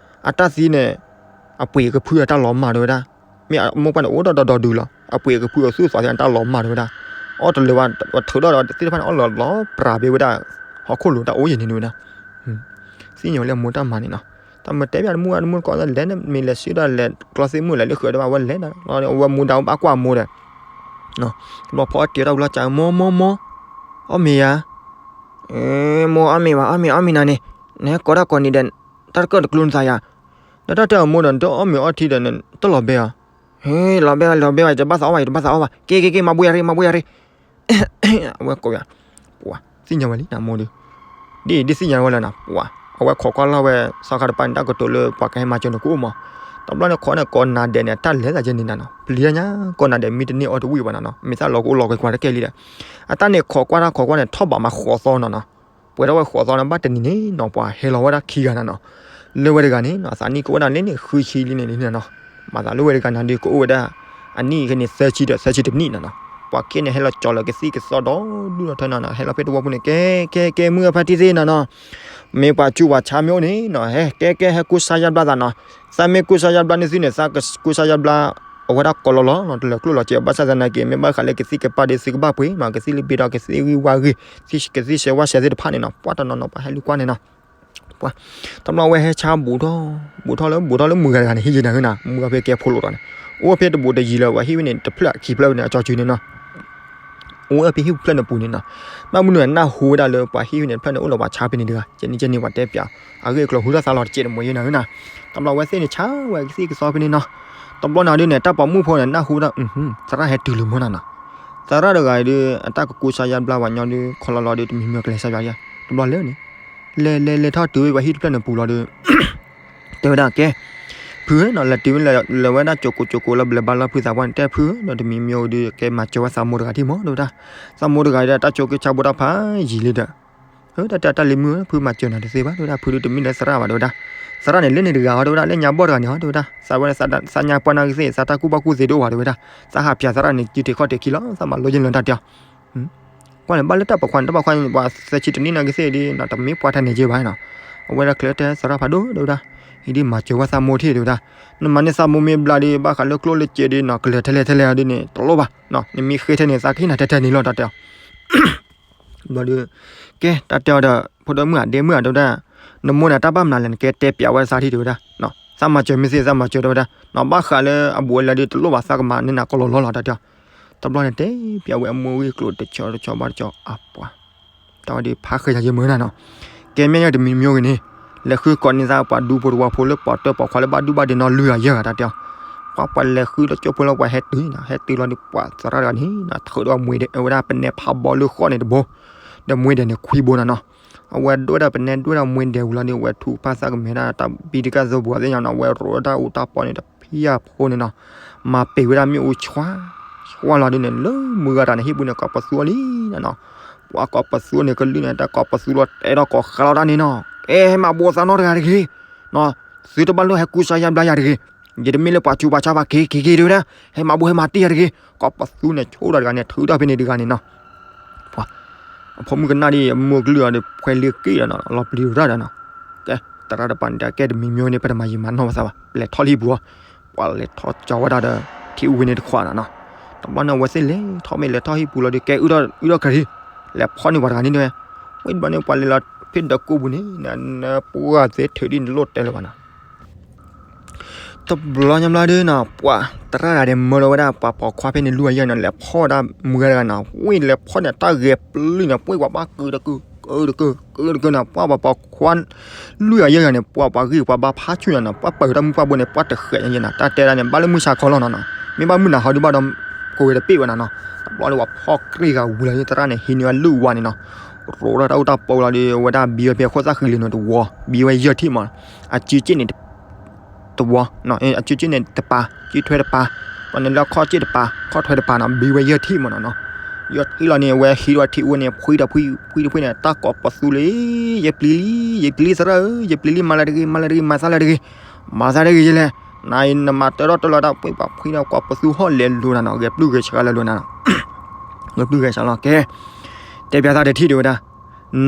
အတၢ်သံန့ၣ် အပှ့ၤကဖုအတၢ်လီၤမၢ်တဲဝဲဒၣ်, မ့ၢ်အမိၢ်ပှၢ်န့ၣ် အိၣ်ဒီးဒီးဒုလီၤ, အပှ့ၤကဖုအသူၣ်သးသ့ၣ်အတၢ်လီၤမၢ်တဲဝဲဒၣ်, အီၣ်တလၢာ်ဘၣ် ပထုးထီၣ်ဒီးသ့ၣ်တဖၣ်န့ၣ် အီၣ်လီၤလီၤပြးဘ့ဝဲဒၣ်, ဟီၣ်ခိၣ်လိၤတၢ်အိၣ်ယံၤန့ၣ်တဲဝဲဒၣ် သ့ၣ်ညါဝဲလၢအမိၢ်တၢ်မၤန့ၣ်နီၤ, တၢ်မၤတဲပျးတမုၢ်ဂၤတမုၢ်တကိးလဲၣ်, မ့ၢ်လဲၤဆှၢဒၣ်လဲၤကျီသ့ၣ်မုၢ်လဲၤလၢဃုာ်တဘၣ်ဝဲလဲၤ, အဝဲမူဒါဘၣ်ကွၢ်အမိၢ်ဒီး, တဘျီဖီအီၣ်တ့ၤတၢ်ဝံၤလီၤကး မိၢ်မိၢ်မိၢ်, အီၣ်မ့ၤယၤ, မိၢ်အီၣ်မ့ၤဘၣ် အီၣ်မ့ၤအီၣ်မ့ၤနၤန့ၣ်, နဟဲကိးတၢ်ကိးနံၤဒီး တၢ်တကၢၢ်တကျိနသးယၤ, ဒီးတၢ်တဲအမိၢ်ဒီး နတအီၣ်မ့ၤအီထံဒီး နတလီၤဘဲဧါ, လီၤဘဲဘၣ် လီၤဘဲဘၣ် ယတဘၣ်သးအီၣ်ဘၣ် ယတဘၣ်သးအီၣ်ဘၣ်, က့ၤ က့ၤ က့ၤ မၤဘှံးယၤရ့ မၤဘှံးယၤရ့ အဝဲကိးယၤ, ပှၤသ့ၣ်ညါဝဲလံနၤမိၢ်ဒီး, ဒ်အံၤဒ်သ့ၣ်ညါဝဲလၢနၤ ပှၤ, အဝဲခိးကွၢ်လီၤဝဲ စီၤခါတပၤန့ၣ် တၢ်ကတိၤလၢပှၤကဟဲမၤစၢၤနကိၣ်မး, တဘျီန့ၣ်ခိးန့ၣ်ကိးနၤဒဲးန့ၣ် တၢ်လဲၤသးကဲန့ၣ်နၤနီၤ ပျံၤညါ, ကိးနၤဒဲးမံတန့ၢ်အီၣ်တဝံၣ်ဘၣ်နၤနီၤ မ့ၢ်သးလီၤကအိၣ်လီၤက့ၤကွၢ်တကဲလံဒီး, အတၢ်န့ၣ်ခိးကွၢ်တၢ်ခိးကွၢ်န့ၣ် ထီၣ်ဘးမးဃိးသီနၤနီၤ ပှဲၤထီၣ်ဝဲဃိးသီန့ၣ် ဘၣ်တနံၤန့ၣ်နီၤ ပှၤဟဲလီၤဝဲဒၣ်ခံဂၤနၤနီၤ, လၢဝဲတဂၤန့ၣ်နီၤ သးနံၣ်ကအိၣ်ဝဲဒၣ်လၢန့ၣ် ဃုဆံလံန့ၣ်နၤနီၤ, မၤသးလၢဝဲတဂၤနၤဒီးကအိၣ်ဝဲဒၣ် အနံၣ်ကန့ၣ်သၢဆံဒီးသၢဆံတနံၣ်နၤနီၤ, ပှၤကဲန့ၣ်ဟဲလီၤကၠီၤလၢကသံၣ်ကသီဒီဒူၣ်ဒီထၢနၤနီၤ ဟဲလီၤဖဲတဝီပူၤန့ၣ် ကဲ ကဲ ကဲ မုၢ်ဂၤဖါတံၢ်သ့ၣ်နၤနီၤ, မ့ၢ်ပှၤကူပှၤဆါမ့ၢ်အိၣ်န့ၣ်နီၤ ဟဲ ကဲ ကဲ ဟဲကူစါယါဘျါသးနီၤ, သးမ့ၢ်ကူစါယါဘျါန့ၣ်သုန့ၣ် သးကူစါယါဘျါ အဝဲဒၣ်ကိးလီၤလီၤနီၤ တလၢာ်ကျိၣ်လီၤစဲး ဘၣ်ဆၣ်သနာ်က့ မ့ၢ်ဘၣ်ဃးလၢကသံၣ်ကပၤဒီးသုကဘၣ်ပှ့ၤနီၤ ကသံၣ်လၢဘ့ဒီးကသံၣ်ဂံၢ်ဝါဂ့ၤ ကသံၣ်စဲးဝါစဲးသ့ၣ်တဖၣ်န့ၣ်နီၤ ပှၤတနီၤနီၤ ပှၤဟဲလူၤကွၢ်န့ၣ်နီၤ, ပှၤ, တဘျီဝဲဟဲဆါဘူးထီၣ်, ဘူးထီၣ်လၢ ဘူးထီၣ်လၢမုၢ်ဂၤတဂၤန့ၣ် ဟံၣ်ယံၤနၤဟၢနၤ မုၢ်ဂၤဖဲကဲဖိလိာ်ဒီးန့ၣ်, အိၣ်ဖဲတဘူးတယံၤလၢၤ ပှၤဟံၣ်ဝဲန့ၣ် တဖျၢၣ်ခံဖျၢၣ်ဝဲန့ၣ် အကၠီစုန့ၣ်နီၤ အိၣ်ဝဲဖဲဟံၣ်ဖျၢၣ်န့ၣ်ပူၤန့ၣ်နီၤ, ဘၣ်မနုၤနၢ်ဟူဝဲဒၣ်လၢပှၤဟံၣ်ဝဲန့ၣ် တဖျၢၣ်န့ၣ် အိၣ်လီၤပှၤဆါဖဲန့ၣ်တဂၤ ကဲန့ၣ်ကဲန့ၣ် ပှၤတဲပျး အဂ့ၢ်အကျိၤဟူထီၣ်သါလီၤတစဲးတမှဲၤယဲနၤဟၢနၤ, တဘျီဝဲသ့ၣ်န့ၣ် ဆါဝဲကသံၣ်ကသီဖဲန့ၣ်နီၤ, တဘျီနၤဒုန့ၣ် တၢ်ပိာ်မုၣ်ဖိန့ၣ် နၢ်ဟူဝဲဒၣ် သရၣ်ဟဲတုၤလံမ့ၢ်နၤနီၤ, သရၣ်တဂၤအံၤဒု အတၢ်ကကူစါယါဘျါဝဲညီဒု ခီလီၤလီၤဒု တမံၤမံၤကလဲၤစါယါ, တဘျီလဲၣ်န့ၣ် လဲၤလဲၤလဲၤထီၣ်တုၤဝဲ ပှၤဟံၣ်တဖျၢၣ်န့ၣ်ပူၤလီၤဒု တဲဝဲဒၣ်ကဲ, ဖုဧၢနီၤ လဲၤတုၤဝဲ လဲၤဝဲဒၣ်ကၠိကိးကၠိကိးလၢဘျဲးဘါလီၢ်ဖုသးပှၢ်န့ၣ် တဲဖုဧၢနီၤ တမံၤမံၤအိၣ်ဒုး ကဲမၤစၢၤဝဲသးမိၢ်တဂၤဒံးမ့ၢ် တဲဝဲဒၣ်, သးမိၢ်တဂၤဒီး တၢ်ကၠိက့ၤဆါဘိတၢ်ဖးယံာ်လံဒီး, တၢ်တဲတၢ်လံၤမုၣ်ဧၢ ဖုမၤစၢၤနၤတသ့ဘၣ် တဲဝဲဒၣ် ဖုဒုးတမ့ၢ်လၢသရၣ်ဘၣ် တဲဝဲဒၣ်, သရၣ်န့ၣ်လၢန့ၣ်တဂၤဧိၤ တဲဝဲဒၣ် လၢညါဘီၣ်တဂၤန့ၣ်ဧိၤ တဲဝဲဒၣ်, သးဝဲ သးညါပှၢ်နၢ်ကသ့ၣ် သးတၢ်ကူၣ်ဘၣ်ကူၣ်သ့တအိၣ်ဘၣ် တဲဝဲဒၣ်, သးဟးဖၠးသရၣ်န့ၣ် စုထံးခီၣ်ထံးခံလီၤ သးမၤလိယဲၢ်လၢတၢ်တဲအီၤ ကွၢ်န့ၣ် ဘၣ်လၢတၢ်ပိာ်ခွါန့ၣ် တၢ်ပိာ်ခွါန့ၣ် ပှၤသၢဆံတနံၣ်နာ်က့သ့ၣ်ဒ်နီၤ တမ့ၢ်ပှၤတၢ်န့ၣ်က့ဘၣ်နီၤ, အဝဲဒၣ်ကျဲတဲသရၣ်ဖးဒိၣ်တဲဝဲဒၣ်, အံၤဒ်မၤစၢၤဝဲသးမိၢ်ထံၣ်တဲဝဲဒၣ်, နမၤန့ၢ်သးမိၢ်မ့ၢ်ဘျါဒ် ဘၣ်ဃးလၢကျိၣ်လၢစဲးဒ်နီၤ ကလဲၤထဲလဲၣ်ထဲလဲၣ်ဒ်န့ၣ် တလိၣ်ဘၣ်, နမ့ၢ်ဃ့ထဲန့ၣ် သးကဟ့ၣ်နၤထဲထဲန့ၣ်လီၤ တၢ်တဲအီၤ ဘျီဒီး, ကဲ တၢ်တဲအီၤဒီး ဖိဒိၣ်မုၣ်ဧၢ ဒ့မုၣ်ဧၢ တဲဝဲဒၣ်, နမိၢ်န့ၣ် တၢ်ဘၣ်မနုၤလဲၣ် နကဲတဲပျးဝဲသးထံၣ်တဲဝဲဒၣ်, သးမၤစၢၤမ့ၢ်သ့ သးမၤစၢၤတဲဝဲဒၣ်, ဘၣ်ဃးလၢအဘူးအလဲဒီး တလိၣ်ဘၣ် သးကမၤန့ၢ်နၤကိးလီၤလီၤလီၤ တၢ်တဲအီၤ, တဘျီန့ၣ် တဲပျးဝဲအမိၢ်ဂ့ၢ်ကျိၤတဆီတဆီဘၣ်တဆီ အပှၤ တၢ်ဝဲဒ်ဖးဃဲယၤယဲမုၢ်နၤနီၤ, ကဲမ့ၢ်ယဲတမံၤမံၤဂ့ၤန့ၣ်, လဲၤဃုကိးန့ၢ်သးပှၤဒူဖိတဝီဖိလၢပှၤတၢၢ်ပှၤခွါလၢဘၣ်ဒူဘၣ်ဒ့နီၤ လွံၢ်ဂၤယဲၢ်ဂၤ တၢ်တဲအီၤ, ပှၤပှၤလဲၤဃုဒီးကၠိဖိလၢပှၤဟဲတုၤနီၤ ဟဲတုၤလီၤဒီးပှၤသရၣ်တဂၤန့ၣ်နီၤ ထုးဒီးမွဲဒဲး အဝဲဒၣ်ပနဲဖးဘီလၢဃီန့ၣ်တဘိ, ဒီးမွဲဒဲးန့ၣ်ခွံဘိနၤနီၤ, အဝဲဒိၣ်ဝဲဒၣ်ပနဲဒိၣ်ဝဲဒၣ်မွဲဒဲးဝံၤလီၤဒီး အဝဲထူးဖးသးကမဲာ်ဒၣ်တၢ်ဘံတကၣ်သိပူၤသ့ၣ်ညါနီၤ အဝဲရိးဝဲဒၣ်အူတၢ်ပီန့ၣ်တဖံးအဖိန့ၣ်နီၤ, မၤပ့ၤဝဲဒၣ်မ့ၣ်အူဆွါ, ဆွါလီၤဒ်န့ၣ် လၢမုၢ်ဂၤတဂၤန့ၣ် ဟံၣ်ပူၤန့ၣ် ကိးပသူအီၤလံနီၤနီၤ, ပှၤကိးပသူန့ၣ် ကလုၢ်န့ၣ် တၢ်ကိးပသူလီၤတဲဒီးကိးဃးလီၤတၢ်န့ၣ်နီၤ, ကဲ ဟဲမၤဘိးသးနီတဂၤတဂ့ၤ, သုတဘၣ်လိၣ်ဟဲကူစါယါဘျါယၤတဂ့ၤ, ယတမ့ၢ်လၢပှၤကူပှၤဆါဘၣ် က့ၤက့ၤက့ၤတဲဝဲဒၣ်, ဟဲမၤဘိးဟဲမၤတ့ၢ်ယၤတဂ့ၤ, ကိးပသူန့ၣ် ဆိၣ်တၢ်တဂၤန့ၣ် ထုးထီၣ်ဖဲန့ၣ်တဂၤန့ၣ်နီၤ, ပှၤ ဖိမုၣ်ကနၣ်ဒ်အမိၢ်ကလုၢ်အီၤဒီး ဖှဲလ့က့ၣ်ဒီးနီၤ လီၤပျံၤရၣ်ဒီးနီၤ. ကဲ သရၣ်တပၤန့ၣ် တၢ်ကဲတမံၤမံၤန့ၣ် ပတမၤယံာ်မၤနီၢ်ပသးဘၣ် ပလဲၤထီၣ်လၢဟံၣ်ပူၤအီၤ. ပှၤလဲၤထီၣ်ကၠီဝဲဒၣ်ဒီး ထံၣ်အူဝ့န့ၣ်တခွးနီၤနီၤ. တဘျီန့ၣ် အဝဲသ့ၣ်လဲၤထီၣ်မ့ၢ်လဲၤထီၣ်ဟံၣ်ပူၤလီၤဒီး ကဲအုၣ်ထီၣ်အုၣ်ထီၣ်ကရံၤ လဲၤဖီၣ်န့ၢ်ပှၤတဂၤန့ၣ်တဲဝဲ. ဝံၤတဘျီန့ၣ် ပှၤလဲၤလီၤဖဲဒၢးကိးပူၤန့ၣ် နပှၤသ့ထုးဒ်နလိၣ်တဲလၢၤဘၣ်နီၤ. တဘျီညါဘျီဒုနီၤ ပှၤသရၣ်တဂၤန့ၣ် မၢလီၤဝဲဒၣ်ပှၤပိာ်ခွါဖဲန့ၣ်လွံၢ်ဂၤယဲၢ်နီၤ လဲၤဖီၣ်ဝဲဒၣ်မုၢ်ဂၤတဂၤနီၤ. ဝံၤလဲၤဖီၣ်န့ၣ် တၢ်ဂဲၤပျုၢ်န့ၣ် ပှၤပှၤဘၣ်ကုာ်တကုာ် ကုာ်တကုာ် ကုာ်တကုာ်နီၤ. ပှၤပှၤပိာ်ခွါလွံၢ်ဂၤယဲၢ်ဂၤန့ၣ် ပှၤပှၤဂံၢ်ပှၤဘါဖးဆူၣ်ညါနီၤ ပှၤပာ်တၢ်မုၢ်ပှၢ်ဘိန့ၣ် ပှၤတဃဲးညါယဲၢ်နီၤ. တၢ်တဲဒၣ်န့ၣ် ဘၣ်လၢမုၢ်ဆါခီလီၤနီၤနီၤ မ့ၢ်ဘၣ်မုၢ်နၤဟီဒုဘၣ်ဒီး ကိးဝဲတပ့ၢ်ဝဲနီၤနီၤ. တဘျီန့ၣ် ပှၤဖီၣ်ကြ့ၢ်ဂၤဝံၤလီၤ သရၣ်န့ၣ် ဟံးန့ၢ်ဝဲလုၢ်ဝါန့ၣ်နီၤ ရိးထီၣ်တၢ်အိၣ်တၢ်ပီလီၤဒီး အဝဲဒၣ်ဘံဝဲဖဲခိၣ်သၣ်ဃံလံၤန့ၣ်တဝီ ဘံဝဲယဲၢ်ထံၣ်မး အစုက့ၣ်န့ၣ် တဝီ အစုက့ၣ်န့ၣ်တပၤ စုထွဲတပၤ ပှၤန့ၣ်လၢခီၣ်က့ၣ်တပၤ ခီၣ်ထွဲတပၤနီၤ ဘံဝဲယဲၢ်ထံၣ်မးနီၤနီၤ. ယဲၢ်ထံၣ်လီၤန့ၣ် အဝဲဟံးဒီးထံၣ်အူဝဲန့ၣ် ဖှံဒီးဖှံ ဖှံဒီးဖှံန့ၣ် တၢ်ကိးပသူလံ ယပျံၤလံ ယပျံၤလံသရၣ်ဧၢ ယပျံၤလံ မၤလၢတဂ့ၤ မၤလၢတဂ့ၤ မၤသးလၢတဂ့ၤ မၤသးလၢတဂ့ၤယဲလဲၣ် နၤအံၤနမၤတၢထီၣ်တၢလီၤတၢ် ဖှံပှၤဖှံဒီး ကိးပသူဟီၣ်လဲၤလိၤနၤနီၤ ဂဲၤပျုၢ်ဂဲၤဆှးလၢလိၤနၤနီၤ ဂဲၤပျုၢ်ဂဲၤဆှးလီၤ ကဲ တဲပျးသးတထံၣ်ဒံးဝဲဒၣ်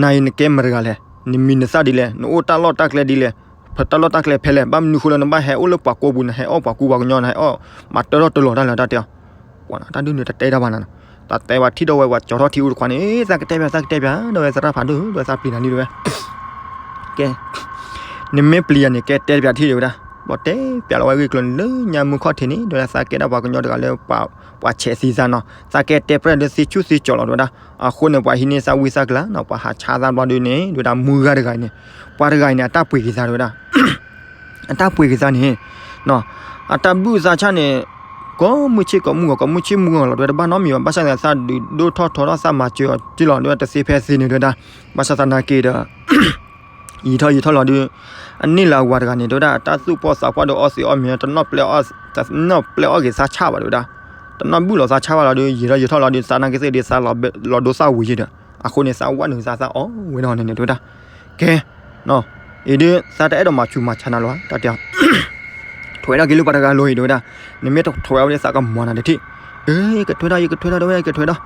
နၤအံၤနကဲမတၤတဂၤလဲၣ် နမံၤနသၣ်ဒ်လဲၣ် နအိၣ်တၢ်လီၢ်တၢ်ကျဲဒ်လဲၣ် ဖဲတၢ်လီၢ်တၢ်ကျဲဖဲလဲၣ် ဘၣ်မနုၤဃိလၢနဘၣ်ဟဲအိၣ်လၢပှၤကိးပူၤ နဟဲအီၣ်ပှၤကူပှၤကညီ နဟဲအီၣ်မၤတၢထီၣ်တၢလီၤတၢ်လဲၣ် တၢ်တဲအီၤ ပှၤနီၤ တၢ်ဒုးနုၤတတဲတၢ်ဘၣ်နီၤနီၤ တၢ်တဲဝဲထံၣ်ဒီးဝဲပှၤကၠီထီၣ်ထံၣ်အူတခွါန့ၣ် သးကတဲပျး သးကတဲပျး ဒီးဝဲသရၣ်ဖးဒိၣ် ဒီးသးပျံၤနၤလံ တဲဝဲ ကဲ နမ့ၢ်ပျံၤယၤန့ၣ် ကဲတဲပျးထံၣ်ဒံးဝဲဒၣ် ဘၣ်တဲပျးလီၤဝဲဂ့ၢ်ကျိၤန့ၣ် လၢညါမုၢ်ခီၣ်ထံးန့ၣ် ဒ်ဝဲဒၣ်သးကဲဒၣ်ပှၤကညီတဂၤလၢ ပှၤဆဲးသံသးနီၤ သးကဲတဲပြဲၢ်လၢသ့ဆူၣ်သ့ကၠီၤလီၤ တဲဝဲဒၣ် အဃိန့ၣ် ပှၤဟံးန့ၢ်သးဝံသးကလၤနီၤ ပှၤဟးဆါသးဘျီဒုန့ၣ် တဲဝဲဒၣ် မုၢ်ဂၤတဂၤန့ၣ် ပှၤတဂၤအံၤန့ၣ် အတၢ်ပှ့ၤက့ၤသး တဲဝဲဒၣ် အတၢ်ပှ့ၤက့ၤသးန့ၣ် အတၢ်ဘုၣ်သးဆၣ်န့ၣ် ကိးမုၢ်ဆ့ၣ်ကိးမုၢ်ဂီၤ ကိးမုၢ်ဆ့ၣ်မုၢ်ဂီၤလီၤ တဲဝဲတဘၣ်နီတမံၤဘၣ် ဘၣ်ဆၣ်သးဒုးဒိၣ်ထီၣ်ထီထီၣ်သးမၤစၢၤအီၤတံၢ်လီၤ တဲဝဲတသ့ဖဲသ့န့ၣ် တဲဝဲဒၣ် ဘၣ်ဆၣ်သနာ်က့ဒီး ယံာ်ထီၣ်ယံာ်ထီၣ်လီၤဒုး အန့ၣ်လၢအဝၤတဂၤန့ၣ် တဲဝဲဒၣ် အတၢ်သူၣ်ပီၢ်သးပီၢ်ဒီးအီသံးအီမ့ၤ တနီၣ်ပျဲ တနီၣ်ပျဲအီၣ်က့ၤသးဆၣ်ဘၣ် တဲဝဲဒၣ် တနီၣ်ဘုၣ်လီၤသးဆၣ်ဘၣ်လီၤဒုး ယံာ်ထီၣ်ယံာ်ထီၣ်လီၤဒုး သနာ်က့သ့ၣ်ဒုး သးလီၤဒိသၣ်ဝံၤယဲၢ်ဒီး အဃိန့ၣ် သးဝဲနုာ်သးသးအီၣ်ဝဲဒီးန့ၣ်န့ၣ် တဲဝဲဒၣ် ကဲ အံၤဒုး သးတအဲၣ်ဒိးမၤဆူးမၤဆါနၤလီၤ တၢ်တဲအီၤ ထွဲဒၣ်က့ၤလၢပှၤတဂၤလိၤအံၤ တဲဝဲဒၣ် နမ့ၢ်တထွဲဝဲလၢသးကမၤနၤတထံၣ် အ့ ယကထွဲဒၣ် ယကထွဲဒၣ် တဲဝဲ ယကထွဲဒၣ်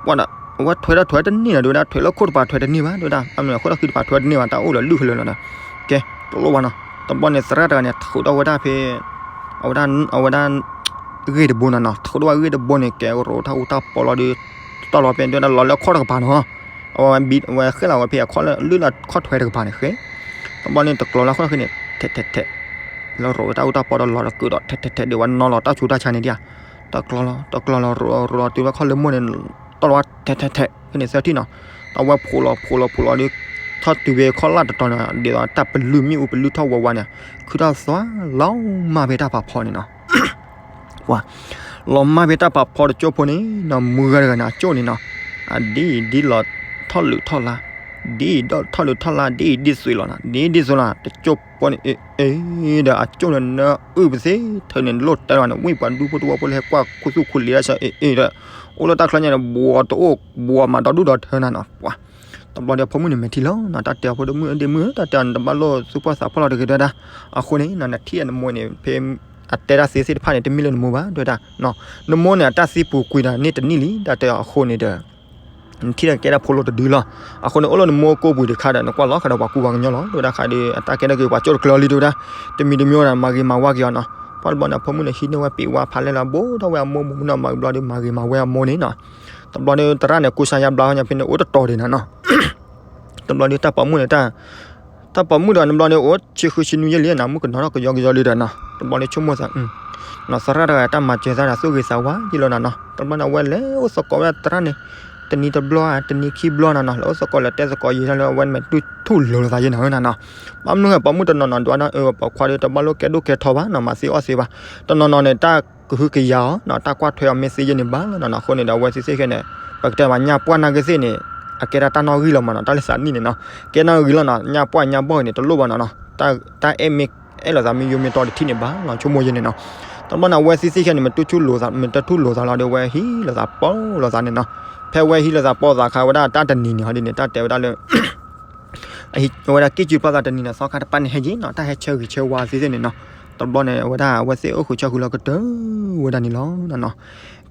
ပှၤဒီး အဝဲထွဲဒၣ်ထွဲတန့ၢ်လီၤ တဲဝဲဒၣ် ထွဲလၢခိၣ်တပၤထွဲတန့ၢ်ဘၣ် တဲဝဲဒၣ် အမ့ၢ်ခိၣ်လၢဃံတပၤထွဲတန့ၢ်ဘၣ် တၢ်အိၣ်လီၤလုၢ်ဟဲလၢာ်လီၤဒီး ကဲ တလိၣ်ဘၣ်နီၤ တဘျီန့ၣ် သရၣ်တဂၤန့ၣ် ထုးထီၣ်ဝဲဒၣ်ဖဲ အဝဲဒၣ် အဝဲဒၣ် ဂ့ၢ်တဘိနီၤနီၤ ထုးထီၣ်ဝဲဂ့ၢ်တဘိန့ၣ် ကဲရိးတၢ်အူတၢ်ပီလီၤဒီး တတီၢ်လီၤဖဲ တဲဝဲဒၣ် လီၤလၢခီၣ်တကပၤနီၤ အဝဲဘံ အဝဲဃဲလီၤဝဲဖဲအခီၣ်လၢ လုၢ်လၢခီၣ်ထွဲတကပၤန့ၣ်ဃဲ တဘျီန့ၣ် တကျီလၢခီၣ်တဃ့န့ၣ် ထဲးထဲးထဲး လီၤရိးဝဲတၢ်အူတၢ်ပီဒီးလီၤတကုာ်ဒီး ထဲးထဲးထဲး ဒ်ဝဲနီၤလီၤတၢ်ဆူးတၢ်ဆါန့ၣ်ဒံးဧါ တကျီလီၤ တကျီလီၤ ရိးရိးတုၤဝဲခီၣ်လၢမိၢ်န့ၣ် တီၢ်လီၤဝဲထဲးထဲးထဲး ဖဲန့ၣ် သၢထံၣ်နီၤ တၢ်ဝဲဖိးလီၤဖိးလီၤဖိးလီၤဒီး ထီၣ်တုၤဖဲခီၣ်လၢ်တတီၤန့ၣ် ဒ်သိးတၢ်ပလုၢ်မ့ၣ်အူပလုၢ်ထီၣ်ဝးဝးန့ၣ် ခုၣ်ထီၣ်သွါလီၤမၢ်ဖဲတၢ်ဖးဖီန့ၣ်နီၤ ပှၤ လီၤမၢ်ဖဲတၢ်ဖးဖီတကၠိဖိန့ၣ်နီၤ မုၢ်ဂၤတဂၤန့ၣ် အကၠိန့ၣ်နီၤ အဒ်အံၤဒ်လီၤထီၣ်လုးထီၣ်လါ ဒ်အံၤဒ်ထီၣ်လုးထီၣ်လါ ဒ်အံၤဒ်သွံးလီၤနီၤ ဒ်အံၤဒ်သွံးလီၤ တကၠိဖိန့ၣ် အ့ၣ်အ့ၣ်ဒီး အကၠိန့ၣ် နအုၣ်ပသ့ထဲန့ၣ် လိၣ်တဲလီၤန့ၣ် ဝံၢ်ပှၤဒူဖိတဝီဖိလၢဟဲကွၢ်ခူသူၣ်ခူလံၤဒၣ်ဆၢ အ့ၣ်အ့ၣ်ဒီး အိၣ်လၢတၢ်ချၢညါန့ၣ် ဘှီးတအိၣ် ဘှီးမးဒီဒူၣ်ဒီထၢနၤနီၤ ပှၤ တဘျီဒီးဖိမုၣ်န့ၣ်မဲာ်ထံလီၤနီၤ တၢ်တဲအီၤဖိဒိၣ်မုၣ် ဒ့ၣ်မုၣ်ဧၢ တၢ်တဲအီၤန့ၣ် တဘၣ်လိၣ်သူၣ်ပီၢ်သးပီၢ်လီၤတဂ့ၤ တဲဝဲဒၣ် အဃိန့ၣ်နီၤ နထံၣ်နမိၢ်န့ၣ် ဖဲအတဲတၢ်သ့သ့ၣ်တဖၣ်န့ၣ် တမ့ၢ်လၢနမိၢ်ဘၣ် တဲဝဲဒၣ် နမိၢ်န့ၣ် အတၢ်သံပူၤကွံာ်ဒီးန့ၢ်တနံၣ်လံ တၢ်တဲအီၤအဃိန့ၣ်ဒီး နထံၣ်ဒီးကဲဒၣ်ဖိလိၤတဒုလီၤ အဃိန့ၣ် အိၣ်လၢနမိၢ်ကိးပူၤတခါဒီး နကွၢ်လီၤဃာ်ဒီးပှၤကူပှၤကညီလီၤ တဲဝဲဒၣ် ဃးဒီး အတၢ်ကဲထီၣ်က့ၤပှၤကၠိတကျၢၤလံ တဲဝဲဒၣ် တမံၤတမံၤဒီး မၤဂ့ၤမၤဝါက့ၤအီၤနီၤ ပှၤတဘျီန့ၣ် အဖိမုၣ်န့ၣ် ဟံးန့ၢ်ဝဲပ့ၤဝါဖးလဲၢ်လၢအဘိ ထီၣ်ဝဲအမိၢ်မူနီၤ မၤဂ့ၤဘျီဒီး မၤဂ့ၤမၤဝဲအမိၢ်န့ၣ်နီၤ တဘျီဒီး သရၣ်န့ၣ် ကိးဆါယါဘျါဝဲညါဖဲန့ၣ် အိၣ်တတီၤဒံးနီၤနီၤ တဘျီဒီး တၢ်ပိာ်မုၣ်န့ၣ် တၢ် တၢ်ပိာ်မုၣ်ဒီး နဘျီန့ၣ် အိၣ်ဆံဃုဆံနွံယဲၢ်လံ နမုၣ်ကနီၤထီၣ်ကယီကယီလံဒီးနီၤ တဘျီန့ၣ် ဆိကမိၣ်သး နီၤ သရၣ်တဂၤ တၢ်မၤစၢၤသးဒီး သူၣ်ဂ့ၤသးဝါယံာ်လီၤနီၤနီၤ တဘျီန့ၣ် အဝဲလဲၤအိၣ်သကိးဝဲဒၣ်သရၣ်န့ၣ် တနံၤတဘျီဧါ တနံၤခံဘျီနီၤနီၤ လဲၤအိၣ်သကိးလဲၤတဲသကိးယံာ်ထီၣ်လၢ အဝဲမ့ၢ်တူၢ်ထူၣ်လိာ်လိာ်သးယဲၢ်နီၤနီၤ ဘၣ်မနုၤဃိ ပိာ်မုၣ်တနီၤနီၤ ဒွးဒၣ်အၢ ပိာ်ခွါဒီး တဘၣ်လိၣ်ကဲဒိၣ်ကဲထီဘၣ်နီၤ မၤသ့အီၣ်သ့ဘၣ် တနီၤနီၤန့ၣ် တၢ်ကဟုကယာ်အီၤနီၤ တၢ်ကွၢ်ထွဲအီၤမ့ၢ်သ့ယဲၢ်န့ၣ်ဘၣ်လီၤနီၤနီၤ အဃိန့ၣ်ဒီး အဝဲသ့ၣ်သ့ၣ်ခဲန့ၣ် ပကတဲမးညၣ်ပှၢ်နာ်က့သ့ၣ်န့ၣ် အကဲဒၣ်တၢ်နီၣ်ဂံၢ်လီၤမးနီၤ တၢ်လၢသးနံၣ်န့ၣ်နီၤ ကဲနီၣ်ဂံၢ်လီၤနီၤ ညၣ်ပှၢ်ညၣ်ဘီၣ်န့ၣ် တလိၣ်ဘၣ်နီၤနီၤ တၢ်အဲၣ်မ့ၢ်အဲၣ်လိာ်သးမ့ၢ်ယိမ့ၢ်တီတထံၣ်န့ၣ်ဘၣ်လီၤ ဆိကမိၣ်ယဲၢ်န့ၣ်နီၤ တဘျီန့ၣ် အဝဲသ့ၣ်သ့ၣ်ခဲန့ၣ် မ့ၢ်တထူၣ်လိာ်သး မ့ၢ်တထူၣ်လိာ်သးလီၤဒီး အဝဲဟံးလိာ်သးပိာ်လိာ်သးန့ၣ်နီၤ ဖဲအဝဲဟံးလိာ်သးပိာ်သးခါဝဲဒၣ်တၢ်တနံၤန့ၣ် ဟီဒ်န့ၣ် တၢ်တဲဝဲဒၣ်လၢ အဝဲဒၣ်က့ၢ်စုပျီသးတနံၤန့ၣ် သီခါတပၢ်န့ၣ်ဟဲက့ၤနီၤ တၢ်ဟဲဆၢဂ့ၤဆၢဝါသ့ၣ်သ့ၣ်န့ၣ်နီၤ တဘျီန့ၣ် အဝဲဒၣ်အဝဲသ့ၣ်အိၣ်ဃုာ်ဆၢဃုာ်လီၤကတၢၢ်ဝဲဒၣ်န့ၣ်လီၤနီၤနီၤ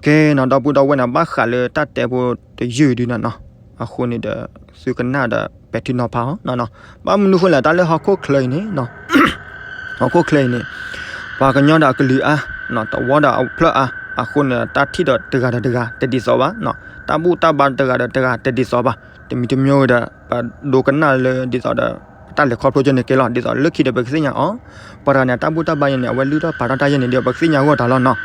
ကဲနီၤ ဒီပုၢ်ဒီဝဲၢ်န့ၣ် ဘၣ်ဃးလၢတၢ်တဲဖိတယုၢ်ဒုနီၤနီၤ အဃိန့ၣ်ဒီး သုကနၣ်ဒီးပဲာ်ထံနီၤဖးအီၤနီၤနီၤ. ဘၣ်မနုၤဃိလဲၣ် တၢ်လၢဟီၣ်ခိၣ်ချၢအံၤန့ၣ် ဟီၣ်ခိၣ်ချၢအံၤန့ၣ် ပှၤကညီဒီးအကလုာ်အါ, တဝီဒီးအဖျၢၣ်အါ, အဃိန့ၣ် တၢ်ထံၣ်ဒီးတဂၤဒီးတဂၤတဒ်သိးဘၣ်, တၢ်ဘူၣ်တၢ်ဘါတဂၤဒီးတဂၤတဒ်သိးဘၣ်. တမံၤတမံၤဒီး ပဒိကနၣ်လၢဒ်သိးဒီး ပတၢ်လဲၤခီဖျိကဲန့ၣ်ကဲလီၤ. ဒ်သိးလၢခံဒီး ပကသ့ၣ်ညါအီၤ, ပှၤတဂၤန့ၣ် တၢ်ဘူၣ်တၢ်ဘါယဲန့ၣ် အဝဲလုၢ်ထီၣ်ပာ်ထီၣ်တၢ်ယဲန့ၣ်ဒီး ပကသ့ၣ်ညါဂီၢ်တၢ်လီၤနီၤ.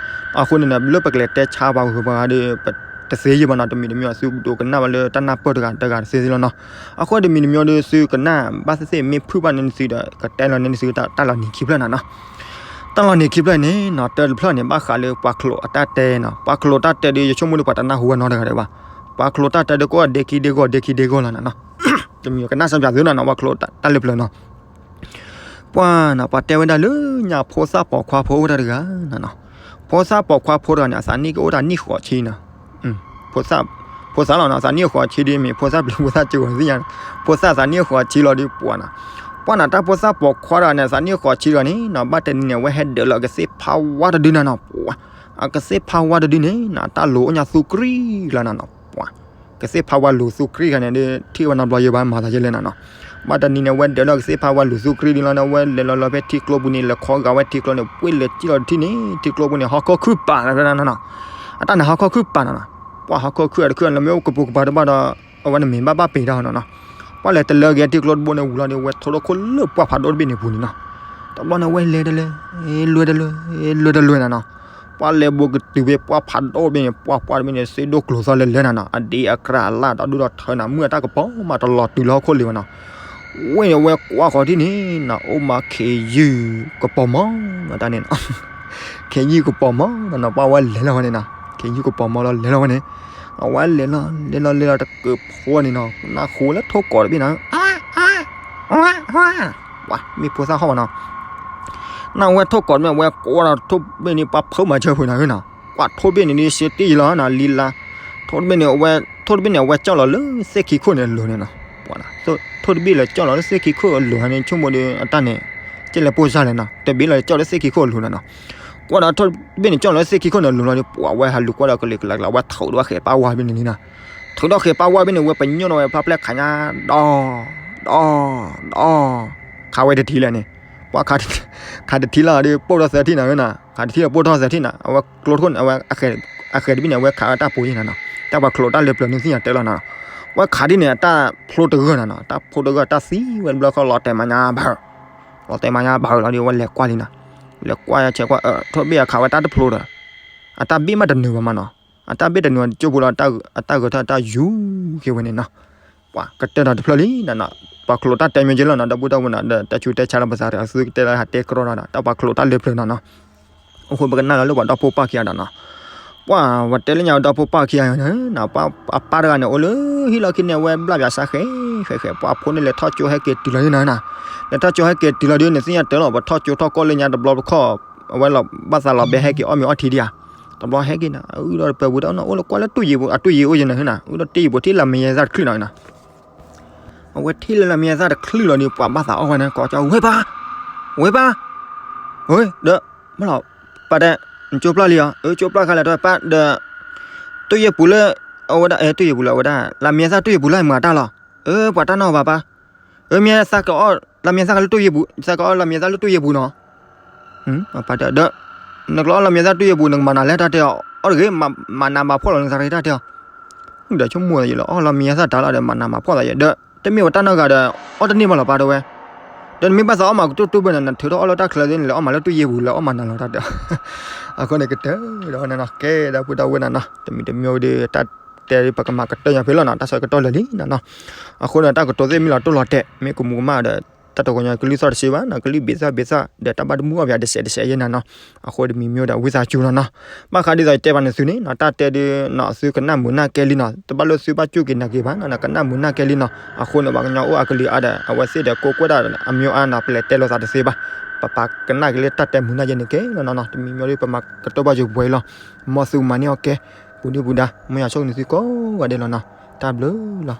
အဃိန့ၣ်ဒီး လၢပကလဲၤတဲဆါပှၤဂုၤပှၤဂၤဒီး ပတသ့ယဲၢ်ဘၣ်နီၤ. တမံၤတမံၤ သုဒိကနၣ်ဘၣ်လၢတၢ်နၢ်ပၢၢ်တဂၤတဂၤတသ့သ့လီၤနီၤ. အဃိတမံၤတမံၤဒီး သုကနၣ်ဘၣ်သ့ၣ်သ့ၣ် မ့ၢ်ဖုၣ်ဘၣ်န့ၣ်သုဒီး ကတဲလီၤန့ၣ်သုတၢ်လီၤနံၤခံဖျၢၣ်နီၤနီၤ. တၢ်လီၤနံၤခံဖျၢၣ်န့ၣ်နီၤ တၢတဖျၢၣ်န့ၣ် ဘၣ်ဃးလၢပှၤချိးအတၢ်တဲနီၤ. ပှၤချိးတၢ်တဲဒီး ယဆိကမိၣ်ဒီး ပှၤတနၢ်ဟူဝဲနီတဂၤဒံးဘၣ်. ပှၤချိးတၢ်တဲဒီး ကိးဒဲခံဒဲဂီၢ် ဒဲခံဒဲဂီၢ်လီၤနီၤနီၤ. တမံၤကနၣ်စၢ်ပၠးသုနီၤနီၤ ပှၤချိးတၢ်လၢပျၢၤနီၤ. ပှၤနီၤ ပှၤတဲဝဲဒၣ်လၢညါ ဖိသၣ်ပိာ်ခွါဖိအိၣ်တၢ်တဂၤနီၤနီၤ. ဖိသၣ်ပိာ်ခွါဖိတဂၤန့ၣ် အသးနံၣ်ကအိၣ်တၢ်နံၣ်ဃိးဆံနီၤ. ဖိသၣ်လီၤနီၤ အသးနံၣ်ဃိးဆံဒီး မ့ၢ်ဖိသၣ်ပျဲၤဖိသၣ်ကၠိသ့ၣ်ညါ, ဖိသၣ်သးနံၣ်ဃိးဆံလီၤဒီး ပှၤနီၤ, ပှၤနီၤ တၢ်ဖိသၣ်ပိာ်ခွါတဂၤန့ၣ် အသးနံၣ်ဃိးဆံတဂၤန့ၣ်နီၤ ဘၣ်တနံၤန့ၣ် အဝဲဟဲဒၢးလီၤကသ့ၣ်ဖးဝါတဒုနီၤနီၤ. အကသ့ၣ်ဖးဝါတဒုန့ၣ်နီၤ တၢ်လိၤအိၣ်ညါသူကြံၢ်လီၤနီၤနီၤ. ပှၤ ကသ့ၣ်ဖးဝါလိၤသူကြံၢ်တဂၤန့ၣ်ဒီး ထံၣ်ဝဲနီတဘျီယဲၢ်ဘၣ် မၤသးယဲၢ်လဲၣ်နီၤနီၤ. ဘၣ်တနံၤန့ၣ် အဝဲဒၢးလီၤကသ့ၣ်ဖးဝါလိၤသူကြံၢ်ဒ်လီၤန့ၣ် အဝဲလဲၤလီၤလီၤဖဲထံကျိပူၤန့ၣ် လဲၤခီဂာ်ဝဲထံကျိန့ၣ် ပှ့ၤလဲၤစံၣ်လီၤတထံၣ်န့ၣ် ထံကျိပူၤန့ၣ် ဟီၣ်ခိၣ်ခုၣ်ပာ်လီၤနီၤနီၤ. အတၢ်န့ၣ် ဟီၣ်ခိၣ်ခုၣ်ပာ်နီၤနီၤ. ပှၤဟီၣ်ခိၣ်ခုၣ်အတခုၣ် လၢမ့ၢ်အိၣ်ကပူၤကပၤတဘၣ်ဒီး အဝဲန့ၣ်မ့ၢ်ဘၣ်ဘၣ်ပ့ၤတၢ်နီၤနီၤ. ပှၤလဲၤတလၢက့ၤထံကျိတဘိန့ၣ်ဝံၤလီၤဒီး အဝဲထိးထီၣ်ခိၣ်လၢပှၢ်ဖးဒိၣ်တဘ့ၣ်န့ၣ်ပူၤန့ၣ်နီၤ. တဘျီန့ၣ် အဝဲလဲၤတလၢ လွဲတလၢ လွဲတလၢနီၤနီၤ. ပှၤလဲၤဘူးကတုၤဖဲပှၢ်ဖးဒိၣ်တဘ့ၣ်န့ၣ် ပှၢ်ပှၢ်တဘ့ၣ်န့ၣ် သ့ၣ်ဒိၣ်ကျိၤသီလဲၤလဲၤနီၤနီၤ အဒံးအကြၢးအလၣ်ဒီးဒူၣ်ဒီးထၢနီၤ မုၢ်အတၢ်ကပီၤမးတလီၤတုၤလၢဟီၣ်ခိၣ်လံဝဲနီၤ. ဝ့ၢ်န့ၣ်အဝဲကွၢ်ဃီၤထံၣ်န့ၣ်နီၤ အိၣ်မးခ့ယုၢ်ကပီၤမီၤနီၤ တၢ်န့ၣ်နီၤ. ခ့ယုၢ်ကပီၤမီၤနီၤနီၤ ပှၤဝဲလဲၤလီၤဝဲန့ၣ်နီၤ ခ့ယုၢ်ကပီၤမီၤလီၤလဲၤလီၤဝဲန့ၣ်. အဝဲလဲၤလီၤလဲၤလီၤလဲၤလီၤတကၢၢ်ဖိန့ၣ်နီၤ နၢ်ဟူလၢထိၣ်ကိးတဘ့ၣ်နီၤ ပှၤမ့ၢ်ဖိသၣ်ဟီၣ်ဘၣ်နီၤ. နၢ်ဝဲထိၣ်ကိးတဘ့ၣ် အဝဲကွၢ်ဒီးထိၣ်ဘ့ၣ်န့ၣ် ပှၤဖုးမၤစၢၤဖုးနၤနီၤ. ကွၢ်ထိၣ်ဘ့ၣ်န့ၣ်ဒီး စ့တ့ၢ်ယံၤလီၤနီၤ လံလါ. ထိၣ်တဘ့ၣ်န့ၣ် အဝဲ ထိၣ်တဘ့ၣ်န့ၣ် အဝဲကၠီၣ်လီၤလၢသ့ၣ်ခံခိၣ်န့ၣ်အလိၤန့ၣ်နီၤ. ထိၣ်တဘ့ၣ်လဲၤကၠီၣ်လီၤလၢသ့ၣ်ခံခိၣ်အလိၤန့ၣ် ဆိကမိၣ်ဒီး အတၢ်န့ၣ် ကဲလဲၤပိၢ်စၢ်လဲၣ်နီၤ တဘ့ၣ်လီၤကၠီၣ်လၢသ့ၣ်ခံခိၣ်အလိၤနီၤနီၤ. ကွၢ်ဒီးထိၣ်တဘ့ၣ်န့ၣ် ကၠီၣ်လီၤလၢသ့ၣ်ခံခိၣ်န့ၣ်အလိၤလီၤဒီး ပှၤဝဲဟးလူၤကွၢ်ဒီးကလံၤကလါကလါ အဝဲထုးဒီးဃဲၤပာ်ဝါတဘ့ၣ်န့ၣ်လံနီၤ. ထုးဒီးဃဲၤပာ်ဝါတဘ့ၣ်န့ၣ် ဝဲပညိၣ်ဒီးဝဲဖျါဖျဲၣ်ခးညါ ဒီး ဒီး ဒီး ခးဝဲတထံၣ်လၢန့ၣ် ပှၤခးတထံၣ်လီၤဒီး ပိၢ်ထီၣ်သၢထံၣ်နီၤနီၤ ခးတထံၣ်လီၤပိၢ်ထီၣ်သၢထံၣ်နီၤ အဝဲကျိထိၣ်န့ၣ် အဝဲ အဃဲၤတဘ့ၣ်န့ၣ် အဝဲခးဝဲတၢ်ပူၤယံၤနီၤနီၤ တၢ်ပှၤချိးတၢ်လၢပျၢၤန့ၣ်သ့ၣ်ညါတဲလီၤနီၤ. ဝဲခးဒ်န့ၣ် အတၢ်ဖျိတဂၢၢ်နီၤနီၤ တၢ်ဖျိတဂၢၢ် တၢ်သံဝဲတဘျီဃီ လီၤတဲာ်မၤညါဘၣ် လီၤတဲာ်မၤညါဘၣ်လီၤဒီး ဝဲလဲၤကွၢ်လံနီၤ. လဲၤကွၢ်ယါဆဲးကွၢ် ထိၣ်တဘ့ၣ်အခးဝဲတၢ်တဖျိဒီး အတၢ်ဘ့ၣ်မးတနုာ်ဘၣ်မးနီၤ. အတၢ်ဘ့ၣ်တနုာ်ကၠိပူၤလီၤ အတၢ်ဂဲၤထီၣ်တၢ်ယူၤက့ၤဝဲန့ၣ်နီၤ. ပှၤကတၢၢ်ဒီးတဖျၢၣ်လံနီၤနီၤ ပှၤချိးတၢ်တဲမ့ၢ်က့လီၤနီၤ ဒီပုၢ်ဒီဝဲၢ်နီၤ ဒီးတဲဆူးတဲဆါလီၤပသးတဂၤ သုကတဲလၢဟးတဲကြီနီၤနီၤ တၢ်ပှၤချိးတၢ်လၢပျၢၤနီၤနီၤ. အဃိပကနၣ်လၢလၢပှၤဒီဖိပၢ်ခံဂၤဒီးနီၤ ပှၤဝဲတဲလၢညါဒီဖိပၢ်ခံဂၤန့ၣ်နီၤ ပှၤအပၢ်တဂၤန့ၣ် အိၣ်လၢဟံၣ်လီၢ်ခံန့ၣ် အဝဲဘျၣ်ပၠးစၢ်ဃဲဃဲဃဲ ပှၤဖိန့ၣ်လဲၤထီၣ်ကၠိဟဲက့ၤတုၤလီၤန့ၣ်နီၤ လဲၤထီၣ်ကၠိဟဲက့ၤတုၤလီၤဒီး နသ့ၣ်ညါတၢ်လီၤ ပထီၣ်ကၠိထီၣ်ကီၢ်လၢညါတဘျီတခီၣ် အဝဲလီၤဘၣ်သးလီၤဘဲဟဲက့ၤအီၣ်မ့ၤအီထံဒံးဧါ တဘျီဟဲက့ၤနီၤ အုၣ်ဒီးတပၢၤပူၤတၢ်နီၤ အိၣ်လၢကွၢ်လၢတူၢ်ယံၤပူၤ အတူၢ်ယံၤအိၣ်ယံၤနီၤဟ့နီၤ အုၣ်ဒီးတ့ၢ်ယံၤပူၤ ထံၣ်လၢမ့ၢ်ယဲသၣ်တချုးလီၤနီၤ အဝဲထံၣ်လၢလၢမ့ၢ်ယဲသၣ်တချုးလီၤဒီး ပှၤဘၣ်သးအီၣ်ဝဲန့ၣ် ကိးကၠီ ဝဲၢ်ပၢ် ဝဲၢ်ပၢ် ဝဲၢ် ဒီး မ့ၢ်လီၤ ပၢ်တဲ နကၠိပျၢ်လံဧါ အၢ ကၠိပျၢ်ခါလဲၣ် တဝဲပၢ်ဒီး တူၢ်ယံၤပူၤလၢ အဝဲဒၣ် အဲ တူၢ်ယံၤပူၤလၢအဝဲဒၣ် လၢမ့ၢ်ယဲသၣ်တူၢ်ယံၤပူၤလၢမၤတၢ်လီၤ အၢ ပှၤတၢ်နီၣ်ဘၣ်ပၢ် အၢ မ့ၢ်သးကအီၣ် လၢမ့ၢ်သးကလၢတူၢ်ယံၤပူၤ သးကအီၣ်လၢမ့ၢ်သးလၢတူၢ်ယံၤပူၤနီၤ ပၢ်တဲ ဒီး နကလီအီၣ်လၢမ့ၢ်သးတူၢ်ယံၤပူၤ နကမၤနၤလဲၣ်တၢ်တဲအီၤ အီၣ်တဂ့ၤ မၤနၤမၤဖှီၣ်လီၤနသးတဂ့ၤတၢ်တဲအီၤ ဒီးဆိကမိၣ်ယလီၤ အီၣ်လၢမ့ၢ်ယဲသၣ်တၢ်လီၤဒီး မၤနၤမၤဖှီၣ်သးယဲ ဒီး တမ့ၢ်ဝဲတၢ်နီၢ်ဂၤဒီး အီၣ်တန့ၢ်ဘၣ်လီၤပၢ်တဲဝဲ ဒီးနမ့ၢ်ဘၣ်သးအီၣ်မၤကတူၢ်တူၢ်ဘၢၣ်န့ၣ် နထုးထီၣ်အီၣ်လၢတၢ်ချၢသ့ၣ်န့ၣ် လဲၤအီၣ်မၤလၢတူၢ်ယံၤပူၤ လဲၤအီၣ်မၤနၤလီၤတၢ်တဲအီၤ အဃိန့ၣ် ကတၢၢ်ဒီးန့ၣ်နီၤ ကဲဒီပုၢ်ဒီဝဲၢ်နီၤနီၤ တမံၤတမံၤဒီး တၢ်တဲပကမၤကတၢၢ်ညါဖဲလီၤနီၤ တၢ်ဆၢကတီၢ်လၢာ်လံနီၤနီၤ အဃိန့ၣ် တၢ်ကတိၤသ့ၣ်မ့ၢ်လီၤတိၢ်လီၤတဲာ် မ့ၢ်ကမူၤကမၣ်ဒီး တၢ်တဂီၤညါကလုၢ်သီၣ်တစ့ဘၣ်နီၤ ကလုၢ်ဘ့ၣ်သၣ်ဘ့ၣ်သၣ် ဒီးတၢ်ဘၣ်တမုာ်အီၣ်ပယၤတစဲးတစဲးယဲၢ်နီၤနီၤ အဃိတမံၤမံၤဒီး ဝံသးစူၤနီၤနီၤ ဘၣ်ဃးဒ်သိးယတဲဘၣ်န့ၣ်သုန့ၣ်နီၤ တၢ်တဲဒုးနီၤ သုကနၣ်မုာ်နၢ်ကဲလံနီၤ တဘၣ်လၢသုဘၣ်စူၢ်က့ၤနာ်က့ၤဘၣ်နီၤ ကနၣ်မုာ်နၢ်ကဲလံနီၤ အဃိန့ၣ် ပှၤကညီအိၣ်အကလုာ်အါဒီး အဝဲသ့ၣ်ဒီးကိးကွဲၢ်ဒၣ်အမျိုးအါနီၤ ပလဲၤတဲလိာ်သးတသ့ဘၣ် ပပာ်ကနၣ်က့ၤလၢတၢ်တဲမုာ်နၢ်ယဲၢ်န့ၣ်ကဲလီၤနီၤနီၤ တမံၤမံၤဒီး ပမၤကတၢၢ်ဘၣ်ယိၤပှဲၤလီၤ မ်သုမၤန့ၢ်အီၣ်ကဲ ပူၤဒုၣ်ပူၤဒါ မ်ယွၤဆိၣ်ဂ့ၤန့ၢ်သုကိးဂၤဒဲးလီၤနီၤ တၢ်ဘျုးလီၤ